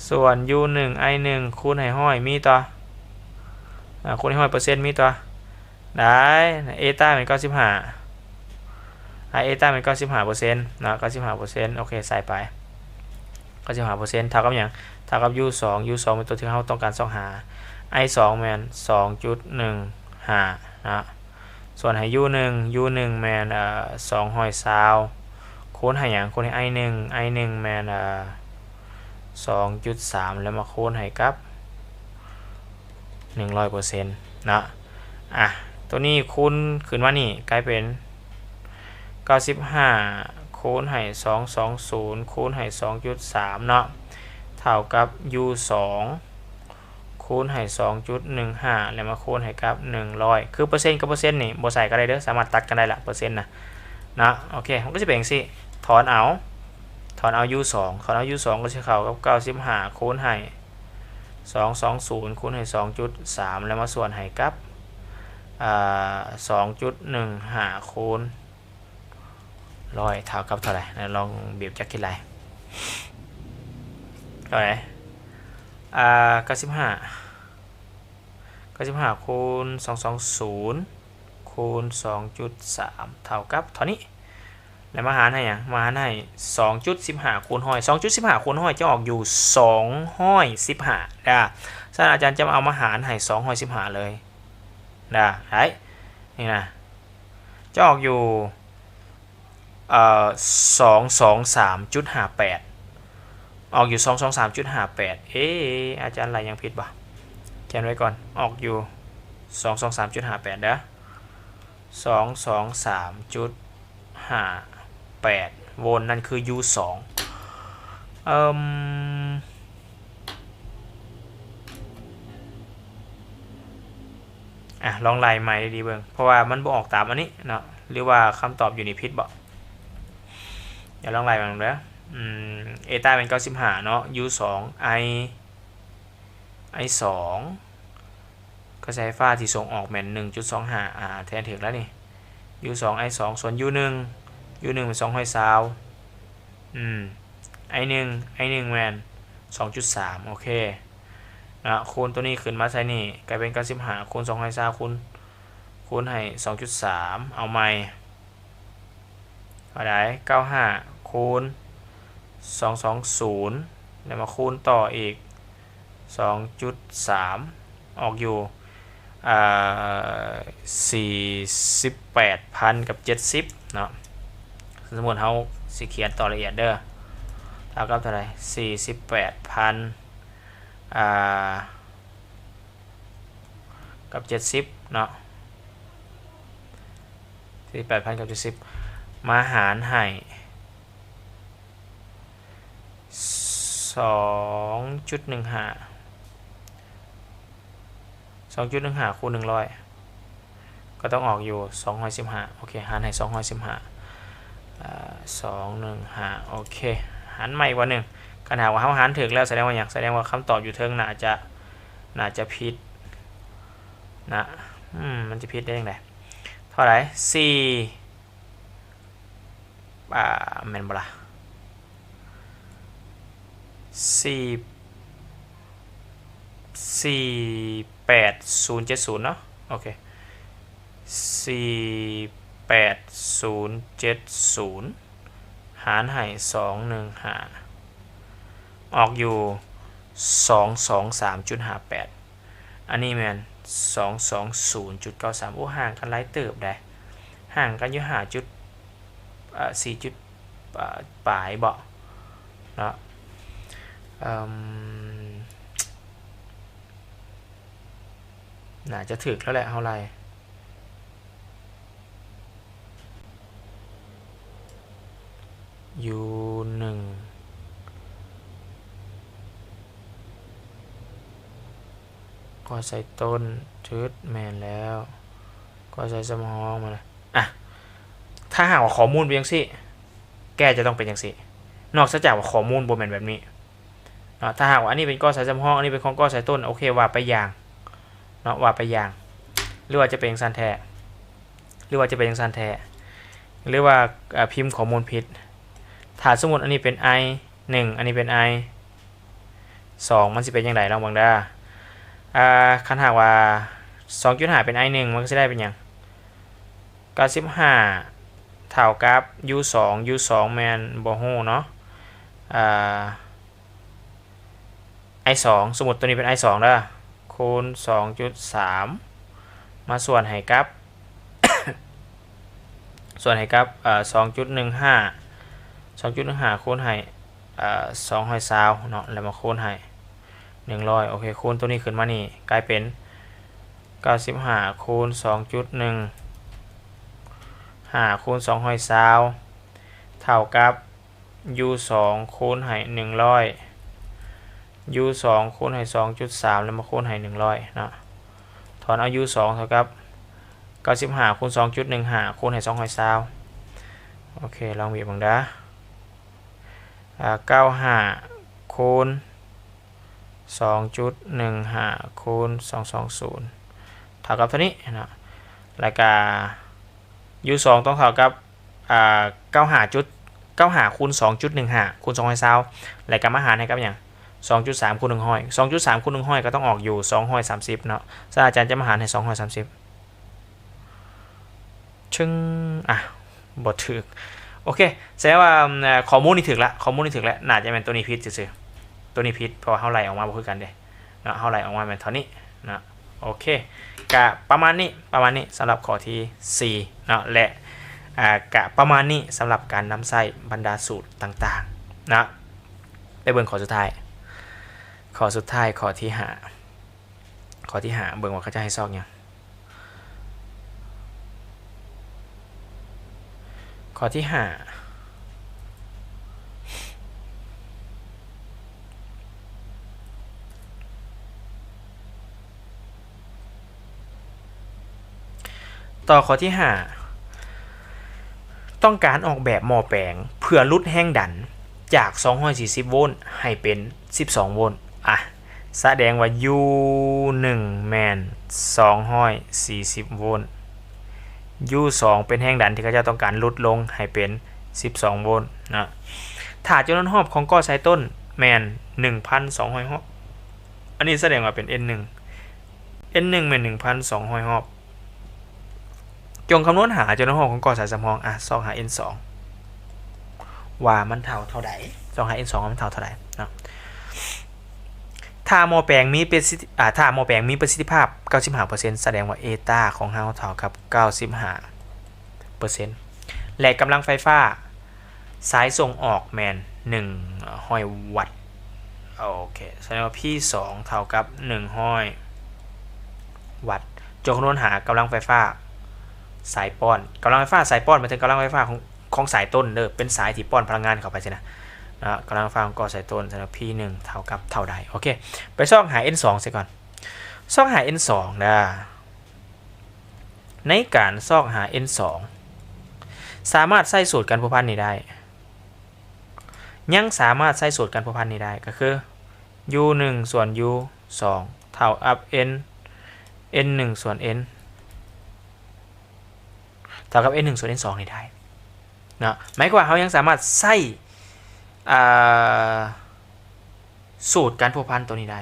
ສ່ວນຢູໜຶ່ງໄອໜຶ່ງ ຄູນໃຫ້ຮ້ອຍ ມີຕົວະ ອາ ຄູນໃຫ້ຮ້ອຍເປີເຊັນ ມີຕົວະ ໄດ້ ເອຕາແມ່ນເກົ້າສິບຫ້າ ອາ ເອຕາແມ່ນເກົ້າສິບຫ້າເປີເຊັນເນາະ ເກົ້າສິບຫ້າເປີເຊັນ ໂອເຄ ໃສ່ໄປ ເກົ້າສິບຫ້າເປີເຊັນ ເທົ່າກັບຫຍັງ? ເທົ່າກັບຢູສອງ ຢູສອງແມ່ນຕົວທີ່ເຮົາຕ້ອງການຊອກຫາ ໄອສອງແມ່ນສອງຈຸດໜຶ່ງຫ້າເນາະ ສ່ວນໃຫ້ຢູໜຶ່ງ ຢູໜຶ່ງແມ່ນ ເອີ ສອງຮ້ອຍຊາວ ຄູນໃຫ້ຫຍັງ? ຄູນໃຫ້ໄອໜຶ່ງ ໄອໜຶ່ງແມ່ນ ເອີ ສອງຈຸດສາມ ແລ້ວມາຄູນໃຫ້ກັບ ໜຶ່ງຮ້ອຍເປີເຊັນເນາະ. ອ່ະ ຕົວນີ້ຄູນຂຶ້ນມານີ້ກາຍເປັນເກົ້າສິບຫ້າ ຄູນໃຫ້ສອງສອງສູນ ຄູນໃຫ້ສອງຈຸດສາມເນາະ ເທົ່າກັບຢູສອງ ຄູນໃຫ້ສອງຈຸດໜຶ່ງຫ້າ ແລ້ວມາຄູນໃຫ້ກັບໜຶ່ງຮ້ອຍ ຄືເປີເຊັນກັບເປີເຊັນນີ້ບໍ່ໃສ່ກໍໄດ້ເດີ້ ສາມາດຕັດກັນໄດ້ລະ ເປີເຊັນນະເນາະ. ໂອເຄ ມັນກໍຊິເປັນຈັ່ງຊີ້ ຖອນເອົາ ຖອນເອົາຢູສອງ ຖອນເອົາຢູສອງກໍຊິເຂົ້າກັບເກົ້າສິບຫ້າ ຄູນໃຫ້ ສອງສອງສູນ ຄູນໃຫ້ສອງຈຸດສາມ ແລ້ວມາສ່ວນໃຫ້ກັບ ອ່າ ສອງຈຸດໜຶ່ງຫ້າຄູນຮ້ອຍເທົ່າກັບເທົ່າໃດ? ລອງບີບຈັກຄິດໄລ່ ເທົ່າໃດ? ອ່າ ເກົ້າສິບຫ້າ ເກົ້າສິບຫ້າຄູນສອງສອງສູນ ຄູນສອງຈຸດສາມ ເທົ່າກັບເທົ່ານີ້ ແລ້ວມາຫານໃຫ້ຫຍັງ? ມາຫານໃຫ້ສອງຈຸດສິບຫ້າຄູນຮ້ອຍ ສອງຈຸດສິບຫ້າຄູນຮ້ອຍຈະອອກຢູ່ສອງຮ້ອຍສິບຫ້າເດີ້. ສະນັ້ນອາຈານຈະເອົາມາຫານໃຫ້ສອງຮ້ອຍສິບຫ້າເລີຍເດີ້ ໄດ້ ນີ້ນະ ຈະອອກຢູ່ ເອີ ສອງສອງສາມຈຸດຫ້າແປດ ອອກຢູ່ສອງສອງສາມຈຸດຫ້າແປດ. ເອ ອາຈານໄລ່ຫຍັງຜິດບໍ່? ຂຽນໄວ້ກ່ອນ ອອກຢູ່ສອງສອງສາມຈຸດຫ້າແປດເດີ້ ສອງສອງສາມຈຸດຫ້າແປດ ໂວນນັ້ນຄືຢູສອງ ເອີມ ອ່ະ ລອງໄລ່ໃໝ່ດີໆເບິ່ງ ເພາະວ່າມັນບໍ່ອອກຕາມອັນນີ້ເນາະ ຫຼືວ່າຄຳຕອບຢູ່ນີ້ຜິດບໍ? ດຽວລອງໄລ່ເບິ່ງເດີ້ ອືມ ເອຕາແມ່ນເກົ້າສິບຫ້າເນາະ ຢູສອງ ໄອ ໄອສອງ ກະແສໄຟຟ້າທີ່ສົ່ງອອກແມ່ນໜຶ່ງຈຸດສອງຫ້າ ອາ ແທນຖືກແລ້ວນີ້ ຢູສອງ ໄອສອງ ສ່ວນຢູໜຶ່ງ ຢູໜຶ່ງແມ່ນສອງຮ້ອຍຊາວ ອືມ ໄອໜຶ່ງ ໄອໜຶ່ງແມ່ນສອງຈຸດສາມ ໂອເຄນະ ຄູນໂຕນີ້ຂຶ້ນມາໃສ່ນີ້ ກາຍເປັນເກົ້າສິບຫ້າຄູນສອງຮ້ອຍຊາວ ຄູນ ຄູນໃຫ້ສອງຈຸດສາມ ເອົາໃໝ່ ເທົ່າໃດ ເກົ້າສິບຫ້າຄູນສອງສອງສູນ ແລ້ວມາຄູນຕໍ່ອີກສອງຈຸດສາມ ອອກຢູ່ ເອີ ສີ່ສິບແປດພັນກັບເຈັດສິບເນາະ. ສົມມຸດເຮົາຊິຂຽນຕໍ່ລະອຽດເດີ ເທົ່າກັບເທົ່າໃດ ສີ່ສິບແປດພັນ ອ່າ ກັບເຈັດສິບເນາະ ສີ່ສິບແປດພັນກັບເຈັດສິບ ມາຫານໃຫ້ສອງຈຸດໜຶ່ງຫ້າ ສອງຈຸດໜຶ່ງຫ້າຄູນໜຶ່ງຮ້ອຍ ກໍຕ້ອງອອກຢູ່ສອງຮ້ອຍສິບຫ້າ ໂອເຄ ຫານໃຫ້ສອງຮ້ອຍສິບຫ້າ ເອີ ສອງໜຶ່ງຫ້າ ໂອເຄ ຫານໃໝ່ບາດໜຶ່ງ ຄັນຫາກວ່າເຮົາຫານຖືກແລ້ວ ສະແດງວ່າຫຍັງ? ສະແດງວ່າຄຳຕອບຢູ່ເທິງໜ້າຈະ ໜ້າຈະຜິດນະ ອືມ ມັນຈະຜິດໄດ້ຈັ່ງໃດ? ເທົ່າໃດ? ສີ່ ອ່າ ແມ່ນບໍ່ລະ? ສີ່ ສີ່ແປດສູນເຈັດສູນເນາະ ໂອເຄ ສີ່ແປດສູນເຈັດສູນ ຫານໃຫ້ສອງໜຶ່ງຫ້າ ອອກຢູ່ສອງສອງສາມຈຸດຫ້າແປດ ອັນນີ້ແມ່ນສອງສອງສູນຈຸດເກົ້າສາມ ໂອ້ ຫ່າງກັນຫຼາຍເຕີບໃດ໋ ຫ່າງກັນຢູ່ຫ້າຈຸດ ເອີ ສີ່ຈຸດ ເອີ ປາຍເບາະເນາະ ເອີ່ມ ໜ້າຈະຖືກແລ້ວແຫຼະ ເຮົາໄລ່ ຢູໜຶ່ງ ກໍໃສ່ຕົ້ນ ຈຸດ ແມ່ນແລ້ວ ກໍໃສ່ສຳຮອງມາເລີຍ ອະ ຖ້າຫາກວ່າຂໍ້ມູນເປັນຈັ່ງຊີ້ ແກ້ຈະຕ້ອງເປັນຈັ່ງຊີ້ ນອກເສຍຈາກວ່າຂໍ້ມູນບໍ່ແມ່ນແບບນີ້ເນາະ ຖ້າຫາກວ່າອັນນີ້ເປັນກໍໃສ່ສຳຮອງ ອັນນີ້ເປັນຂອງກໍໃສ່ຕົ້ນ ໂອເຄ ວ່າໄປຢ່າງເນາະ ວ່າໄປຢ່າງ ຫຼືວ່າຈະເປັນຈັ່ງຊັ້ນແທ້ ຫຼືວ່າຈະເປັນຈັ່ງຊັ້ນແທ້ ຫຼືວ່າ ເອີ່ ພິມຂໍ້ມູນຜິດ ຖ້າສົມມຸດອັນນີ້ເປັນ ໄອ ໜຶ່ງ ອັນນີ້ເປັນ ໄອ ສອງ ມັນຊິເປັນຈັ່ງໃດ ລອງເບິ່ງເດີ ເອີ່ ຄັນຫາກວ່າສອງຈຸດຫ້າເປັນ ໄອ ໜຶ່ງ ມັນກໍຊິໄດ້ເປັນຫຍັງ? ເກົ້າສິບຫ້າເທົ່າກັບ ຢູສອງ ຢູສອງແມ່ນບໍ່ຮູ້ເນາະ ເອີ່ ໄອສອງ ສົມມຸດໂຕນີ້ເປັນໄອສອງເດີ ຄູນສອງຈຸດສາມ ມາສ່ວນໃຫ້ກັບ ສ່ວນໃຫ້ກັບ ເອີ່ ສອງຈຸດໜຶ່ງຫ້າ ສອງຈຸດໜຶ່ງຫ້າຄູນໃຫ້ ເອີ່ ສອງຮ້ອຍຊາວເນາະ ແລ້ວມາຄູນໃຫ້ໜຶ່ງຮ້ອຍ ໂອເຄ ຄູນໂຕນີ້ຂຶ້ນມານີ້ ກາຍເປັນເກົ້າສິບຫ້າຄູນສອງຈຸດໜຶ່ງຫ້າຄູນສອງຮ້ອຍຊາວ ເທົ່າກັບ ຢູສອງຄູນໃຫ້ໜຶ່ງຮ້ອຍ ຢູສອງຄູນໃຫ້ສອງຈຸດສາມ ແລ້ວມາຄູນໃຫ້ໜຶ່ງຮ້ອຍເນາະ ຖອນເອົາຢູສອງເທົ່າກັບເກົ້າສິບຫ້າຄູນສອງຈຸດໜຶ່ງຫ້າຄູນໃຫ້ສອງຮ້ອຍຊາວ ໂອເຄ ລອງບີບເບິ່ງເດີ ເກົ້າສິບຫ້າຄູນສອງຈຸດໜຶ່ງຫ້າຄູນສອງສອງສູນ ເທົ່າກັບເທົ່ານີ້ເນາະ ແລ້ວກະຢູສອງຕ້ອງເທົ່າກັບ ອ່າ ເກົ້າສິບຫ້າຈຸດ ເກົ້າສິບຫ້າຄູນສອງຈຸດໜຶ່ງຫ້າຄູນສອງຮ້ອຍຊາວ ແລ້ວກໍມາຫານໃຫ້ກັບຫຍັງ? ສອງຈຸດສາມຄູນໜຶ່ງຮ້ອຍ ສອງຈຸດສາມຄູນໜຶ່ງຮ້ອຍກໍຕ້ອງອອກຢູ່ສອງຮ້ອຍສາມສິບເນາະ ສະນັ້ນອາຈານຈະມາຫານໃຫ້ສອງຮ້ອຍສາມສິບ ຊຶ່ງ ອ່ະ ບໍ່ຖືກ ໂອເຄ ສະແດງວ່າ ເອີ່ ຂໍ້ມູນນີ້ຖືກລະ ຂໍ້ມູນນີ້ຖືກລະ ໜ້າຈະແມ່ນໂຕນີ້ຜິດຊື່ໆ ໂຕນີ້ຜິດ ເພາະວ່າເຮົາໄລ່ອອກມາບໍ່ຄືກັນເດ້ ເນາະ ເຮົາໄລ່ອອກມາແມ່ນເທົ່ານີ້ເນາະ ໂອເຄ ກະປະມານນີ້ ປະມານນີ້ສຳລັບຂໍ້ທີສີ່ເນາະ ແລະ ອາ ກະປະມານນີ້ສຳລັບການນຳໃຊ້ບັນດາສູດຕ່າງໆເນາະ ໄປເບິ່ງຂໍ້ສຸດທ້າຍ ຂໍ້ສຸດທ້າຍ ຂໍ້ທີຫ້າ ຂໍ້ທີຫ້າ ເບິ່ງວ່າເຂົາຈະໃຫ້ຊອກຫຍັງ? ຂໍ້ທີຫ້າ ຕໍ່ຂໍ້ທີຫ້າ ຕ້ອງການອອກແບບໝໍ້ແປງເພື່ອຫຼຸດແຮງດັນ ຈາກສອງຮ້ອຍສີ່ສິບໂວນໃຫ້ເປັນສິບສອງໂວນ. ອ່ະ ສະແດງວ່າ U ໜຶ່ງແມ່ນສອງຮ້ອຍສີ່ສິບໂວນ, U ສອງເປັນແຮງດັນທີ່ເຂົາເຈົ້າຕ້ອງການຫຼຸດລົງໃຫ້ເປັນສິບສອງໂວນເນາະ. ຖ້າຈຳນວນຮອບຂອງກໍສາຍຕົ້ນແມ່ນໜຶ່ງພັນສອງຮ້ອຍຮອບ, ອັນນີ້ສະແດງວ່າເປັນ N ໜຶ່ງ, N ໜຶ່ງແມ່ນໜຶ່ງພັນສອງຮ້ອຍຮອບ. ຈົ່ງຄຳນວນຫາຈຳນວນຮອບຂອງກໍສາຍສຳຮອງ. ອ່ະ ຊອກຫາ N ສອງ ວ່າມັນເທົ່າເທົ່າໃດ, ຊອກຫາ N ສອງ ວ່າມັນເທົ່າເທົ່າໃດເນາະ. ຖ້າໝໍ້ແປງມີປະສິດທິ ອ່າ ຖ້າໝໍ້ແປງມີປະສິດທິພາບເກົ້າສິບຫ້າເປີເຊັນ ສະແດງວ່າເອຕາຂອງເຮົາເທົ່າກັບເກົ້າສິບຫ້າເປີເຊັນ ແລະ ກຳລັງໄຟຟ້າສາຍສົ່ງອອກແມ່ນໜຶ່ງຮ້ອຍວັດ. ໂອເຄ ສະແດງວ່າ P ສອງເທົ່າກັບໜຶ່ງຮ້ອຍວັດ. ຈົ່ງຄຳນວນຫາກຳລັງໄຟຟ້າສາຍປ້ອນ. ກຳລັງໄຟຟ້າສາຍປ້ອນໝາຍເຖິງກຳລັງໄຟຟ້າຂອງ ຂອງສາຍຕົ້ນເດີ, ເປັນສາຍທີ່ປ້ອນພະລັງງານເຂົ້າໄປຊີ້ນະ. ນະ ກຳລັງໄຟຟ້າຂອງກໍສາຍຕົ້ນ ສະແດງວ່າ P ໜຶ່ງເທົ່າກັບເທົ່າໃດ. ໂອເຄ ໄປຊອກຫາ N ສອງເສຍກ່ອນ. ຊອກຫາ N ສອງເດີ. ໃນການຊອກຫາ N ສອງ ສາມາດໃຊ້ສູດການພົວພັນນີ້ໄດ້, ຍັງສາມາດໃຊ້ສູດການພົວພັນນີ້ໄດ້ ກໍຄື U ໜຶ່ງສ່ວນ U ສອງເທົ່າກັບ N, N ໜຶ່ງສ່ວນ N ເທົ່າກັບ N ໜຶ່ງສ່ວນ N ສອງນີ້ໄດ້ເນາະ. ໝາຍຄວາມວ່າເຮົາຍັງສາມາດໃຊ້ ອ່າ ສູດການພົວພັນຕົວນີ້ໄດ້.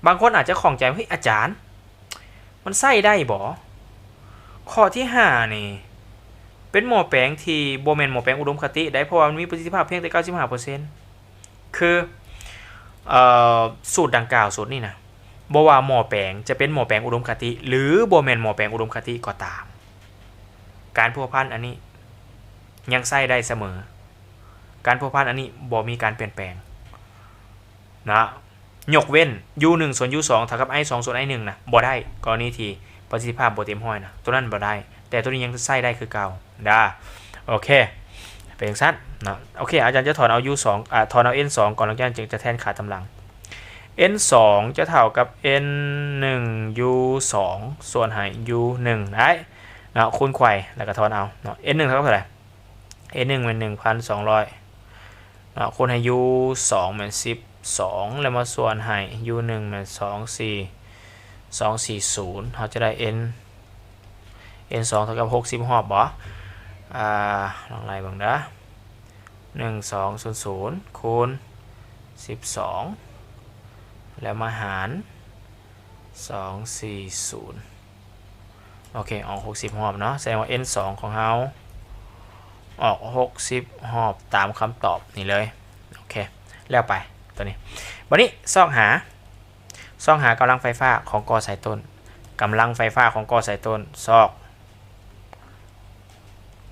ບາງຄົນອາດຈະຂ້ອງໃຈວ່າ ເຮີ້ຍ ອາຈານ ມັນໃຊ້ໄດ້ບໍ່? ຂໍ້ທີຫ້ານີ້ ເປັນໝໍ້ແປງທີ່ບໍ່ແມ່ນໝໍ້ແປງອຸດົມຄະຕິໄດ໋, ເພາະວ່າມັນມີປະສິດທິພາບພຽງແຕ່ເກົ້າສິບຫ້າເປີເຊັນ. ຄື ເອີ ສູດດັ່ງກ່າວ ສູດນີ້ນະ ບໍ່ວ່າໝໍ້ແປງຈະເປັນໝໍ້ແປງອຸດົມຄະຕິ ຫຼື ບໍ່ແມ່ນໝໍ້ແປງອຸດົມຄະຕິກໍຕາມ, ການພົວພັນອັນນີ້ຍັງໃຊ້ໄດ້ສະເໝີ. ການພົວພັນອັນນີ້ບໍ່ມີການປ່ຽນແປງນະ, ຍົກເວັ້ນ U ໜຶ່ງສ່ວນ U ສອງເທົ່າກັບ I ສອງສ່ວນ I ໜຶ່ງນະ ບໍ່ໄດ້. ກໍລະນີທີ່ປະສິດທິພາບບໍ່ເຕັມຮ້ອຍນະ ໂຕນັ້ນບໍ່ໄດ້, ແຕ່ໂຕນີ້ຍັງໃຊ້ໄດ້ຄືເກົ່າເດີ. ໂອເຄ ເປັນຈັ່ງຊັ້ນເນາະ. ໂອເຄ ອາຈານຈະຖອນເອົາ U ສອງ ອາ ຖອນເອົາ N ສອງກ່ອນ, ຫຼັງຈາກນັ້ນຈຶ່ງຈະແທນຄ່າຕາມຫຼັງ. N ສອງຈະເທົ່າກັບ N ໜຶ່ງ U ສອງ ສ່ວນໃຫ້ U ໜຶ່ງ ໄດ້ເນາະ, ຄູນໄຂວ້ແລ້ວກໍຖອນເອົາເນາະ. N ໜຶ່ງເທົ່າກັບເທົ່າໃດ? N ໜຶ່ງແມ່ນໜຶ່ງພັນສອງຮ້ອຍເນາະ, ຄູນໃຫ້ U ສອງແມ່ນສິບສອງ ແລ້ວມາສ່ວນໃຫ້ U ໜຶ່ງແມ່ນສອງສີ່ ສອງສີ່ສູນ. ເຮົາຈະໄດ້ N N ສອງເທົ່າກັບຫົກສິບຮອບບໍ່? ອາ ລອງໄລ່ເບິ່ງເດີ, ໜຶ່ງສອງສູນສູນ ຄູນສິບສອງ ແລ້ວມາຫານສອງສີ່ສູນ. ໂອເຄ ອອກຫົກສິບຮອບເນາະ, ສະແດງວ່າ N ສອງຂອງເຮົາອອກຫົກສິບຮອບຕາມຄຳຕອບນີ້ເລີຍ. ໂອເຄ ແລ້ວໄປຕົວນີ້. ບັດນີ້ຊອກຫາ ຊອກຫາກຳລັງໄຟຟ້າຂອງກໍສາຍຕົ້ນ. ກຳລັງໄຟຟ້າຂອງກໍສາຍຕົ້ນ ຊອກ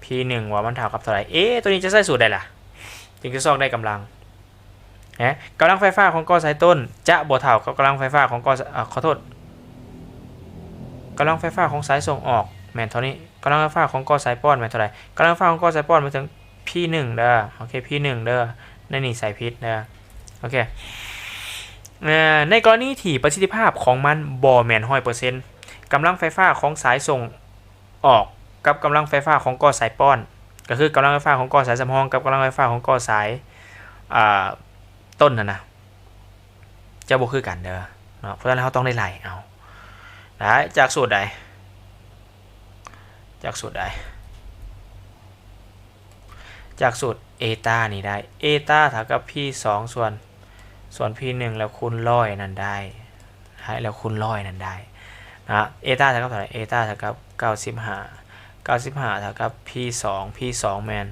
P ໜຶ່ງ ວ່າມັນເທົ່າກັບເທົ່າໃດ? ເອ ຕົວນີ້ຈະໃຊ້ສູດໃດລະ ຈຶ່ງຈະຊອກໄດ້ກຳລັງ? ນະ ກຳລັງໄຟຟ້າຂອງກໍສາຍຕົ້ນຈະບໍ່ເທົ່າກັບກຳລັງໄຟຟ້າຂອງກໍ ເອີ ຂໍໂທດ ກຳລັງໄຟຟ້າຂອງສາຍສົ່ງອອກແມ່ນເທົ່ານີ້, ກຳລັງໄຟຟ້າຂອງກໍສາຍປ້ອນແມ່ນເທົ່າໃດ? ກຳລັງໄຟຟ້າຂອງກໍສາຍປ້ອນໝາຍເຖິງ P ໜຶ່ງເດີ. ໂອເຄ P ໜຶ່ງເດີ, ໃນນີ້ໃສ່ຜິດເດີ. ໂອເຄ ເອີ ໃນກໍລະນີທີ່ປະສິດທິພາບຂອງມັນບໍ່ແມ່ນຮ້ອຍເປີເຊັນ, ກຳລັງໄຟຟ້າຂອງສາຍສົ່ງອອກກັບກຳລັງໄຟຟ້າຂອງກໍສາຍປ້ອນ, ກໍຄືກຳລັງໄຟຟ້າຂອງກໍສາຍສຳຮອງກັບກຳລັງໄຟຟ້າຂອງກໍສາຍ ອ່າ ຕົ້ນຫັ້ນນະ ຈະບໍ່ຄືກັນເດີເນາະ. ເພາະສະນັ້ນເຮົາຕ້ອງໄດ້ໄລ່ເອົາ ໄດ້ ຈາກສູດໃດ? ຈາກສູດໃດ? ຈາກສູດເອຕານີ້ໄດ້ ເອຕາເທົ່າກັບ P ສອງ ສ່ວນ ສ່ວນ P ໜຶ່ງ ແລ້ວຄູນຮ້ອຍນັ້ນໄດ້ ໃຫ້ແລ້ວຄູນຮ້ອຍນັ້ນໄດ້ນະ. ເອຕາເທົ່າກັບເທົ່າໃດ? ເອຕາເທົ່າກັບເກົ້າສິບຫ້າ, ເກົ້າສິບຫ້າເທົ່າກັບ P ສອງ, P ສອງແມ່ນ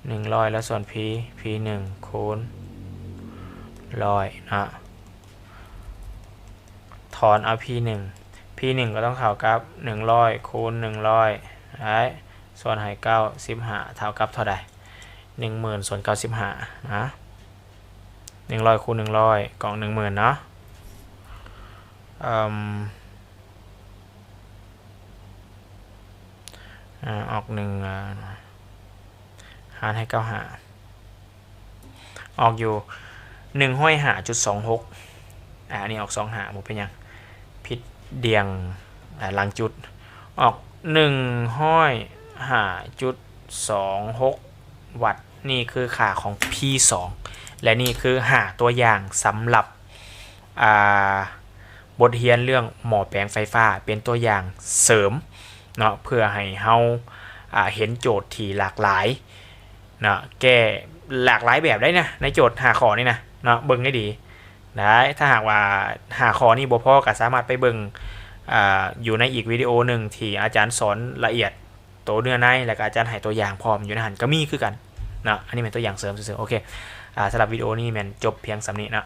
ໜຶ່ງຮ້ອຍ ແລ້ວສ່ວນ P, P ໜຶ່ງຄູນຮ້ອຍເນາະ. ຖອນເອົາ P ໜຶ່ງ, P ໜຶ່ງກໍຕ້ອງເທົ່າກັບໜຶ່ງຮ້ອຍຄູນໜຶ່ງຮ້ອຍ ໄດ້ ສ່ວນໃຫ້ເກົ້າສິບຫ້າເທົ່າກັບເທົ່າໃດ? ໜຶ່ງໝື່ນສ່ວນເກົ້າສິບຫ້ານະ. ໜຶ່ງຮ້ອຍຄູນໜຶ່ງຮ້ອຍ ກໍອອກໜຶ່ງໝື່ນເນາະ. ເອີ່ມ ອາ ອອກໜຶ່ງ ອາ ຫານໃຫ້ເກົ້າຫ້າ ອອກຢູ່ໜຶ່ງຮ້ອຍຫ້າຈຸດສອງຫົກ. ອາ ອັນນີ້ອອກສອງຫ້າ ບໍ່ເປັນຫຍັງ ຜິດດ່ຽງ ອາ ຫຼັງຈຸດ ອອກໜຶ່ງຮ້ອຍຫ້າຈຸດສອງຫົກວັດ. ນີ້ຄືຄ່າຂອງ P ສອງ ແລະນີ້ຄືຫ້າຕົວຢ່າງສຳລັບ ອ່າ ບົດຮຽນເລື່ອງໝໍ້ແປງໄຟຟ້າ ເປັນຕົວຢ່າງເສີມເນາະ ເພື່ອໃຫ້ເຮົາ ອ່າ ເຫັນໂຈດທີ່ຫຼາກຫຼາຍເນາະ ແກ້ຫຼາກຫຼາຍແບບໄດ້ນະ ໃນໂຈດຫ້າຂໍ້ນີ້ນະເນາະ ເບິ່ງໃຫ້ດີ ໄດ້ ຖ້າຫາກວ່າຫ້າຂໍ້ນີ້ບໍ່ພໍ ກໍສາມາດໄປເບິ່ງ ອ່າ ຢູ່ໃນອີກວິດີໂອໜຶ່ງທີ່ອາຈານສອນລະອຽດໂຕເນື້ອໃນ ແລ້ວກໍອາຈານໃຫ້ຕົວຢ່າງພ້ອມ ຢູ່ໃນຫັ້ນກໍມີຄືກັນເນາະ ອັນນີ້ແມ່ນຕົວຢ່າງເສີມຊື່ໆ ໂອເຄ ອ່າ ສຳລັບວິດີໂອນີ້ແມ່ນຈົບພຽງສ່ຳນີ້ເນາະ.